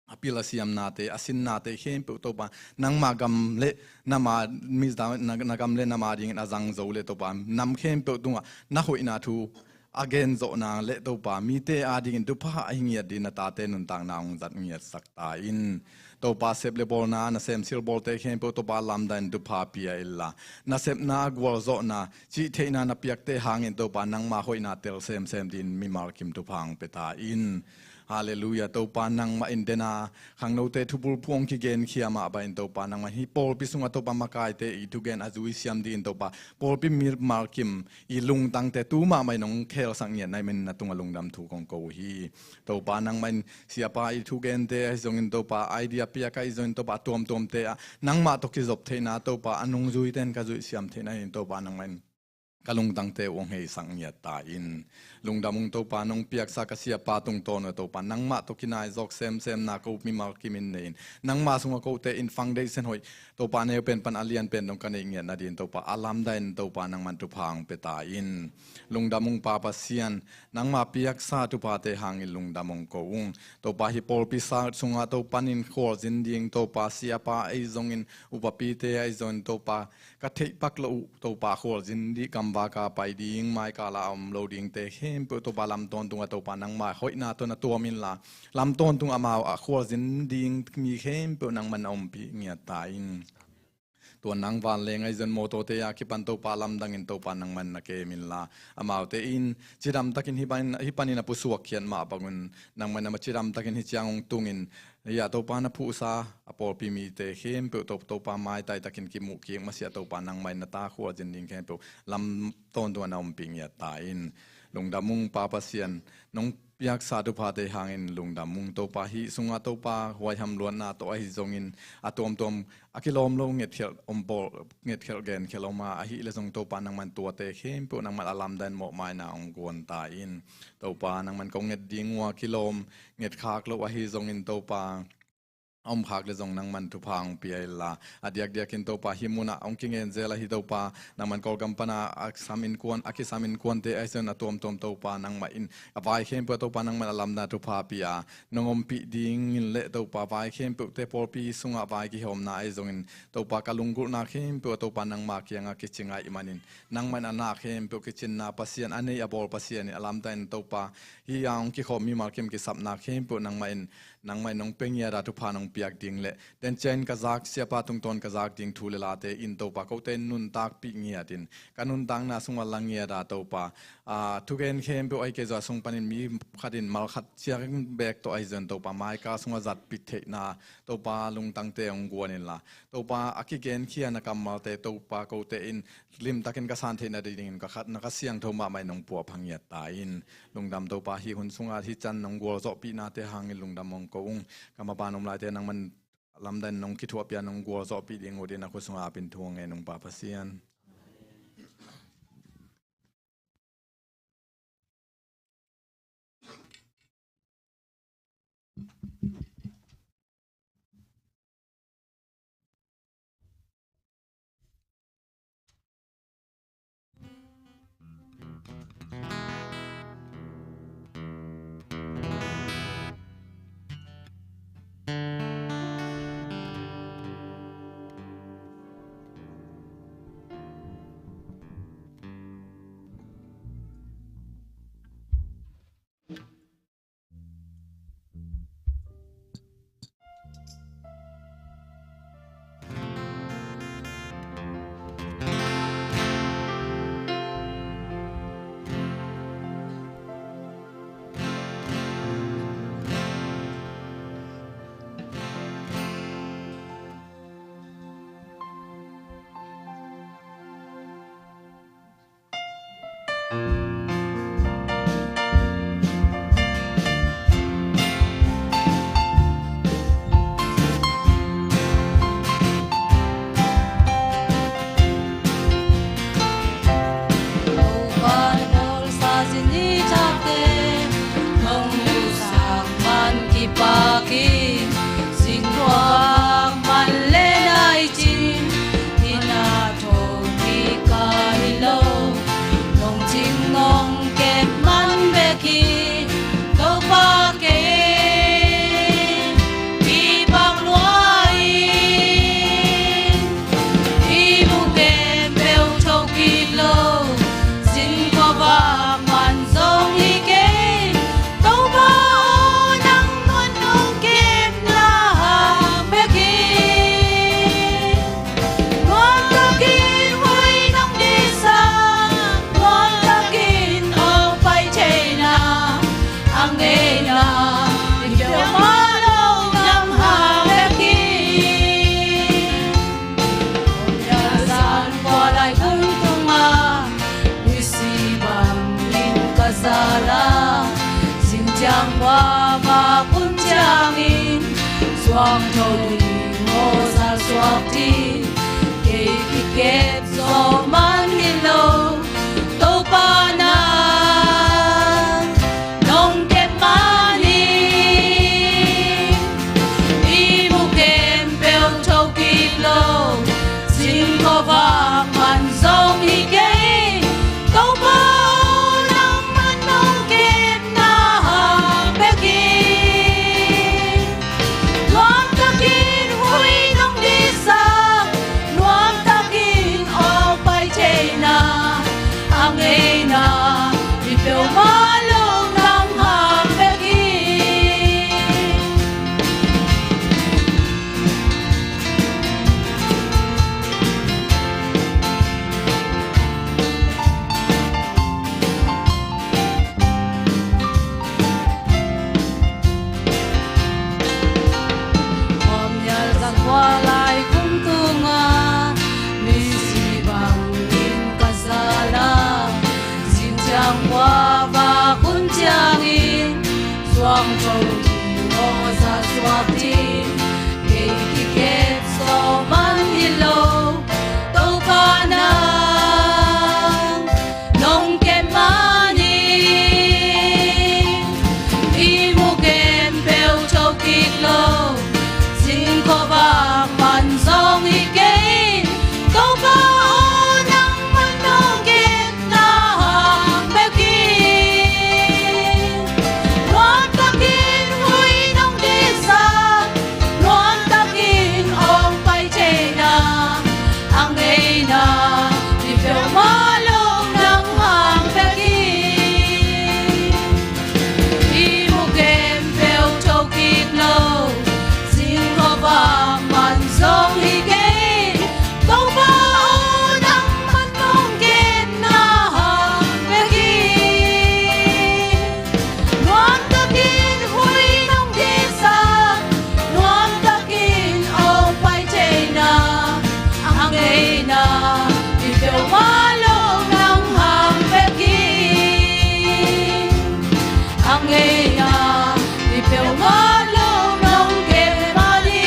a pil a siamnate a sinnate khempeuh Topa nangma gam le nama mi na, na gam le nama dingin a zang zo le Topa nam khempeuh tungah na hoihna thu a genzawhna le Topa mite adingin thupha a hi ngiat dingin na tate nuntakna hong zat ngiatsak ta in. Topa sep le bawlna nasem silbawlte khempeuh Topa lamdan thupha pia inla nasepna a gualzawhna cih theihna na piakte hangin Topa nangma hoihna tel semsem dingin mimal kim thupha hong pia ta in. Halleluiah. Topa nangmah in dena khangnote thubulphuh hong kigenkhia mah bangin Topa nangmah hih pawlpi sungah Topa makaite i thugen a zuisiam dingin Topa pawlpi mimal kim i lungtangte tu mahmah in hong khelsak ngiat na hih manin na tungah lungdam thu kong ko uh hi. Topa nangmah in siapa i thugente ahi zongin Topa idea piak ahi zongin Topa a tuamtuamte ah nangmah tawh kizop theihna Topa a nungzuite in ka zuihsiam theihna in Topa nangmah in ka lungtangte uh hong heisak ngiat ta in. Lungdam ung Topa nong piaksa ka siapa tungtawn uh Topa nangmah tawh kinai zawk semsemna ko mimal kim in nei in nangmah sungah kote in foundation hoih Topa neu pen pan a lian pen dong ka neih ngiat nadin Topa a lamdan in Topa nangmah in thupha hong pia ta in. Lungdam ung Pa Pasian nangmah piaksa thuphate hangin lungdam hong ko ung. Topa hih pawlpi sungah Topa in khualzin ding Topa siapa ahi zongin upapite ahi zongin Topa ka theihpak loh uh Topa khualzin ding gamvaka pai ding maikala a om lo dingte khempeuh Topa lamtawn tungah Topa nangmah hoihna tawh na tuam inla lamtawn tungah amau a khualzin ding mi khempeuh nangmah in na ompih ngiat ta in. Tua nang vanleng ahi zongin mawtawte a kipan Topa lamdangin Topa nangmah in na kem inla amaute in cidamtakin hih panin a pusuak khiat mah bangun nangmah in amah cidamtakin hih ciang hong tungin Hia Topa na phuhsa a pawlpi mite khempeuh Topa maitaitakin kimuh kik masiah Topa nangmah in na ta khualzin ding khempeuh lam tawntung a na ompih ngiat ta in. Lungdam ung Pa Pasian nong piaksa thuphate hangin lungdam ung Topa hih sungah Topa huaiham luatna tawh ahi zongin a tuamtuam a kilawm lo ngetkhelh om bawl ngetkhelh genkhelh om a ahih le zong Topa nangman tuate khempeuh nangman a lamdan mawhmaina hong guan ta in. Topa nangman kong nget ding uh a kilawm ngetkhak lo ahi zongin Topa a omkhak le zong nangman thupha hong pia inla a diakdiakin Topa hih munah hong kingen zel ahi Topa nangman Kawlgam pana a sam innkuan a kisam innkuante ahi zongin a tuamtuam Topa nangmah in a vai khempeuh a Topa nangman a lamna thupha pia nong ompih dingin le Topa vai khempeuhte pawlpi sungah vai kihawmna ahi zongin Topa ka lunggulhna khempeuh a Topa nangma kiangah kici ngaih manin nangman a na khempeuh kicinna Pasian a nei a bawl Pasian in a lamdang in Topa hih a hong kikhawm mimal kim kisapna khempeuh nangmah in nangmah in nong pia ngiat a thupha nong piak ding le dencian ka zak siapa tungtawn ka zak ding thu le late in Topa kote in nuntakpih ngiat in ka nuntakna sungah la ngiat a Topa a thugen khempeuh ahi kei zong a sung panin mi khat in mal khat ciang bek tawh ahi zong Topa maika sungah zatpih theihna Topa lungtangte hong guan inla Topa a kigenkhia na kammalte Topa kote in limtakin ka san theihna dingin ka khat na ka siangtho mahmah in hong puahpha ngiat ta in. Lungdam Topa hih hun sungah hih can nong gualzawhpihnate hangin lungdam hong ko ung. Ka maban om laite nangman lamdan nong kithuahpih a nong gualzawhpih ding uh ding na khut sungah apin thu hong ngen ung Pa Pasian. Pakin singkua vak man le nai cin, inn ah thokik ka hi lo. Nong cing nong kep man bek hi, Topa kei i pak lua in. I mu khempeuh thokik lo, singkua vak man zong hi kei. Topa aw, nangman nong kepna hang bek hi. Nuam takin huih nong dihsak, nuam takin awk pai theihna, a ngeina i peuhmah lo nang hang bek hi. Khuamial zan kua lai kum tungah misi bangin ka zal a, zingciang kua vak hun ciangin suangtho ding aw za suak ding, kei kikep sawm man hi lo. Topa nang nong kep man hi. I mu khempeuh thokik lo, singkua vak man zong hi kei. Topa aw, nangman nong kepna hang bek hi. Nuam takin huih nong dihsak, nuam takin awk pai theihna, a ngeina i peuhmah lo nang hang bek hi. Khuamial zan kua lai kum tungah misi bangin ka zal a, zingciang kua vak hun ciangin suangtho ding aw za suak ding, kei kikep sawm man hi lo. Topa nang nong kep man hi. I mu khempeuh thokik lo, singkua vak man zong hi kei. Topa aw, nangman nong kepna hang bek hi. Nuam takin huih nong dihsak, nuam takin awk pai theihna, a ngeina i peuhmah lo nang hang bek hi. I mu khempeuh thokik lo, singkua vak man zong hi kei. Topa aw, nangman nong kepna hang bek hi. Nuam takin huih nong dihsak, nuam takin awk pai theihna, a ngeina i peuhmah lo nang hang bek hi. A ngeina i peuhmah lo nong kep man hi.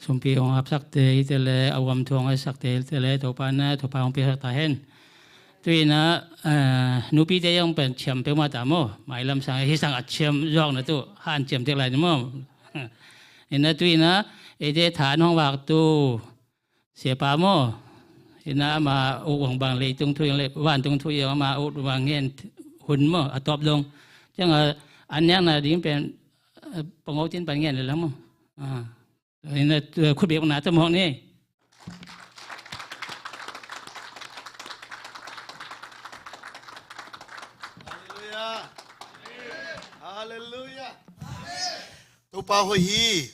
Sumpi hong hapsakte hi te le, a uam thu hong hapsakte hi te le, Topa na thupha hong piaksak ta hen. Tuina, eh, nupite hong pen thiam peuhmah ta maw, mailam sang, hi sang a thiam zawkna tu, han thiam tek lai ni maw. Ina tuina, eite than hong vak tu, Siapa maw, ina ama uk bang bang leitung thu ing le, vantung thu ing ama uk bang ngen hun maw, a tawp dong. Ciang a, an niang na ding pen, eh, pangau tin pan ngen le la maw. Ah. Ina, eh, khut bek na ta mawk ni. Halleluia. Halleluia. Topa hoih hi.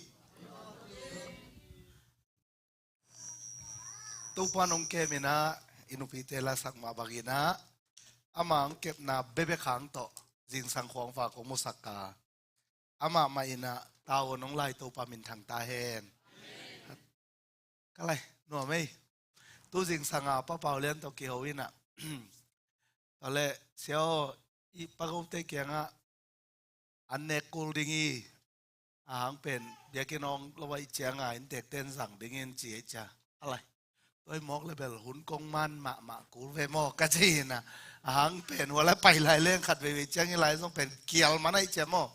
Topa nong kem ina, i nupite la sak mah bangina, ama ang kepna bebek hang tawh, zingsang khuangfa kong musak a, amah mah in ah tavuan hong lai Topa minthang ta hen. Ka lai, nuam ei. Tu zingsang a Pa Pau Lian tawh kiho in ah, tua leh, "Sia aw, i Pa Gote kiangah an nek kul ding hi, a hang pen biakinn hong lo ahih ciangin inntekte'n zang ding in," ci ei cia. A lai, "Tua hi mawk leh bel hun kong man mahmah kul ve maw," ka ci in ah, a hang pen hua lai pai lai leng khat veivei ciang hi lai zong pen kial man ahih cia maw.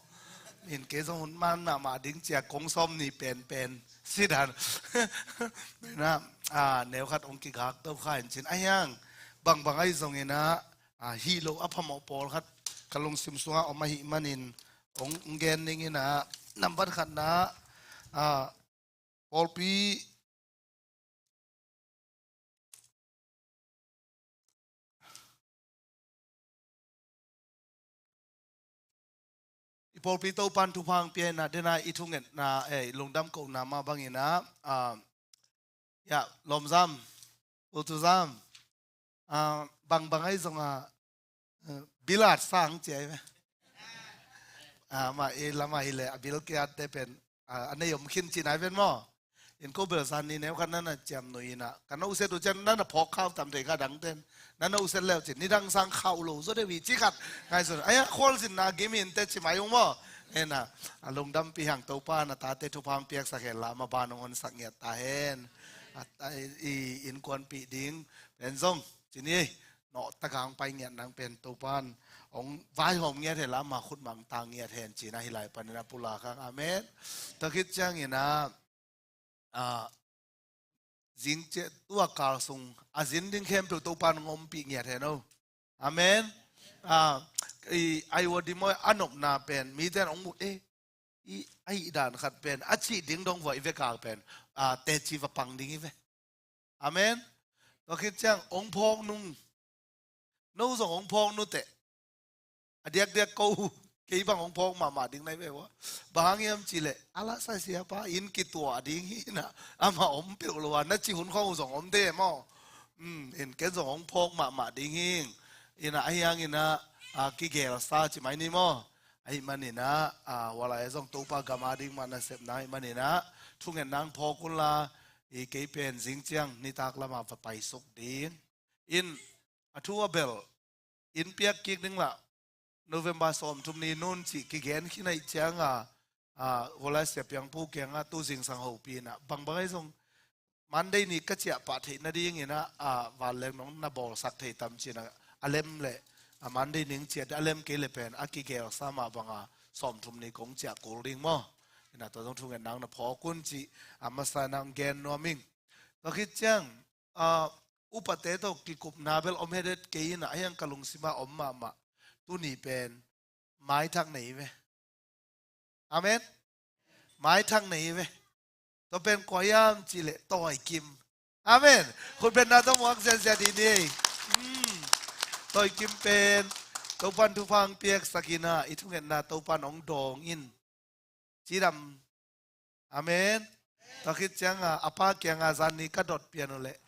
In kei zong hun man mahmah ding cia kong sawm ni penpen si dan. Tua in ah, a, neu khat hong kigak to kha in cin a hiang, bangbang ahi zongin ah, a, hih lo a phamawh pawlkhat ka lungsim sungah om ahih manin hong, hong gen ning in ah, nambat khatna, a, pawlpi, i pawlpi Topa'n thupha hong pia in ah, den a i thungetna, eh, i lungdam kohna mah bangin ah, a, ya, lawmzam, kultuzam, a, bangbang ahi zongah, eh, bilat sang ci ei ve. A, mah i lamah hi leh a bil kiatte pen, a, a nei om khin ci nai ven maw. In ko bel zan ni neu khat na na ciamnuih in ah, ka na uset uh ciang na na phawk khau tam thei kha dangte'n. Na na uset leu cin nidang sang khauh lo zaw deuh hi ci khat. Ngaihsun, a ya khualzinna gim hi inteh ci mai ung maw. Hi in ah, a lungdampih hang, Topa'n a tate thupha hong piaksak hen la, amah ban hong honsak ngiat ta hen. A, a, i, i innkuanpih ding pen zong ci ni ei. Nawh tak a hong pai ngiat nang pen Topa'n hong vaihawm ngiat hen la, amah khut mah hong tang ngiat hen ci in ah hih lai panin a pulak hang. Amen. Tua khit ciangin ah, a, zing ciang tua kal sung a zin ding khempeuh Topa'n hong ompih ngiat hen aw. Amen. A, i, a, i ua Dimoy a nopna pen mite'n hong mu, eh, i, a, i dan khat pen a cih ding dong vua i vekal pen, a, teci va pang ding hi ve. Amen. Tua khit ciang hong phawk nung, no zong hong phawk nuteh. A diakdiak ko, kei bang hong phawk mahmah ding nai ve ua. Bang hang hiam cih leh, a la sa siapa in kituah ding hi in ah, amah om peuh lo a, na cih hun khawng uh zong om de maw. Hmm, in ken zong hong phawk mahmah ding hi. In ah, a hiang in ah, a, kigelsa ci mai ni maw. Ahih manin ah, a, hua lai zong Topa gam a ding mah nasepna ahih manin ah, thungetna hong phawk un la, i kei pen zing ciang nitak lamah va paisuk ding. In, a thu a bel, in piak kik ding la, November sawmthum ni nun cih kigen khin ahih ciangin, a, hua lai Sia Piang Pu kiangah tu zingsang hopih in ah, bangbang ahi zong Monday ni ka ciah pah theih nadingin ah, a, vanleng nong na bawlsak thei tam ci in ah, a lem leh, a, Monday ni hong ciah, a lem kei leh pen a kigelsa mah bangin sawmthum ni kong ciah kul ding maw. In ah tua zong thungetna hong na phawk un cih, a, masa in ah hong gen nuam ing. Tua khit ciang, a, upate tawh kikupna bel om het het kei in ah, a hiang ka lungsim ah om mahmah. Tuni pen maithak nei ve. Amen. Maithak nei ve. Tua pen kua hiam cih leh Tawi Kim. Amen. Khut bengna tawh muak ziahziah dih ni. Hmm. Tawi Kim pen Topa'n thupha hong piaksak in ah, i thungetna Topa'n hong dawng in. Cidam. Amen. Tua khit ciangin, a pa kiangah zan ni ka dot pian uh leh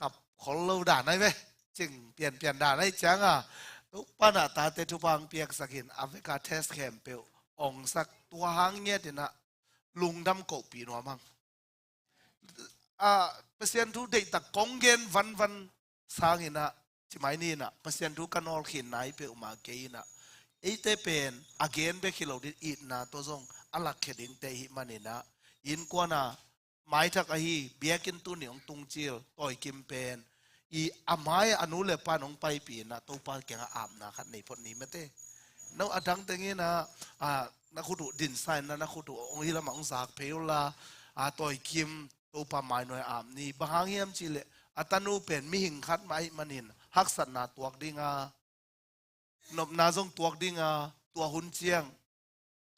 kap khol lo dan ahi ve. Cing pianpian dan ahih ciangin, Topa'n a tate thupha hong piaksak in, a vek a test khempeuh hong sak, tua hang ngiat in ah lungdam kohpih nuam hang. A, Pasian thu deihtak kong gen vanvan sangin ah, ci mai ni in ah, Pasian thu ka nawlkhin nai peuhmah kei in ah, eite pen a gen bek hi lo ding, itna tawh zong a lakkhia dingte i hih manin ah, innkuan a maithak ahi, biakinn tuni hong tungcil Tawi Kim pen i a mai a nu le pa'n hong paipih in ah, Topa kiangah apna khat nei phot ni mate. No, a dang teng in ah, a, na khut uh dinsa in ah, na khut uh hong hih lamah hong zak phei uh la, a, Tawi Kim Topa mainawh ap ni. Bang hang hiam cih leh, a tanu pen mihing khat mah ahih manin haksatna tuak ding a, nopna zong tuak ding a, tua hun ciang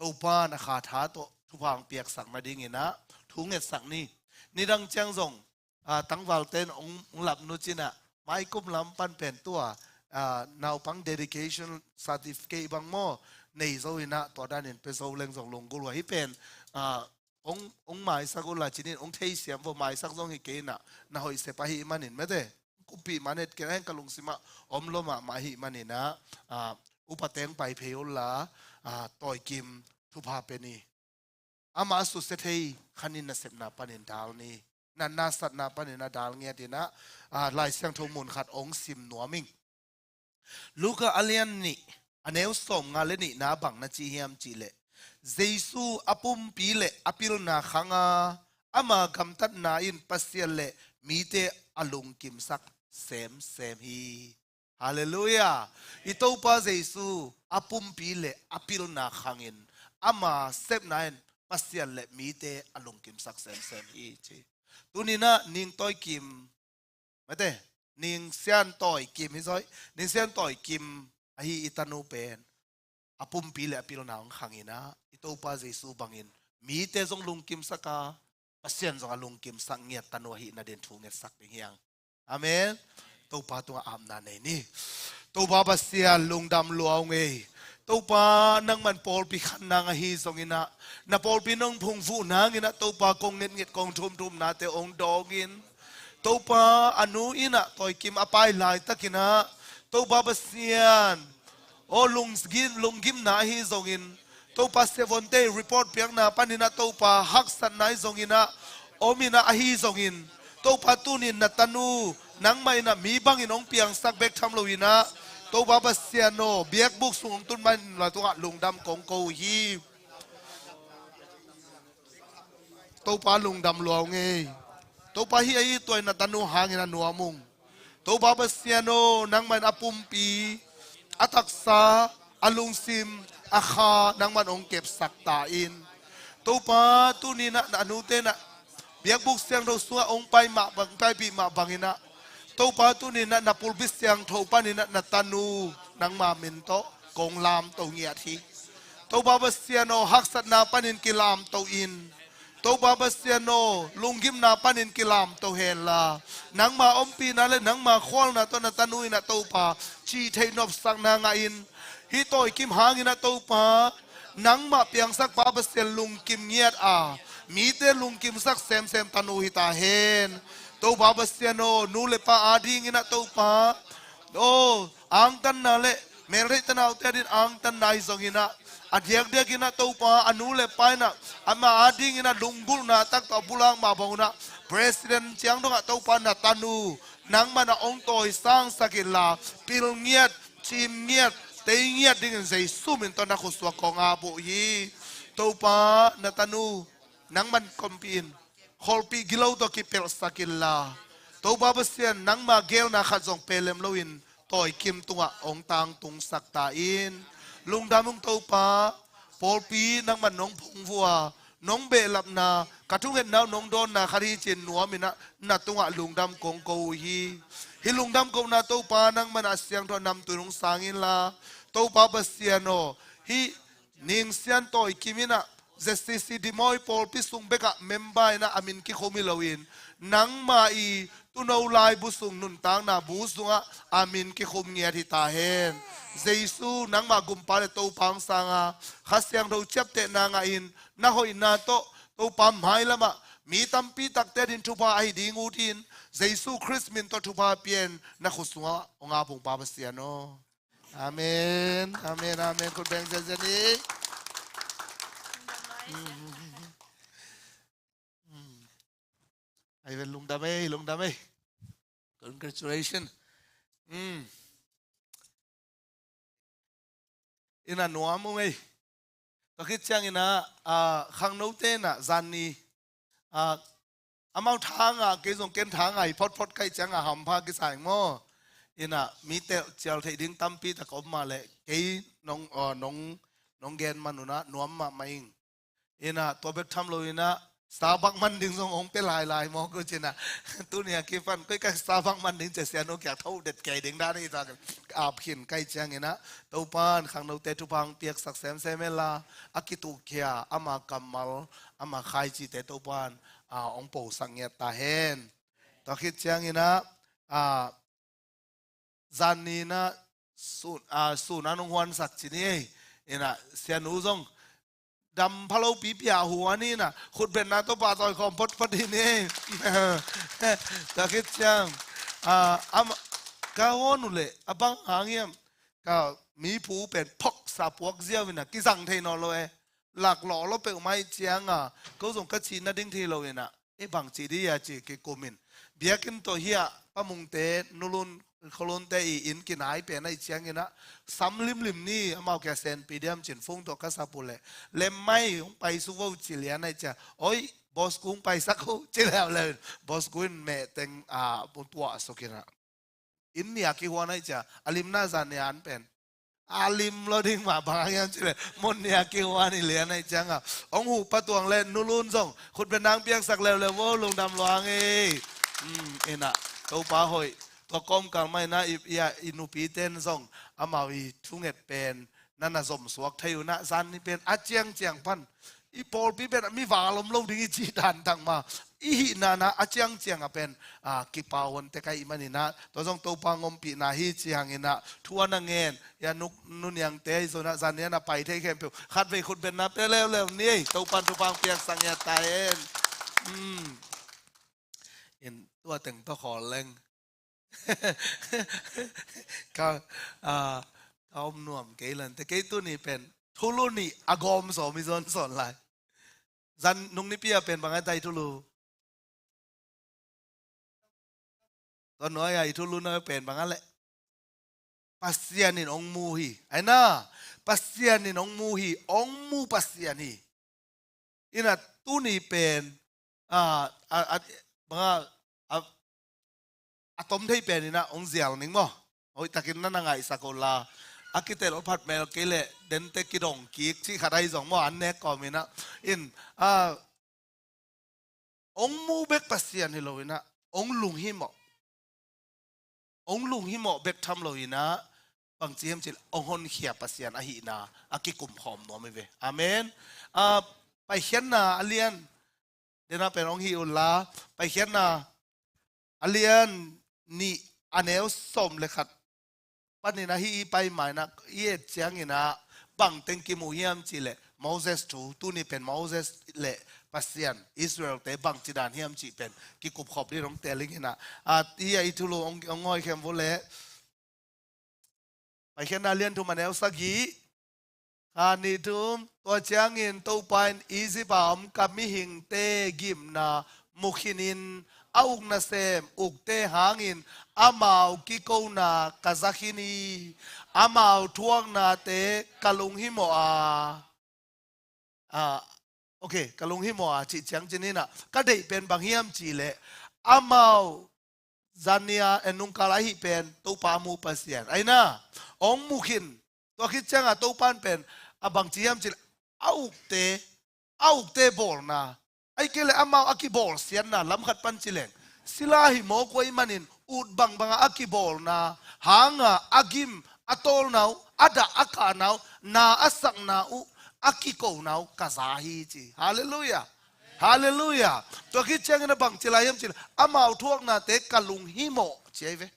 Topa'n a kha tha tawh thupha hong piaksak nadingin ah thu ngetsak ni. Nidang ciang zong, a, tangvalte'n hong, hong lap nu cin ah, maikum lam pan pen tua, a, naupang dedication certificate bang maw nei zo in ah, tua danin pia zo leng zong lunggulh uh a, hih pen, a, hong, hong maisak uh la cin in, hong theisiam uh, maisak zong hi kei in ah, na hoih sep ahih manin mate. Kumpih man het kei in ah, ka lungsim ah om lua mahmah ahih manin ah, a, upa teng pai phei unla, a, tawikim thupha pe ni. Amah a susia thei khanin nasepna panin dal ni. Natna satna panin a dal ngiat inah, a, Lai Siangtho mun khat ong sim nuam ing. Luka a lian nih, a neu sawmnga le nihna bang na ci hiam cihleh, Jesu a pumpi le a pilna khanga ama gamtatna in Pasian le mite a lungkimsak semsem hi. Halleluiah. I Topa Jesu a pumpi le a pilna khangin ama sepna in Pasian le mite a lungkimsak semsem hi ci. Tuninah ning tawikim, mate, ning sian tawikim hi zaw hi. Ning sian tawikim ahi i tanu pen a pumpi le a pilna hong khanginah i Topa Jesu bangin mite zong lungkimsak a, Pasian zong a lungkimsak ngiat tanu ahihna den thu ngetsak ding hiang. Amen. Topa tungah apna nei ni. Topa Pasian lungdam lua ung ei. Topa nangman pawlpi khan nang ahi zonginah, na pawlpi nong phungvuh nanginah Topa kong ngetnget kong thumthumnate ong dawngin, Topa a nu inah tawikim a pai laitakinah, Topa Pasian, aw, lunggim, lunggimna ahi zongin, Topa Sevonte report piakna paninah Topa haksatna ahi zonginah, ominah ahi zongin, Topa tunin na tanu nangmah inah mi bangin hong piangsak bek tham loinah, Topa Pasian aw, biakbuk sung hong tun manin la tungah lungdam kong ko uh hi. Topa lungdam lua ung ei. Topa hih ahi tuai na tanu hangin a nuam ung. Topa Pasian aw, nangman a pumpi, a taksa, a lungsim, a kha nangman hong kepsak ta in. Topa tuninah na nute na biakbuk siangtho sungah hong pai mah bang, paipih mah banginah, Topa tuninah na pulpit siangtho paninah na tanu nangma min tawh kong lamto ngiat hi. Topa Pasian aw, haksatna panin kilamto in. Topa Pasian aw, lunggimna panin kilamto henla, nangma ompihna le nangma khualna tawh na tanu inah Topa cih theih nopsakna ngahin, hih tawikim hanginah Topa nangmah piangsak Pa Pasian lungkim ngiat a, mite lungkimsak semsem tanu hi ta hen. Topa Pasian aw, nu le pa adinginah Topa aw, angtanna le meltheih tanaute adin angtanna ahi zonginah, a diakdiakinah Topa a nu le pa inah ama adinginah lunggulhna tak tawh a pulak mah bangunah, President ciang dongah Topa na tanu nangman a hong tawisangsak inla, pil ngiat, cim ngiat, tei ngiat dingin Jesu min tawh na khutsua kong ap uh hi. Topa na tanu nangman kompih in, kholpih gilo tawh kipelhsak inla, Topa Pasian nangma gelna khat zong pelem loin tawikim tungah hong tangtungsak ta in. Lungdam ung Topa, pawlpi nangman nong phungvuh a, nong behlapna, ka thungetna uh nong dawnna khat hi cin nuaminah na tungah lungdam kong ko uh hi. Hih lungdam kohna Topa nangman a siangtho namtui nong sang inla, Topa Pasian aw, hih ning sian tawikim inah Z C C Dimawi pawlpi sung bekah member inah a min kikhum hi loin, nangmah i tuuno laibu sung nuntakna bu sungah a min kikhum ngiat hi ta hen. Jesu nangmah gumpa le Topa hong sanga Kha Siangtho ciaptehna ngahin, na hoihna tawh Topa mailamah mi tampi takte adin thupha ahi ding uh din, Jesu Khrist min tawh thupha pian na khut sungah hong ap ung Pa Pasian aw. Amen. Amen. Amen. Khut beng ziazia ni. Ai ven lungdam ei, lungdam ei. Congratulations. Ina nuam ung ei. Tua khit ciangin ah, ah, khangnote in ah zan ni, ah, amau tha ngah, kei zong ken tha ngah hi photphot ka hih ciangin ah hampha kisa ing maw. In ah mi telh cial theih ding tampi tak om mah leh kei nong, ah, nong, nong gen man un ah nuam mahmah ing. In ah tua bek tham lo in ah Starbucks man ding zong hong pia lailai maw ko ci-in ah. Tuni a kipan koi ka Starbucks man ding ci-a sianu kiang tho det kei ding dan hi ta. Ap khin ka hih ciangin ah Topa'n khangnote thupha hong piaksak semsem hen la, a kituhkhia ama kammal, ama khaicite Topa'n, ah, hong posak ngiat ta hen. Tua khit ciangin ah, ah, zan ni in ah sun, ah, sun a nong huansak ci ni ei. In ah sianu zong dam pha lo pipi a huan in ah khutbetna tawh pahtawi khawm photphot hi ni ei. Tua khit ciang, ah, ama, ka huan uh leh a bang hang hiam, ka mi phu pen phoksa puak ziau in ah kizang thei nawn lo e. Laklawh lo peuhmah ih ciang a, ko zong ka cih nading thei lo in ah, ei bang ci dih a ci kikum in. Biakinn tawh hiah Pa Mungte, Nu Lun, Kho Lunte ih inn kinai pen ahih ciangin ah, sam limlim ni, amau kia senpi diam cin phone tawh ka sap uh leh, lem mai, hong paisuk vo ci lian ahih ciang, oi, boss kung paisak uh ci leuleu in, boss kung in mehteng a, mu tuah suk in ah. Inn nih a kihuan ahih ciang, a limna zan nih a an pen a lim lo ding mah bang hang hiam cih leh, mun nih a kihuan hi lian ahih ciang a, hong huh patuang leh Nu Lun zong khutbetna hong piaksak leuleu vo, lungdam lua hang ei. Um, in ah, Topa hoih. Tua kawmkal mah in ah, i, i, i nupite in zong amau i thunget pen na na zomsuak thei un ah, zan nih pen a ciangciang pan i pawlpi pen mi val om lo ding i cih dan tang mah, i hihna na a ciangciang a pen, a, kipau hon tek ahih manin ah, tua zong Topa hong ompihna hi ci hangin ah, thu a na ngen, i a Nu, Nu Niangte ahi zongin ah, zan nih a na pai thei khempeuh khatvei khutbetna pia leuleu ni ei, Topa in thupha hong piaksak ngiat ta hen. Hmm. In tua teng tawh khawl leng. Ka, a, ka om nuam kei lante, kei tuni pen thulu nih a gawm sawm i zon sawn lai. Zan nung nipi a pen bang a tai thulu. Tua nuai a i thulu na pen bang a leh. Pasian in hong mu hi. Ai na, Pasian in hong mu hi, hong mu Pasian hi. In ah tuni pen, a, a, a, bang a, a, a tom thei pen in ah hong zial ning maw. Hoih takin na na ngaihsak uh la. A kitelh phat mel kei leh, dente kidong kik cih khat ahi zong maw, an nek kawm in ah. In, a, hong mu bek Pasian hi lo in ah, hong lunghimawh. Hong lunghimawh bek tham lo in ah, bang ci hiam cih leh, hong honkhia Pasian ahihna a kikum khawm nuam hi ve. Amen. A, Paikhiatna a lian, dena pen hong hih un la, Paikhiatna a lian nih a neu sawm le khat panin ah hih i pai ma in ah, i et ciangin ah, bang teng kimu hiam cih leh, Moses thu, tuni pen Moses le Pasian, Israelte bang ci dan hiam cih pen kikup khop ding hong tel ing in ah. A, hih a i thulu hong, hong ngawi khem vo leh. Paikhiatna a lian thum a neu sagih. Khat, nih, thum. Tua ciangin Topa in Egypt a om ka mihingte gimna mu khinin, a uk nasem ukte hangin amau kikona ka za khin hi. Amau thuaknate ka lunghimawh a, a, ok, ka lunghimawh a cih ciang cin in ah, ka deih pen bang hiam cih leh, amau zan nih a, e, nungkal a hih pen Topa a mu Pasian. Ai na, hong mu khin. Tua khit ciang a Topa in pen, a, bang ci hiam cih leh, a ukte, a ukte bawlna, ahih kei leh amau a kibawlsiatna lam khat pan ci leng, sila hi mawk uh ahih manin, ut bangbang a a kibawlna hang a, a gim, a tawlna uh, a dah a kahna uh, na a sakna uh, a kikona uh ka za hi ci. Halleluiah. Halleluiah. Tua khit ciangin a bang ci lai hiam cih leh, amau thuaknate ka lunghimawh ci ahi ve.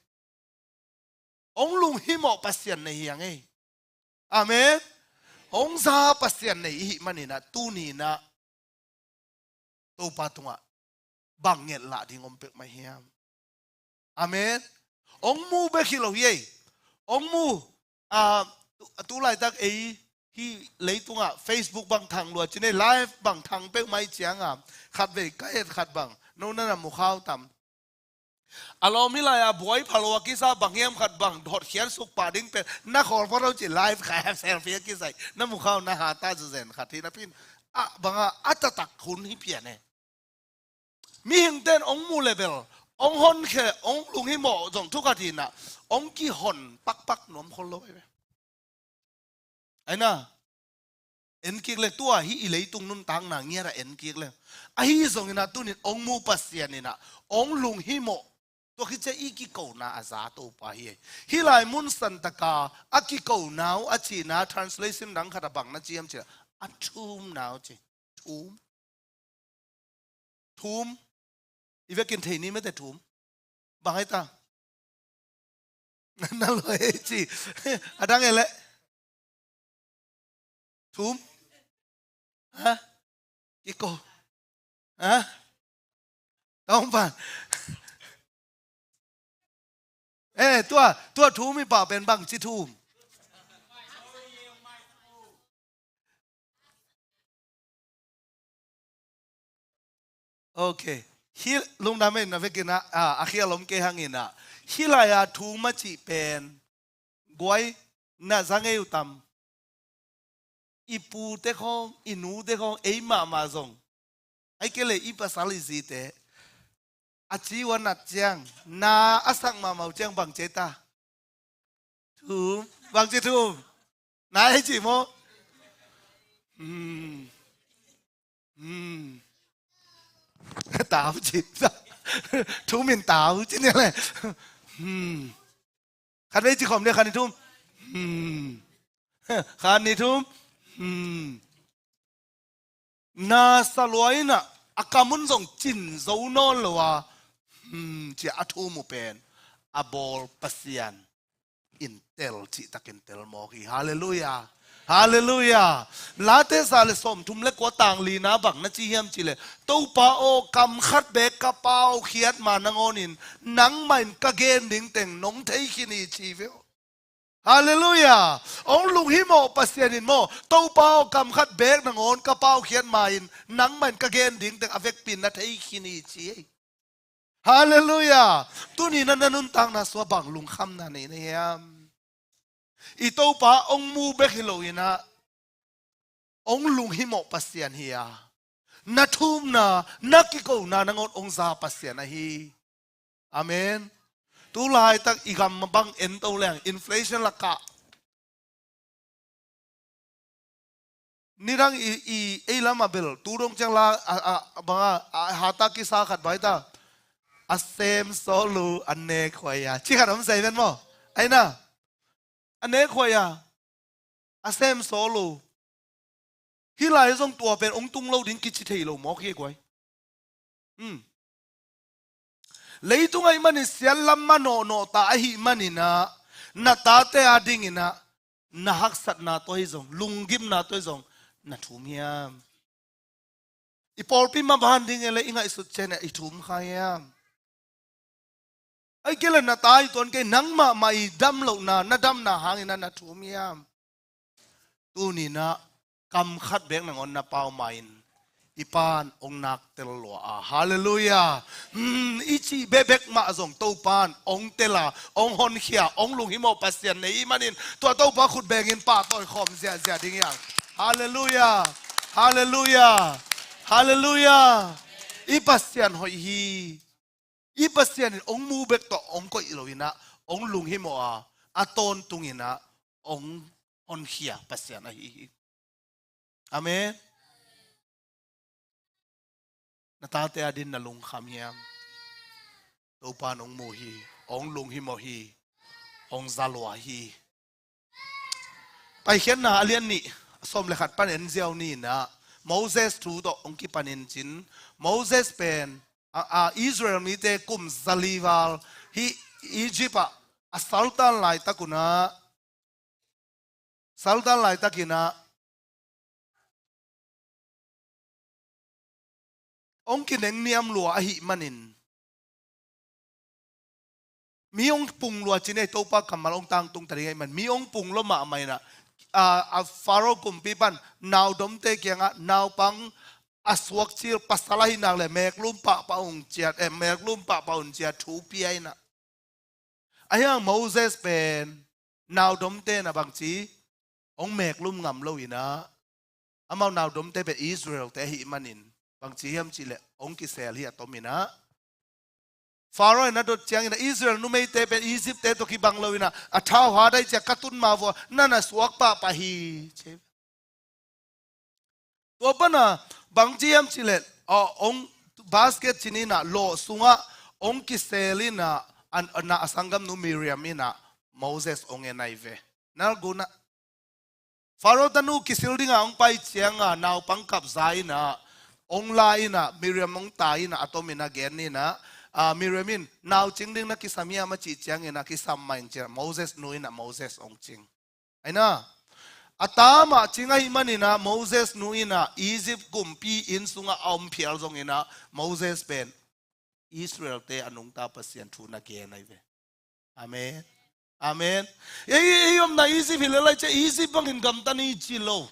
Hong lunghimawh Pasian nei hi hang ei. Amen. Hong za Pasian nei i hih manin ah, tuni in ah Topa tungah bang nget lah ding om pek mah hiam? Amen. Hong mu bek hi lo hi ei. Hong mu, a, tu, tu laitak ei hih leitungah Facebook bang thang lua cin ei, live bang thang peuhmah ih ciang a, khatvei ka et khat bang, no na na mu khau tam. A lawm hih lai-a buai phalo a kisa bang hiam khat bang hotkhiat suk pah ding pen na khawl pha lo ci, live kha selfie a kisai na mu khau na ha ta zuzen khat hi napi in, a bangah a taktak hun hi pian e. Mihingte in hong mu le bel, hong honkhia, hong lunghimawh zong thu khat hi in ah, hong kihon pakpak nuam khol lo ahi ve. Ai na, en kik le, tua hi i leitung nuntakna ngiat ah en kik le. Ahi zongin ah tuni in hong mu Pasian in ah hong lunghimawh, tua khit ciang i kikona a za Topa hi. Hih lai mun santaka a kikona uh a cihna translation dang khat a bang na ci hiam cih leh, a thumna uh ci. Thum. Thum. I vekin thei ni mete thum. Bang ai ta. Na lo ei ci. A dang e le. Thum. Ha? Kiko. Ha? Tawng pan. Eh, tua, tua thum i pah pen bang ci thum. Ok. Hih lungdam in a vekin ah, a, a khial om kei hangin ah, hih lai-a thum a cih pen guai, na za ngei uh tam? I pute khawng, i nute khawng, ei mahmah zong, ahih kei leh i pasal i zite, a ci uh a nat ciang, na a sak mahmah uh ciang bang ci ei ta? Thum. Bang ci thum? Na ei ci maw? Hmm. Hmm. Tau ci. Thum in tau ci ni le. Hmm. Khat vei ci khawm ni, khat ni thum. Hmm. Khat ni thum. Hmm. Na sa lua in ah, a kam un zong cin zo nawn lo a, hmm, ci a thum uh pen a bawl Pasian in tel cihtakin tel mawk hi. Halleluiah. Halleluiah. Late za le sawmthum le kua, tang lina bang na ci hiam cih leh, Topa aw, kam khat beek ka paukhiat ma nangawnin nangmah in ka gen ding teng nong thei khin hi, ci ve aw. Halleluiah. Hong lunghimawh Pasian in maw, Topa aw, kam khat beek nangawn ka paukhiat ma-in nangmah in ka gen ding teng a vekpi in na thei khin hi, ci hi. Halleluiah. Tuni na, na nuntakna sua bang lungkhamna nei na hiam? I Topa hong mu bek hi lo in ah, hong lunghimawh Pasian hi a, na thumna, na kikona nangawn hong za Pasian ahi. Amen. Tu laitak i gam bang en to leng, inflation lakah nidang i, i, ei lam a bel tu dong ciang la, a, a, a bang a, a, hata kisa khat bai ta. A sem sawl uh a nek huai a, ci khat om sai ven maw? Ai na. A nek huai a, a sem sawl uh. Hih lai zong tua pen hong tung lo ding kici thei lo mawk hi guai. Hmm. Leitung ahih manin siat lam manawhnawh ta ahih manin ah, na tate a dingin ah, na haksatna tawh hi zong, lunggimna tawh hi zong, na thum hiam? I pawlpi maban ding e le i ngaihsut ciang ah i thum kha hiam? Ahih kei leh na ta i tuan kei, nangmah mah i dam lohna, na damna hangin ah na thum hiam? Tuni in ah kam khat beek nangawn na pau ma-in i Pa'n hong nak tel lua a. Halleluiah. Hmm, i cih bekbek mah zong Topa'n hong tel a, hong honkhia, hong lunghimawh Pasian na hih manin tua Topa khut bengin pahtawi khawm ziahziah ding hiam? Halleluiah. Halleluiah. Halleluiah. I Pasian hoih hi. I Pasian in hong mu bek tawh hong koih lo in ah, hong lunghimawh a, a tawntung in ah hong honkhia Pasian ahi hi. Amen. Na tate a din na lungkham hiam? Topa'n hong mu hi, hong lunghimawh hi, hong za lua hi. Paikhiatna a lian nih, a sawm le khat pan en ziau ni in ah, Moses thu tawh hong kipanin cin, Moses pen, a, a, Israel mite kum zali val hih Egypt ah a saltan laitak un ah, saltan laitakin ah hong kinengniam lua ahih manin, mi hong pung lua cin ei, Topa kammal hong tangtung ta ding ahih man, mi hong pung lua mahmah in ah, a, a Faro kumpi pan naudomte kiangah naupang a suak cil pasal ahih nak leh meeklum pahpah un ciat, eh, meeklum pahpah un ciat thu pia in ah. Ahi hang Moses pen naudomte in ah bangci, hong meeklum ngam lo in ah, amau naudomte pen Israelte ahih manin bangci hiam cih leh hong kisel hi a tom in ah. Faro in a dot ciangin ah Israel numeite pen Egyptte tawh kibang lo in ah, a thau hat ahih ciang ka tun ma vua na na suak pahpah hi, ci. Tua pan ah bangci hiam cih leh, a, hong basket cin in ah lawh sungah hong kisel in ah, a, a, na a sanggamnu Miriam in ah Moses hong en ahi ve. Nalgun ah Faro tanu kisil dingah hong pai ciangah naupang kap za in ah hong la in ah, Miriam hong ta in ah, a tom in ah gen in ah, a, Miriam in, "Nau cing ding na kisam hiam?" a cih ciangin ah, "Kisam mah ing," ci-in ah Moses nu in ah Moses hong cing. Ahi na, a ta mah cing ahih manin ah Moses nu in ah Egypt kumpi inn sungah a om phial zongin ah Moses pen Israelte a nungta Pasian thu na gen ahi ve. Amen. Amen. Ei, ei, ei omna Egypt hi lel lai ciang Egypt bangin gamta ni ci lo.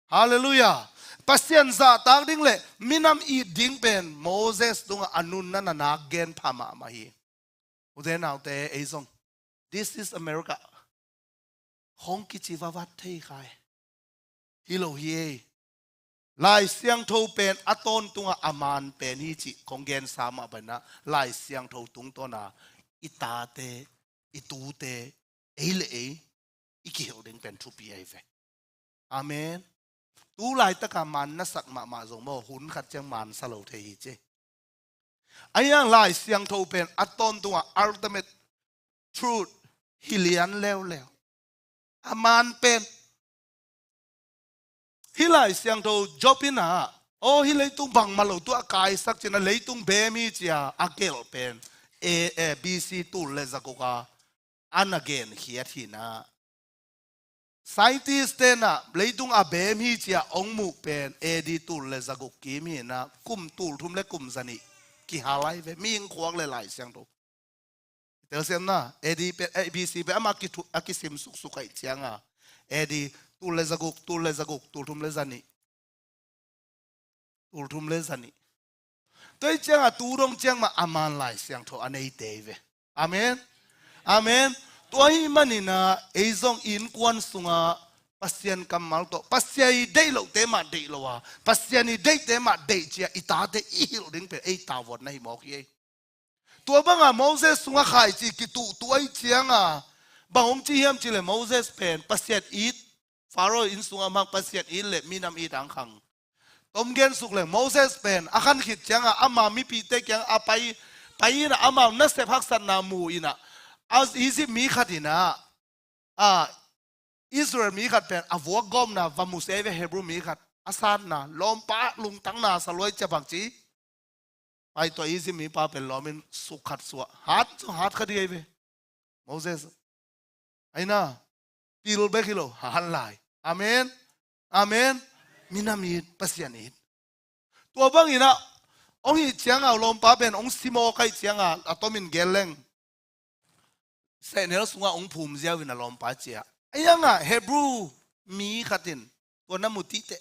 Halleluiah. Pasian zahtak ding le minam it ding pen Moses tungah a nunna na nak gen pha mahmah hi. Ute naute, ei zong, this is America. Hong kici vavat thei khai. Hi lo hi ei. Lai Siangtho pen a tawntungah a man pen hi cih kong gensa mah banah Lai Siangtho tungtawna i tate, i tute, ei le ei i kihilh ding pen thupi ahi ve. Amen. Tu laitaka man na sak mahmah zong maw, hun khat ciang man sa lo thei hi ci. Ahi hang Lai Siangtho pen a tawntungah ultimate truth hi lian leuleu. A man pen. Hih Lai Siangtho Job in ah, aw, hih leitung bangmah lo tu a kaisak cin a, leitung beem hi ci a, a gelh pen, A, A, B C tul le zaguk a, a na genkhiat hi na. Scientist ten ah leitung a beem hi ci a ong muh pen A D tul le zaguk kim hi na, kum tul thum le kum zanih kihal ahi ve, mihing khuak le Lai Siangtho. Telsiam na, A D pen, A B C pen amah kithu-, a kisim suksuk ahih cianga, A D tul le zaguk, tul le zaguk, tul thum le zanih. Tul thum le zanih. Tua ahih cianga tu dong ciang mah a man Lai Siangtho a neite hi ve. Amen. Amen. Tua ahih manin ah ei zong i innkuan sunga Pasian kammal tawh, Pasian i deih lohte mah deih lo a, Pasian i deihte mah deih ci a i tate i hilh ding pen ei tavuan na hi mawk hi ei. Tua banga Moses sungah khaici kituhtuh ahih cianga, bang hong ci hiam cih leh Moses pen Pasian it, Pharaoh inn sungah mang Pasian it le minam it ang khang. Tom gen suk leng Moses pen a khan khit cianga ama mipite kiang a pai, pai in ah amau nasep haksatna mu in ah, a Egypt mi khat in ah, a Israel mi khat pen a vuak gawpna va mu se ve, Hebrew mi khat a satna, lawmpa lungtang na sa lua ahih ciang bang ci. Pai tua Egypt mipa pen lawmin suk khat suah. Hat, hat kha ding ahi ve. Moses. Ahi na. Pil bek hi lo. Hat lai. Amen. Amen. Minam it, Pasian it. Tua bangin ah, hong hih cianga lawmpa pen hong si mawk ahih cianga, a tomin gen leng. Sehnel sungah hong phum ziau in a lawmpa ci a. Ahi hangah Hebrew mi khat in tua na mu tihteh.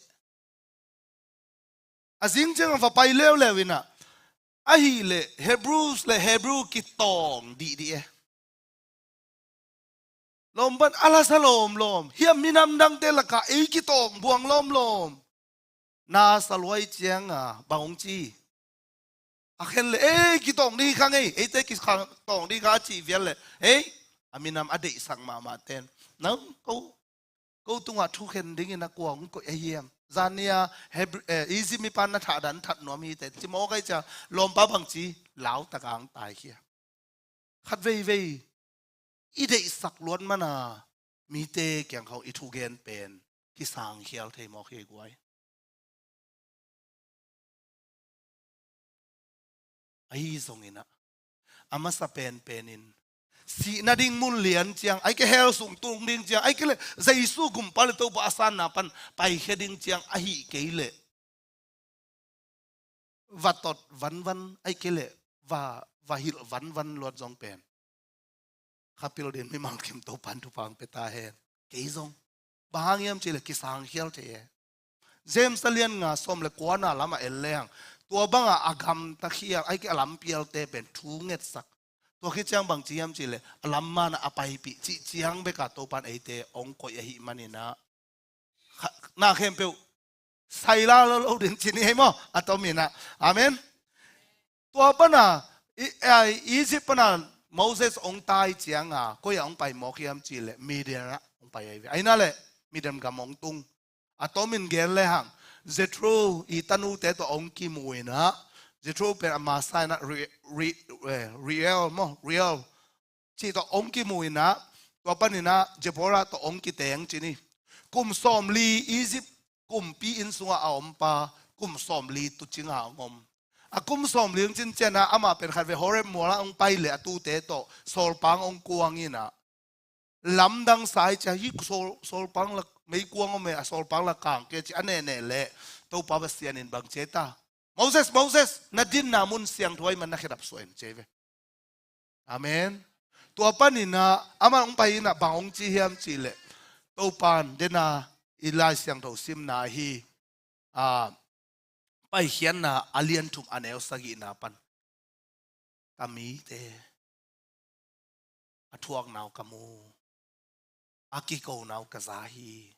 A zing ciangah va pai leuleu in ah, ahih leh Hebrews le Hebrew kitawng dihdih e. Lawmpan a la sa lawmlawm, hiah minam dangte lakah ei kitawng buang lawmlawm. Na sa lua ahih cianga bang hong ci? A khen le, ei, kitawng ding hi kha ngei, eite kitawng ding hi kha a cih vial le, ei, a minam a deihsak mahmah ten, nang, ko, ko tungah thukhen dingin a kua hong koih ahi hiam? Zania Hebrew, eh, Egypt mipa na thahdan that nuam hi te, ci mawk ahih ciang, lawmpa bang ci, lautak ang tai khia. Khat veivei i deihsak luat mana mite kiang khawng i thugen pen kisangkhial thei mawk hi guai. Ahi zongin ah, a masa penpenin sihna ding mun lian ciang, ahih kei leh hell sung tung ding ciang, ahih kei leh Jesu gumpa le Topa a sanna pan paikhia ding ciang ahih kei leh va tot vanvan, ahih kei leh va, va hilh vanvan luat zong pen, kha pil din mimal kim Topan thupha pia ta hen. Kei zong bang hang hiam cih leh kisangkhial thei e. James a lian nga sawm le kuana lamah en lehang, tua banga a gamta khial, ahih kei a lampialte pen thu ngetsak. Tua khit ciang bang ci hiam cih leh a lam mana a paipih cih ciang beka Topan eite hong koih ahih manin ah, kha, na khempeuh saila lo lo ding ci ni hei maw, a tomin ah. Amen. Tua pana, i, a, Egypt pana Moses hong tai cianga, koi-ah hong pai mawk hiam cih leh Midian ah hong pai ahi ve. Ahi na leh Midian gam hong tung. A tomin gen lehang, Jethro i tanute tawh hong kimu in ah, Jethro pen a masa in ah Re-, Re-, eh, Reuel maw, Reuel cih tawh hong kimu in ah, tua panin ah Zipporah tawh hong kiteng ci ni. Kum sawmli Egypt kumpi inn sungah a ompa, kum sawmli tuucinga hong om. A kum sawmli hong cin ciangin ah amah pen khatvei Horeb mualah hong pai leh a tuute tawh sawlpang hong kuang in ah, lamdang sa ahih ciang, hih sawl, sawlpang lak meikuang om e, a sawlpang lak kang kei ci a nehneh leh, Topa Pasian in bang ci ta? Moses, Moses, na dinna mun siangtho ahih man na khedap suah in ci ve. Amen. Tua panin ah, amah hong pai in ah bang hong ci hiam cih leh, Topan, dena i Lai Siangtho simna hi. a, Paikhiatna a lian thum a neu sagihna pan, "Ka mite a thuakna uh ka mu, a kikona uh ka za hi,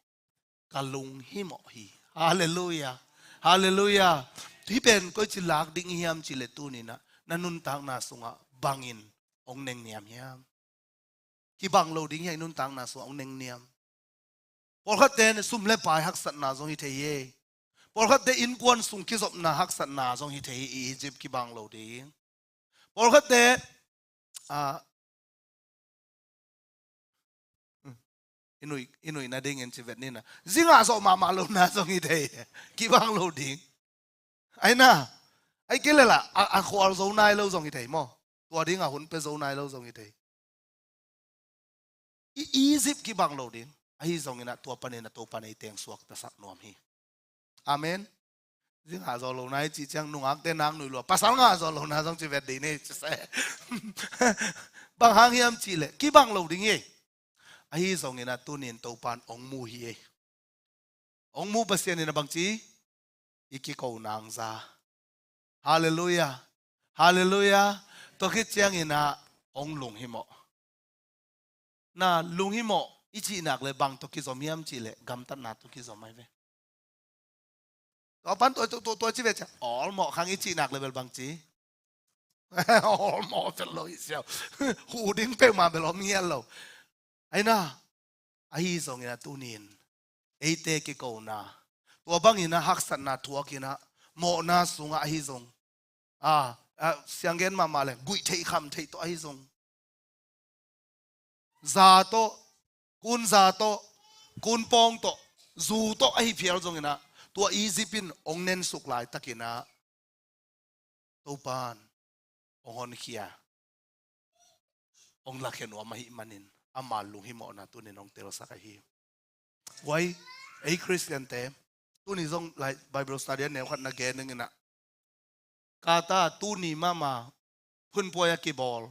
ka lunghimawh hi." Halleluiah. Halleluiah. Hih pen koici lak ding i hiam cih leh tuni-in ah na nuntakna sungah bangin hong nengniam hiam? Kibang lo ding hi a, i nuntakna sungah hong nengniam. Pawlkhatte sum le pai haksatna zong hi thei hi. Pawlkhatte innkuan sung kizopna haksatna zong hi thei hi, i Egypt kibang lo ding. Pawlkhatte, ah, i nuih, i nuih nadingin ci vet ni na. Zingah zawh mahmah lohna zong hi thei hi. Kibang lo ding. Ahi na, ahih kei leh lah, a, a khual zo nai lo zong hi thei maw. Tua dingah hun pia zo nai lo zong hi thei. I Egypt kibang lo ding. Ahi zongin ah tua panin ah Topa'n ei teng suaktasak nuam hi. Amen. Zi ngah zaw lo na i cih ciang nungakte nak nuih lua. Pasal ngah zaw lo na zong ci vet ding ni ci se. Bang hang hiam cih leh kibang lo ding hi. Ahi zongin ah tuni-in Topa'n hong mu hi. Hong mu Pasian in a bangci, i kiko nang za. Halleluiah. Halleluiah. Tua khit ciangin ah hong lunghimawh. Na lunghimawh i cih nak leh bang tawh kizom hiam cih leh gamtatna tawh kizom ahi ve. Tua pan tua, tua, tua, tua ci ve ciang, awlmawh khang i cih nak leh bel bangci. Awlmawh vet lo hi siau. Huh ding peuhmah bel om ngiat lo. Ahi na, ahi zongin ah tuni-in eite kikona, tua bangin ah haksatna thuakin ah mawhna sungah ahi zong, a, a, sianggen mahmah leh guih theih kham theih tawh ahi zong, za tawh, kun za tawh, kun pawng tawh, zu tawh ahi phial zongin ah tua Egypt in hong nensuk laitakin ah Topa'n hong honkhia, hong lakhia nuam ahih manin ama lunghimawhna tuni-in hong telsak ahi. Guai, ei Khristiante, tuni zong lai Bible study a neu khat na gen dingin ah, Qatar tuni mahmah phunpuai a kibawl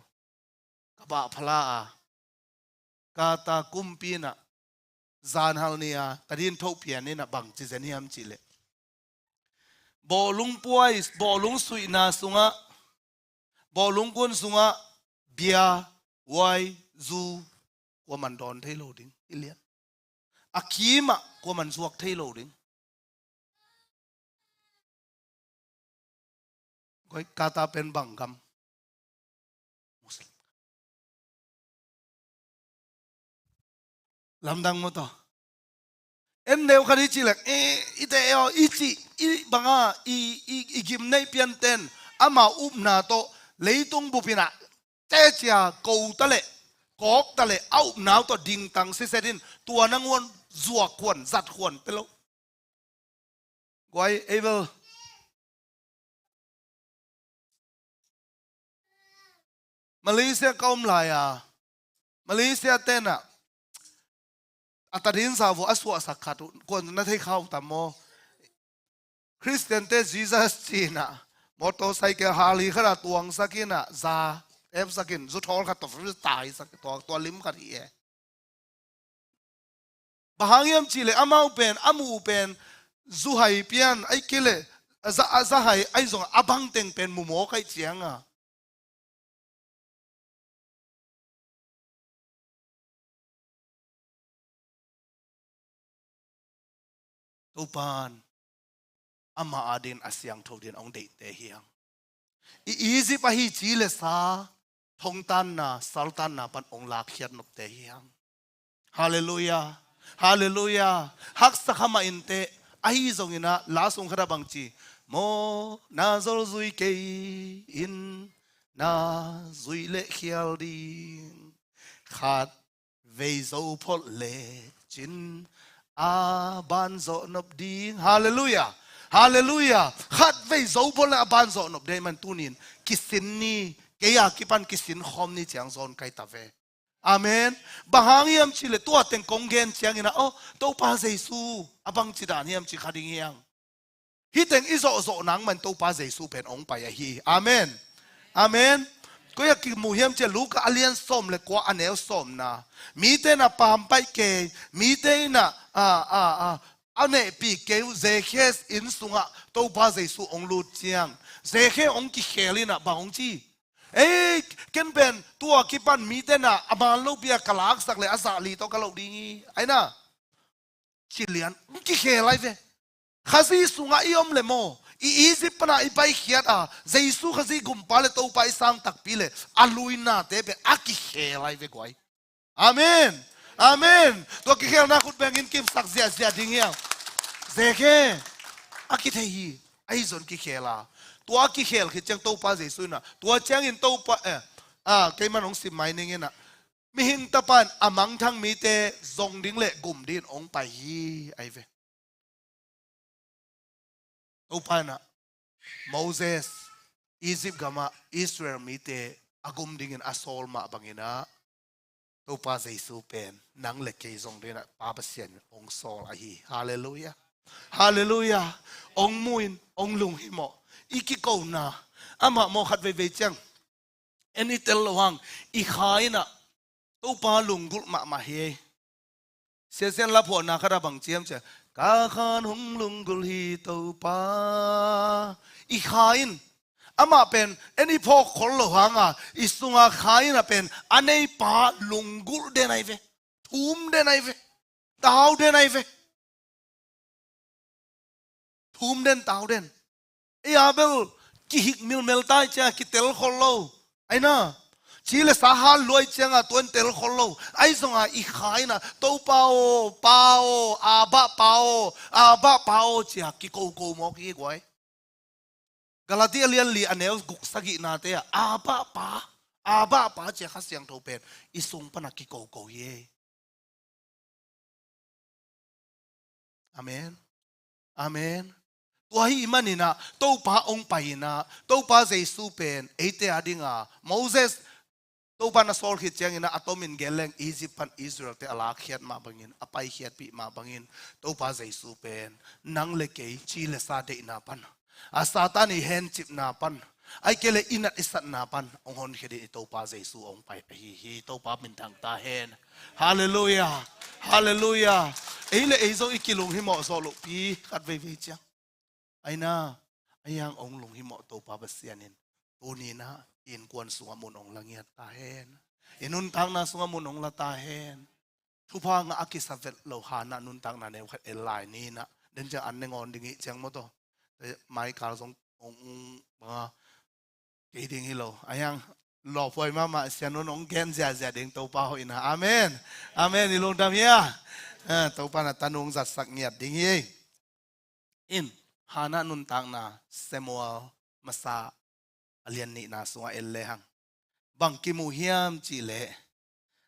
ka bah phala a, Qatar kumpi in ah zanhal ni a tadin thoh pian in ah bangci zen hiam cih leh, bawlung puai, bawlung suihna sungah, bawlung kun sungah bia, wai, zu, kuaman dawn thei lo ding hi lian. A kimah kuaman zuak thei lo ding. Guai, Qatar pen bang gam? Muslim. Lamdang maw tawh. En deuh khat i cih leh, eh, i te, eh, aw, i cih, i banga, i, i, i gimneih pianten amau upna tawh leitung bup in ah tecia ko ta leh, kawk ta leh, a upna uh tawh dingtang siset in tua nangawn zuak khuan, zat khuan pia lo. Guai, ei bel Malaysia ka om lai a, Malaysia ten ah a tadin za vua a suahsak khat uh, kuan na thei kha uh tam maw? Khristiante Jesus ci-in ah motorcycle hal hi khat ah tuangsak in ah za epsak in, zu thawl khat tawh taisak, tua, tua lim khat hi e. Bang hang hiam cih leh amau pen, a muh uh pen, zu hai pian, ahih kei leh, a za, a za hai, ahi zongah a bangteng pen mu mawk ahih ciangah. Topa'n ama adingin a siangtho dingin hong deihte hi hang. I Egypt ahi ci le sa, thongtanna, saltanna pan hong lakkhiat nopte hi hang. Halleluiah. Halleluiah. Haksa kha mah inteh, ahi zongin ah, la sung khat ah bang ci? Maw, na zol zui kei in, na zuih leh khial ding. Khat vei zo phot lecin a ban zawh nop ding. Halleluiah. Halleluiah. Khat vei zo phot leh a ban zawh nop ding ahih man tuni-in kisin ni, kei a kipan kisin khawm ni ci-in hong zawn kai ta ve. Amen. Bang hang hiam cih leh tua teng kong gen ciangin ah, aw, Topa Jesu a bangci dan hiam ci kha ding hi hang. Hih teng i zawhzawh nangman Topa Jesu pen hong pai ahi. Amen. Amen. Koi ah kimu hiam cih leh Luka a lian sawm le kua, a neu sawmna. Mite in ah pampaih kei, mite in ah, a, a, a, a nehpih kei uh Zekhe inn sungah Topa Jesu hong lut ciang, Zekhe hong kikhel inah bang hong ci? Ei, ken pen tua kipan mite na a man lopi a ka laksak le a zah li tawh ka loh ding hi, ai na. Ci lian, hong kikhel ai ve. Khazih sungah i om le maw, i Egypt pana i paikhiat a, Jesu Khazih gumpa le Topa i sang takpi le a luinate pen a kikhel ai ve guai. Amen. Amen. Tua kikhelna khut bengin kimsak ziahziah ding hiam? Zekhe a kithei hi. Ahi zong kikhel a, tua a kikhel khit ciang Topa Jesu inah, tua ciangin Topa, eh, ah, keiman hong sim mai ning inah, mihing Tapa in a mangthang mite zong ding le gum dingin hong pai hi, ai ve. Topa inah Moses Egypt gamah Israel mite a gum dingin a sawl mah banginah Topa Jesu pen nang le kei zong dinah Pa Pasian hong sawl ahi. Halleluiah. Halleluiah. Hong mu in hong lunghimawh. I kikona amah maw khat veivei ciang en i tel lo hang, i kha inah Topa lunggulh mahmah hi. Siasian laphuahna khat a bang ciam cia, ka khan hong lunggulh hi Topa. I kha in, amah pen en i phawk khol lo hanga i sunga kha inah pen a neipa lunggulh den ai ve. Thum den ai ve. Tau den ai ve. Thum den, tau den. Ei a bel kihik milmel tai cianga kitel khol lo. Ai na. Ci le sa hal luai cianga tuan tel khol lo. Ai zonga i kha ina Topa aw, Pa aw, Abba Pa aw, Abba Pa aw cia kikoko mawk hi guai. Galatia lian li a neu guk sagihna te ah Abba Pa, Abba Pa cia Kha Siangtho pen i sung pana kikoko hi ei. Amen. Amen. Tua hi i maninah Topa ong pai inah Topa Jesu pen eite a dinga Moses Topa na sawl khit cianginah a tomin gen leng Egypt pan Israel te a lakkhiat mah bangin a paikhiatpih mah bangin Topa Jesu pen nang le kei ci le sa deihna pan a Satan i hencipna pan ai kei le i nat i satna pan ong honkhia ding i Topa Jesu ong pai ahi hi. Topa minthang ta hen. Halleluiah. Halleluiah. Ei le ei zong i kilung himawh zawh lohpi khat veivei ciang. Aina, a hiang ong lung himawh Topa Pasian in tuninah i innkuan sungah mun ong langiat ta hen. I nuntakna sungah mun ong la ta hen. Thupha ngah a kisa vet lo Hannah nuntakna neu khat el lai ninah den ciang an ne ngawn ding ih ciang maw taw. Maikal zong ong banga kei ding hi lo. A hiang lawphuai mahmah sianun ong gen ziazia ding Topa hoihna. Amen. Amen. I lungdam hia. Topa na tanung zatsak ngiat ding hi. In Hannah nuntakna Samuel masa a lian nihna sungah el lehang bang kimu hiam cihleh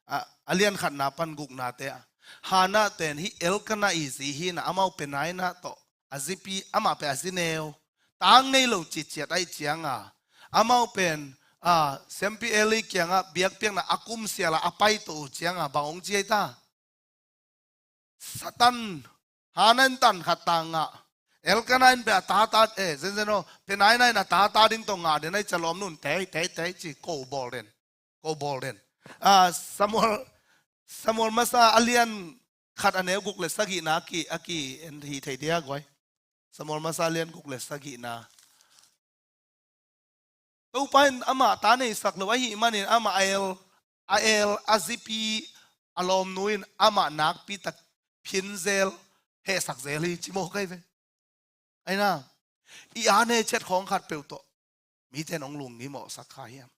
a lian khatna pan guknate ah Hannah ten hih Elkanah i zi hina amau Penina tawh a zipi amah pe a zineu tang nei lo ciciat aih cianga amau pen a siampi Eli kiangah biakpiakna a kumsiala a paito uh cianga bang ong ciai ta. Satan Hannah in tan khat ta ngah. Elkanah in pe a tata e zenzen aw Penina in a tata ding tawh ngah den ai calawm nun tei tei tei ci ko bawl den. Ko bawl den. Samuel Samuel masa a lian khat a neu guk le sagihna a ki a ki en hi thei dia guai. Samuel masa a lian guk le sagihna. Topa in amah ta neisak lo ahih manin amah a el a el a zipi a lawmnu in amah nakpi tak phinzel hehsak zel hi ci maw kai ve. Aina i a ne chet khawng khat peuh tawh mite nong lung ngimawhsak kha hiam?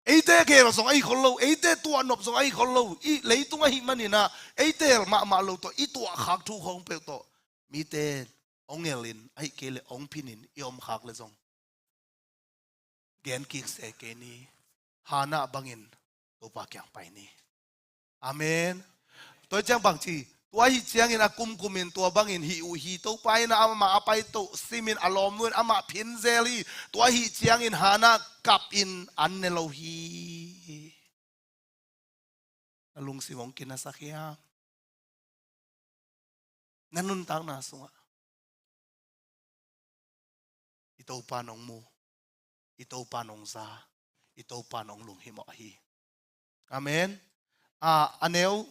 Eite gel zong ahi khol lo, eite tuahnop zong ahi khol lo, i leitung ahih maninah eite el mahmah lo tawh i tuahkhak thu khawng peuh tawh mite ong elin ahih kei le ong phinin i omkhak le zong gen kik se kei ni. Hannah bangin Topa kiang pai ni. Amen. Tua ciang bang ci tua hih ciangin a kumkumin tua bangin hih uh hi Topa in amah a paito simin a lawmnu in amah phinzel hi. Tua hih ciangin Hannah kapin an ne lo hi. Na lungsim hong kinasak hiam? Na nuntakna sungah i Topa nong mu, i Topa nong za, i Topa nong lunghimawh ahi. Amen. A neu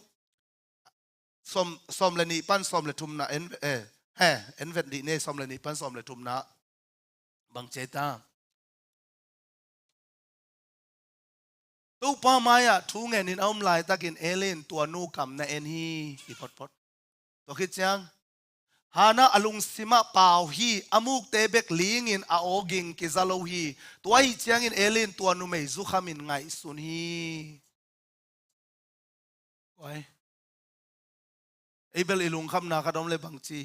sawm, sawm le nih pan sawm le thumna en, eh, he, en vet dih ni, sawm le nih pan sawm le thumna. Bang ci ta. Topa mai-ah thu ngenin a om laitakin Eli in tua nu kam na en hi, ci photphot. Tua khit ciang Hannah a lungsimah pau hi, a mukte bek lingin a aw ging kiza lo hi. Tua ahih ciangin Eli in tua numei zukhamin ngaihsun hi. Oi. Ei bel i lungkhamna khat om le bangci.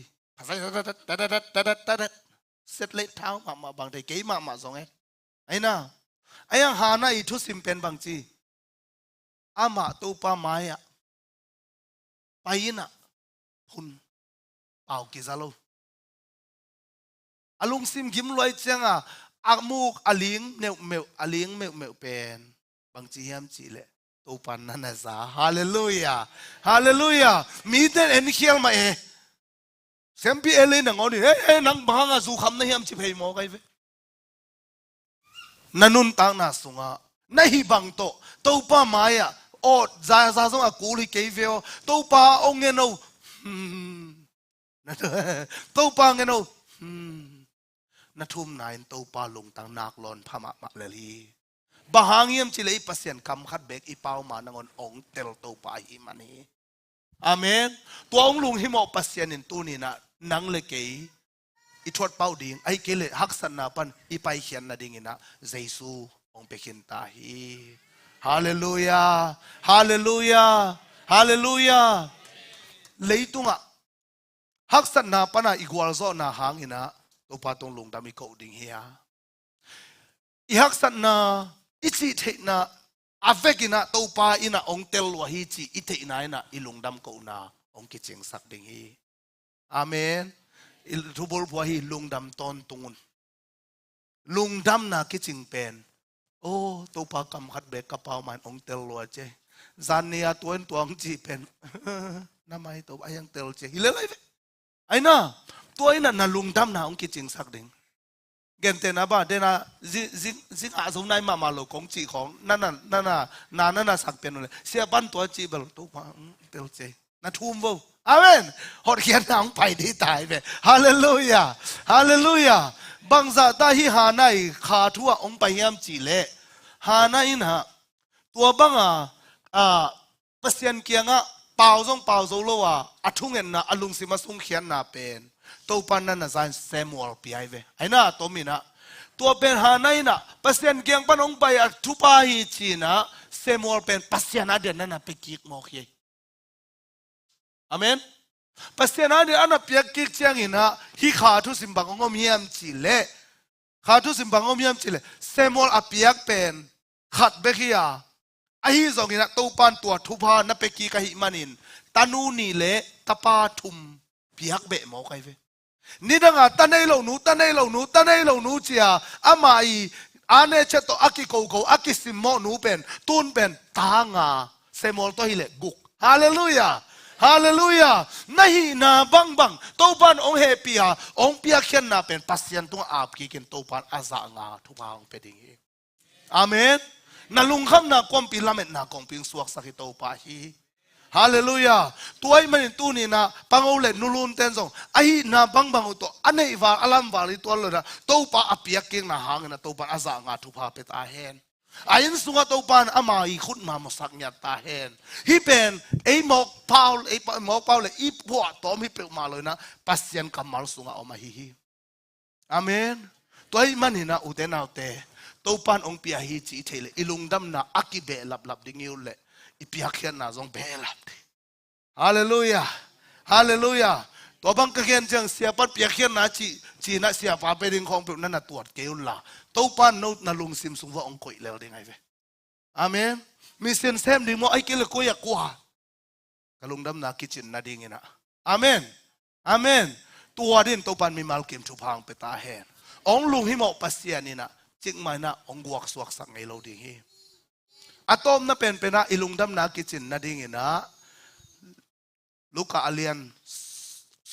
Set leh thau mahmah bang thei kei mahmah zong e. Aina. Aiang Hannah i thusim pen bangci. Amah Topa mai-ah pai inah phun pau kiza lo. A lungsim gim luai cianga a muk a ling meuhmeuh, a ling meuhmeuh pen bangci hiam cihleh Topa na na za. Halleluiah. Halleluiah. Miten en khial mah e. Siampi Eli nangawn in, "He, he, nang bang hanga zukham na hiam?" ci phei maw kai ve. Na nuntakna sungah na hih bang tawh Topa mai-ah awt zaza zong a kul hi kei ve aw. Topa ong ngen o. Hmm. Topa ngen o. Hmm. Na thumna in Topa lungtang nak lawn pha mahmah lel hi. Bang hang hiam cihleh i Pasian kam khat bek i pau ma nangawn ong tel Topa ahi man hi. Amen. Tua ong lunghimawh Pasian in tuninah nang le kei i thuat pauh ding, ahi kei leh haksatna pan i paikhiat nadinginah Jesu ong pia khin ta hi. Halleluiah. Halleluiah. Halleluiah. Leitungah haksatna pana i gualzawhna hanginah Topa tong lungdam i koh ding hi a. I haksatna, i cih theihna a vekinah Topa inah ong tel lua hi cih i theihna inah i lungdam kohna ong kicingsak ding hi. Amen. I thubulphua hi, lungdam tawntung un. Lungdamna kicing pen, "O, Topa kam khat bek ka pau man ong tel lua cia. Zan ni-a tua in tua ong cih pen, na mai Topa a hiang tel cia," hi lelai ve. Aina, tua inah na lungdamna ong kicingsak ding. Gentehna ba dena zi, zi, zi ngah zo nai mahmah lo kong cih khong nana, nana, na nana sak pian uh le, sia pan tua cih bel Topa ong tel cia. Na thum vo. Amen. Hotkhiatna hong pai dih tai ve. Halleluiah. Halleluiah. Bangzah ta hi Hannah i kha thu ah hong pai hiam cihleh, Hannah in ah tua banga, a, Pasian kiangah pau zong pau zo lo a, a thungetna, a lungsim a sungkhiatna pen Topa na na za in Samuel pia hi ve. Aina, a tominah tua pen Hannah inah Pasian kiang pan hong pai a thupha hi cinah Samuel pen Pasian a dian na na pia kik mawk hi. Amen. Pasian a nih a na piak kik cianginah hih kha thusim bang hong om hiam cihleh, kha thusim bang hong om hiam cihleh, Samuel a piak pen khat bek hi a, ahi zonginah Topan tua thupha na pia kik ahih manin tanu nih le tapa thum piak beh mawk ahi ve. Nidanga ta nei lo nu, ta nei lo nu, ta nei lo nu cia ama i a ne chet tawh a kikoko, a kisimmawh nu pen, tun pen ta nga, Samuel tawh hileh guk. Halleluiah. Halleluiah. Na hihna bangbang Topan ong hehpih a, ong piakkhiatna pen Pasian tungah ap kikin Topan a zah nga thupha ong pia ding hi. Amen. Na lungkhamna kuampi, lametna kuampi ong suaksak hi Topa hi. Halleluiah. Tua ahih manin tuninah pango le nulun ten zong ahihna bangbang uh tawh a neihval a lamval hi tuan lo inah Topa a piakkikna hanginah Topan a zah nga thupha pia ta hen. A inn sungah Topan ama i khutma mawsak ngiat ta hen. Hih pen ei mawk pau, ei pa-, mawk pau le i phuahtawm hi peuhmah lo inah Pasian kammal sungah om ahi hi. Amen. Tua ahih maninah ute naute, Topan ong pia hi cih i theih leh i lungdamna a kibeh laplap ding i ut leh i piakkhiatna zong behlap ding. Halleluiah. Halleluiah. Tua bang ka gen ciang siapan piakkhiatna cih, cinah siapa pia ding khawng peuh na na tuat kei unla, Topan no na lungsim sung va ong koih lel ding ahi ve. Amen. Mission sem ding maw, ahi kei le koi a kua? Ka lungdamna kicin nadinginah. Amen. Amen. Tua din Topan mimal kim thupha ong pia ta hen. Ong lunghimawh Pasian inah cikmah inah ong guaksuaksak ngei lo ding hi. A tawpna penpenah i lungdamna kicin nadinginah Luka a lian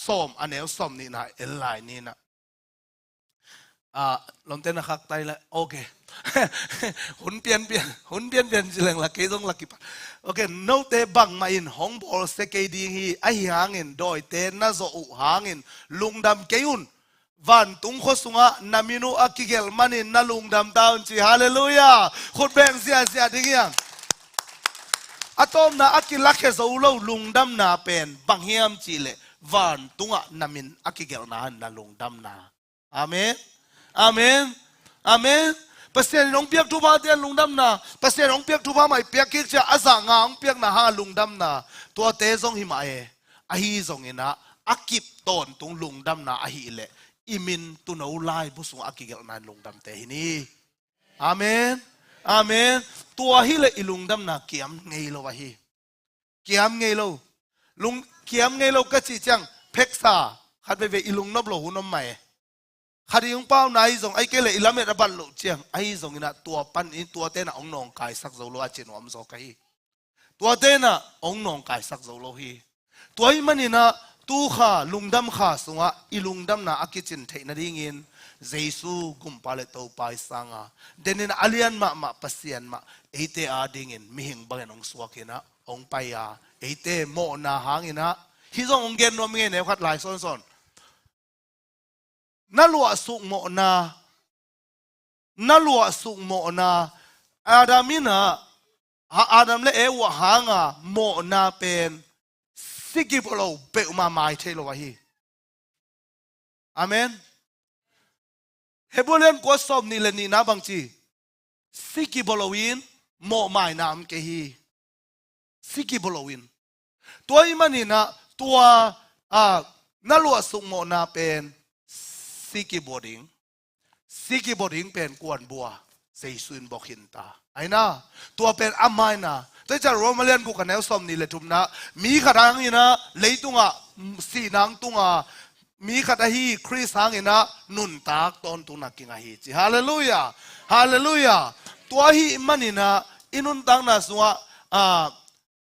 sawm, a neu sawm nihna en lai ninah. Ah, lawmte na khak tai la, okay. Hun pianpian, hun pianpian ci leng la, kei zong la kipan. Okay, note bangmah in hong bawlsia kei ding hi, ahi hangin dawite na zawh uh hangin lungdam kei un. Vantung khua sungah na min uh a kigelh manin na lungdam ta un ci. Halleluiah. Khut beng ziahziah ding hiang. A tawpna a kilakhia zo lo lungdamna pen bang hiam cihleh vantungah na min a kigelhna in na lungdamna. Amen. Amen. Amen. Pasian in hong piak thupha te lungdamna. Pasian in hong piak thupha mah i piak kik cia a zah nga hong piakna hang a lungdamna. Tuate zong hi mah e. Ahi zongin ah a kip tawntung lungdamna ahih leh i min tuuno laibu sungah a kigelhna in lungdamte hi ni. Amen. Amen. Tua hileh i lungdamna kiam ngei lo ahi. Kiam ngei lo. Lung, kiam ngei lo ka cih ciang pheksa khat veivei i lungnop lo hun om mah e. Khat i hong pauna ahi zong, ahih kei leh i lamet a bat loh ciang ahi zongin ah tua pan in tuate na hong nawngkaisak zo lo a ci nuam zaw ka hi. Tuate na hong nawngkaisak zo lo hi. Tua ahih manin ah tu kha lungdam kha sungah i lungdamna a kicin theih nadingin Jesu gumpa le Topa i sanga denin a lian mahmah Pasian mah eite adingin mihing bangin hong suakin ah hong pai a, eite mawhna hangin ah, hih zong hong gen nuam ing e, neu khat lai sawnsawn. Na luahsuk mawhna, na luahsuk mawhna, Adam in ah, ha, Adam le Eva hanga mawhna pen si kibaw lo peuhmah mai thei lo ahi. Amen. Hebrew lian kua sawm nih le nihna bang ci? Si kibaw loin mawhmaina om kei hi. Si kibaw loin. Tua ahih manin ah tua, a, na luahsuk mawhna pen si kibaw ding. Si kibaw ding pen kuan bua, Jesu in bawl khin ta. Ahi na, tua pen a maina. Tua hi ciang Roma lian guk a neu sawm nih le thumna, mi khat hangin ah leitungah, mm, sihna hong tung a, mi khat ahi Khrist hangin ah nuntak tawntungna kinga hi ci. Halleluiah. Halleluiah. Tua ahih manin ah i nuntakna sungah, a,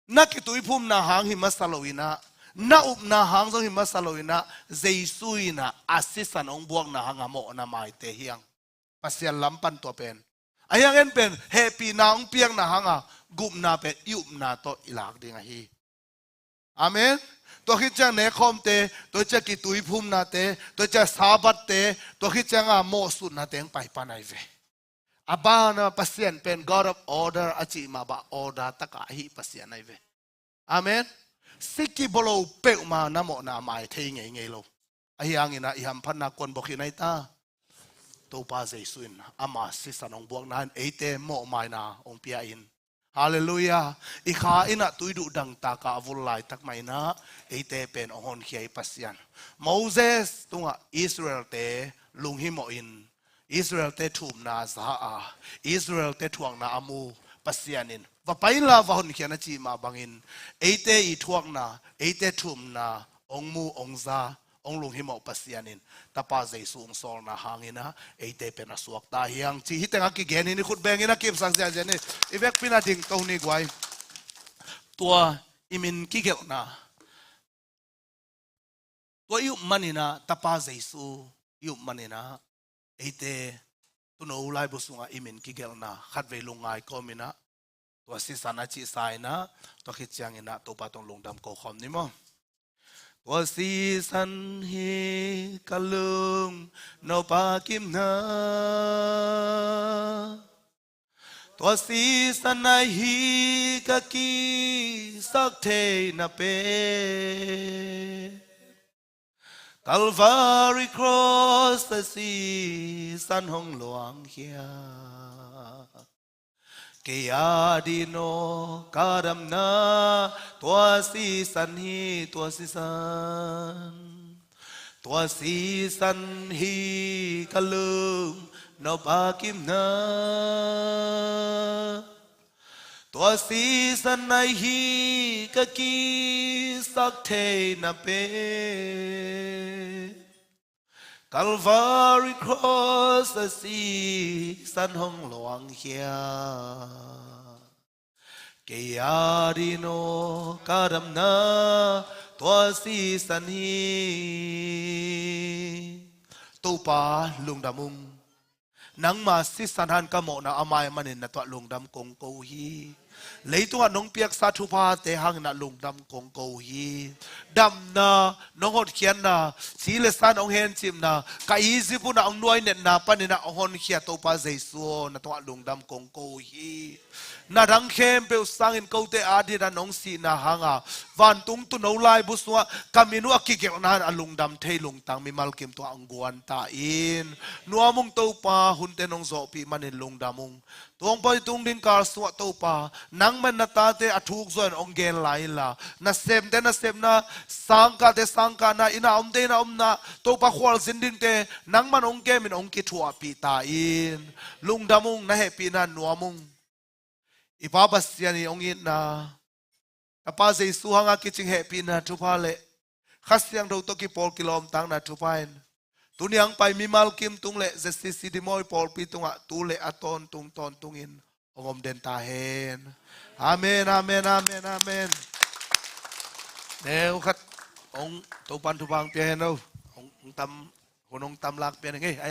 na kituiphumna hang hi masa loin ah, na upna hang zong hi masa loin ah, Jesu in ah a sisan hong buakna hanga mawhna maite hi hang. Pasian lam pan tua pen. Ahi hang en pen hehpihna hong piakna hanga gupna pen i upna tawh i lak ding ahi. Amen. Tua khit ciang nekkhawmte, tua ciang kituiphumnate, tua ciang Sabbath-te, tua khit cianga mawhsutnate hong paipan ahi ve. A bana Pasian pen God of order a cih mah bang order taka ahi Pasian ahi ve. Amen. Si kibaw lo peuhmah na mawhna mai thei ngeingei lo. Ahi hangin ah i hamphatna kuan bawl khin ahi ta. Topa Jesu in ama sisan hong buakna in eite mawhmaina hong pia in. Halleluiah. I kha in ah tuiduh dangtakah a vul laitak mah in ah eite pen hong honkhia hi Pasian. Moses tungah Israel-te lunghimawh in Israel-te thumna za a, Israel-te thuakna a mu Pasian in va pai inla va honkhia in a cih mah bangin eite i thuakna, eite thumna hong mu hong za, hong lunghimawh Pasian in Tapa Jesu hong sawlna hangin ah eite pen a suakta hi hang ci. Hih teng a kigen hi ni, khut bengin a kipsak ziahziah ni. I vekpi-in a dingto ni guai. Tua i min kigelhna, tua i up manin ah, Tapa Jesu i up manin ah, eite tuuno laibu sungah i min kigelhna khatvei lungngai kawmin ah, tua sisan a cihsa in ah, tua khit ciangin ah Topa tawh lungdam ko khawm ni maw. Tua sisan hi ka lungnop a kipna. Tua sisan ahi ka kisak theihna pen. Calvary Cross a sisan hong luangkhia. Kei a ding aw ka damna, tua sisan hi, tua sisan. Tua sisan hi ka lungnop a kipna. Tua sisan ahi ka kisak theihna pen. Calvary Cross a sisan hong luangkhia. Kei a ding aw ka damna, tua sisan hi. Topa lungdam ung. Nangma sisan hangin ka mawhna a mai manin na tungah lungdam kong ko hi. Leitungah nong piaksa thuphate hangin ah lungdam kong ko hi. Damna, nong hotkhiatna, si le san hong hencipna, ka Egypt hunah hong nuainetna panin ah hong honkhia Topa Jesu aw, na tungah lungdam kong ko hi. Na dang khempeuh sangin kote adingin nong sihna hanga vantung tuuno laibu sungah ka min uh a kigelhna in a lungdam thei lungtang mimal kim tungah hong guan ta in. Nuam ung Topa, hunte nong zawhpih manin lungdam ung. Tua hong pai tung ding kal sungah Topa, nangman na tate a thuk zaw in hong gen lai inla, nasemte nasepna, sangkahte sangkahna, inn a omte inn a omna, Topa khualzin dingte nangman hong kemin hong kithuahpih ta in. Lungdam ung, na hehpihna nuam ung. I Pa Pasian i hong itna, Tapa Jesu hanga kicing hehpihna thupha le Kha Siangtho tawh kipawl kilawmtatna thupha in tuni hong pai mimal kim tung le Z C C Dingmawh i pawlpi tungah tu le a tawntung tawntungin hong om den ta hen. Amen, amen, amen, amen. Neu khat hong Topan thupha hong pia hen lo. Hong, hong tam, hun hong tam lak pia ning ei.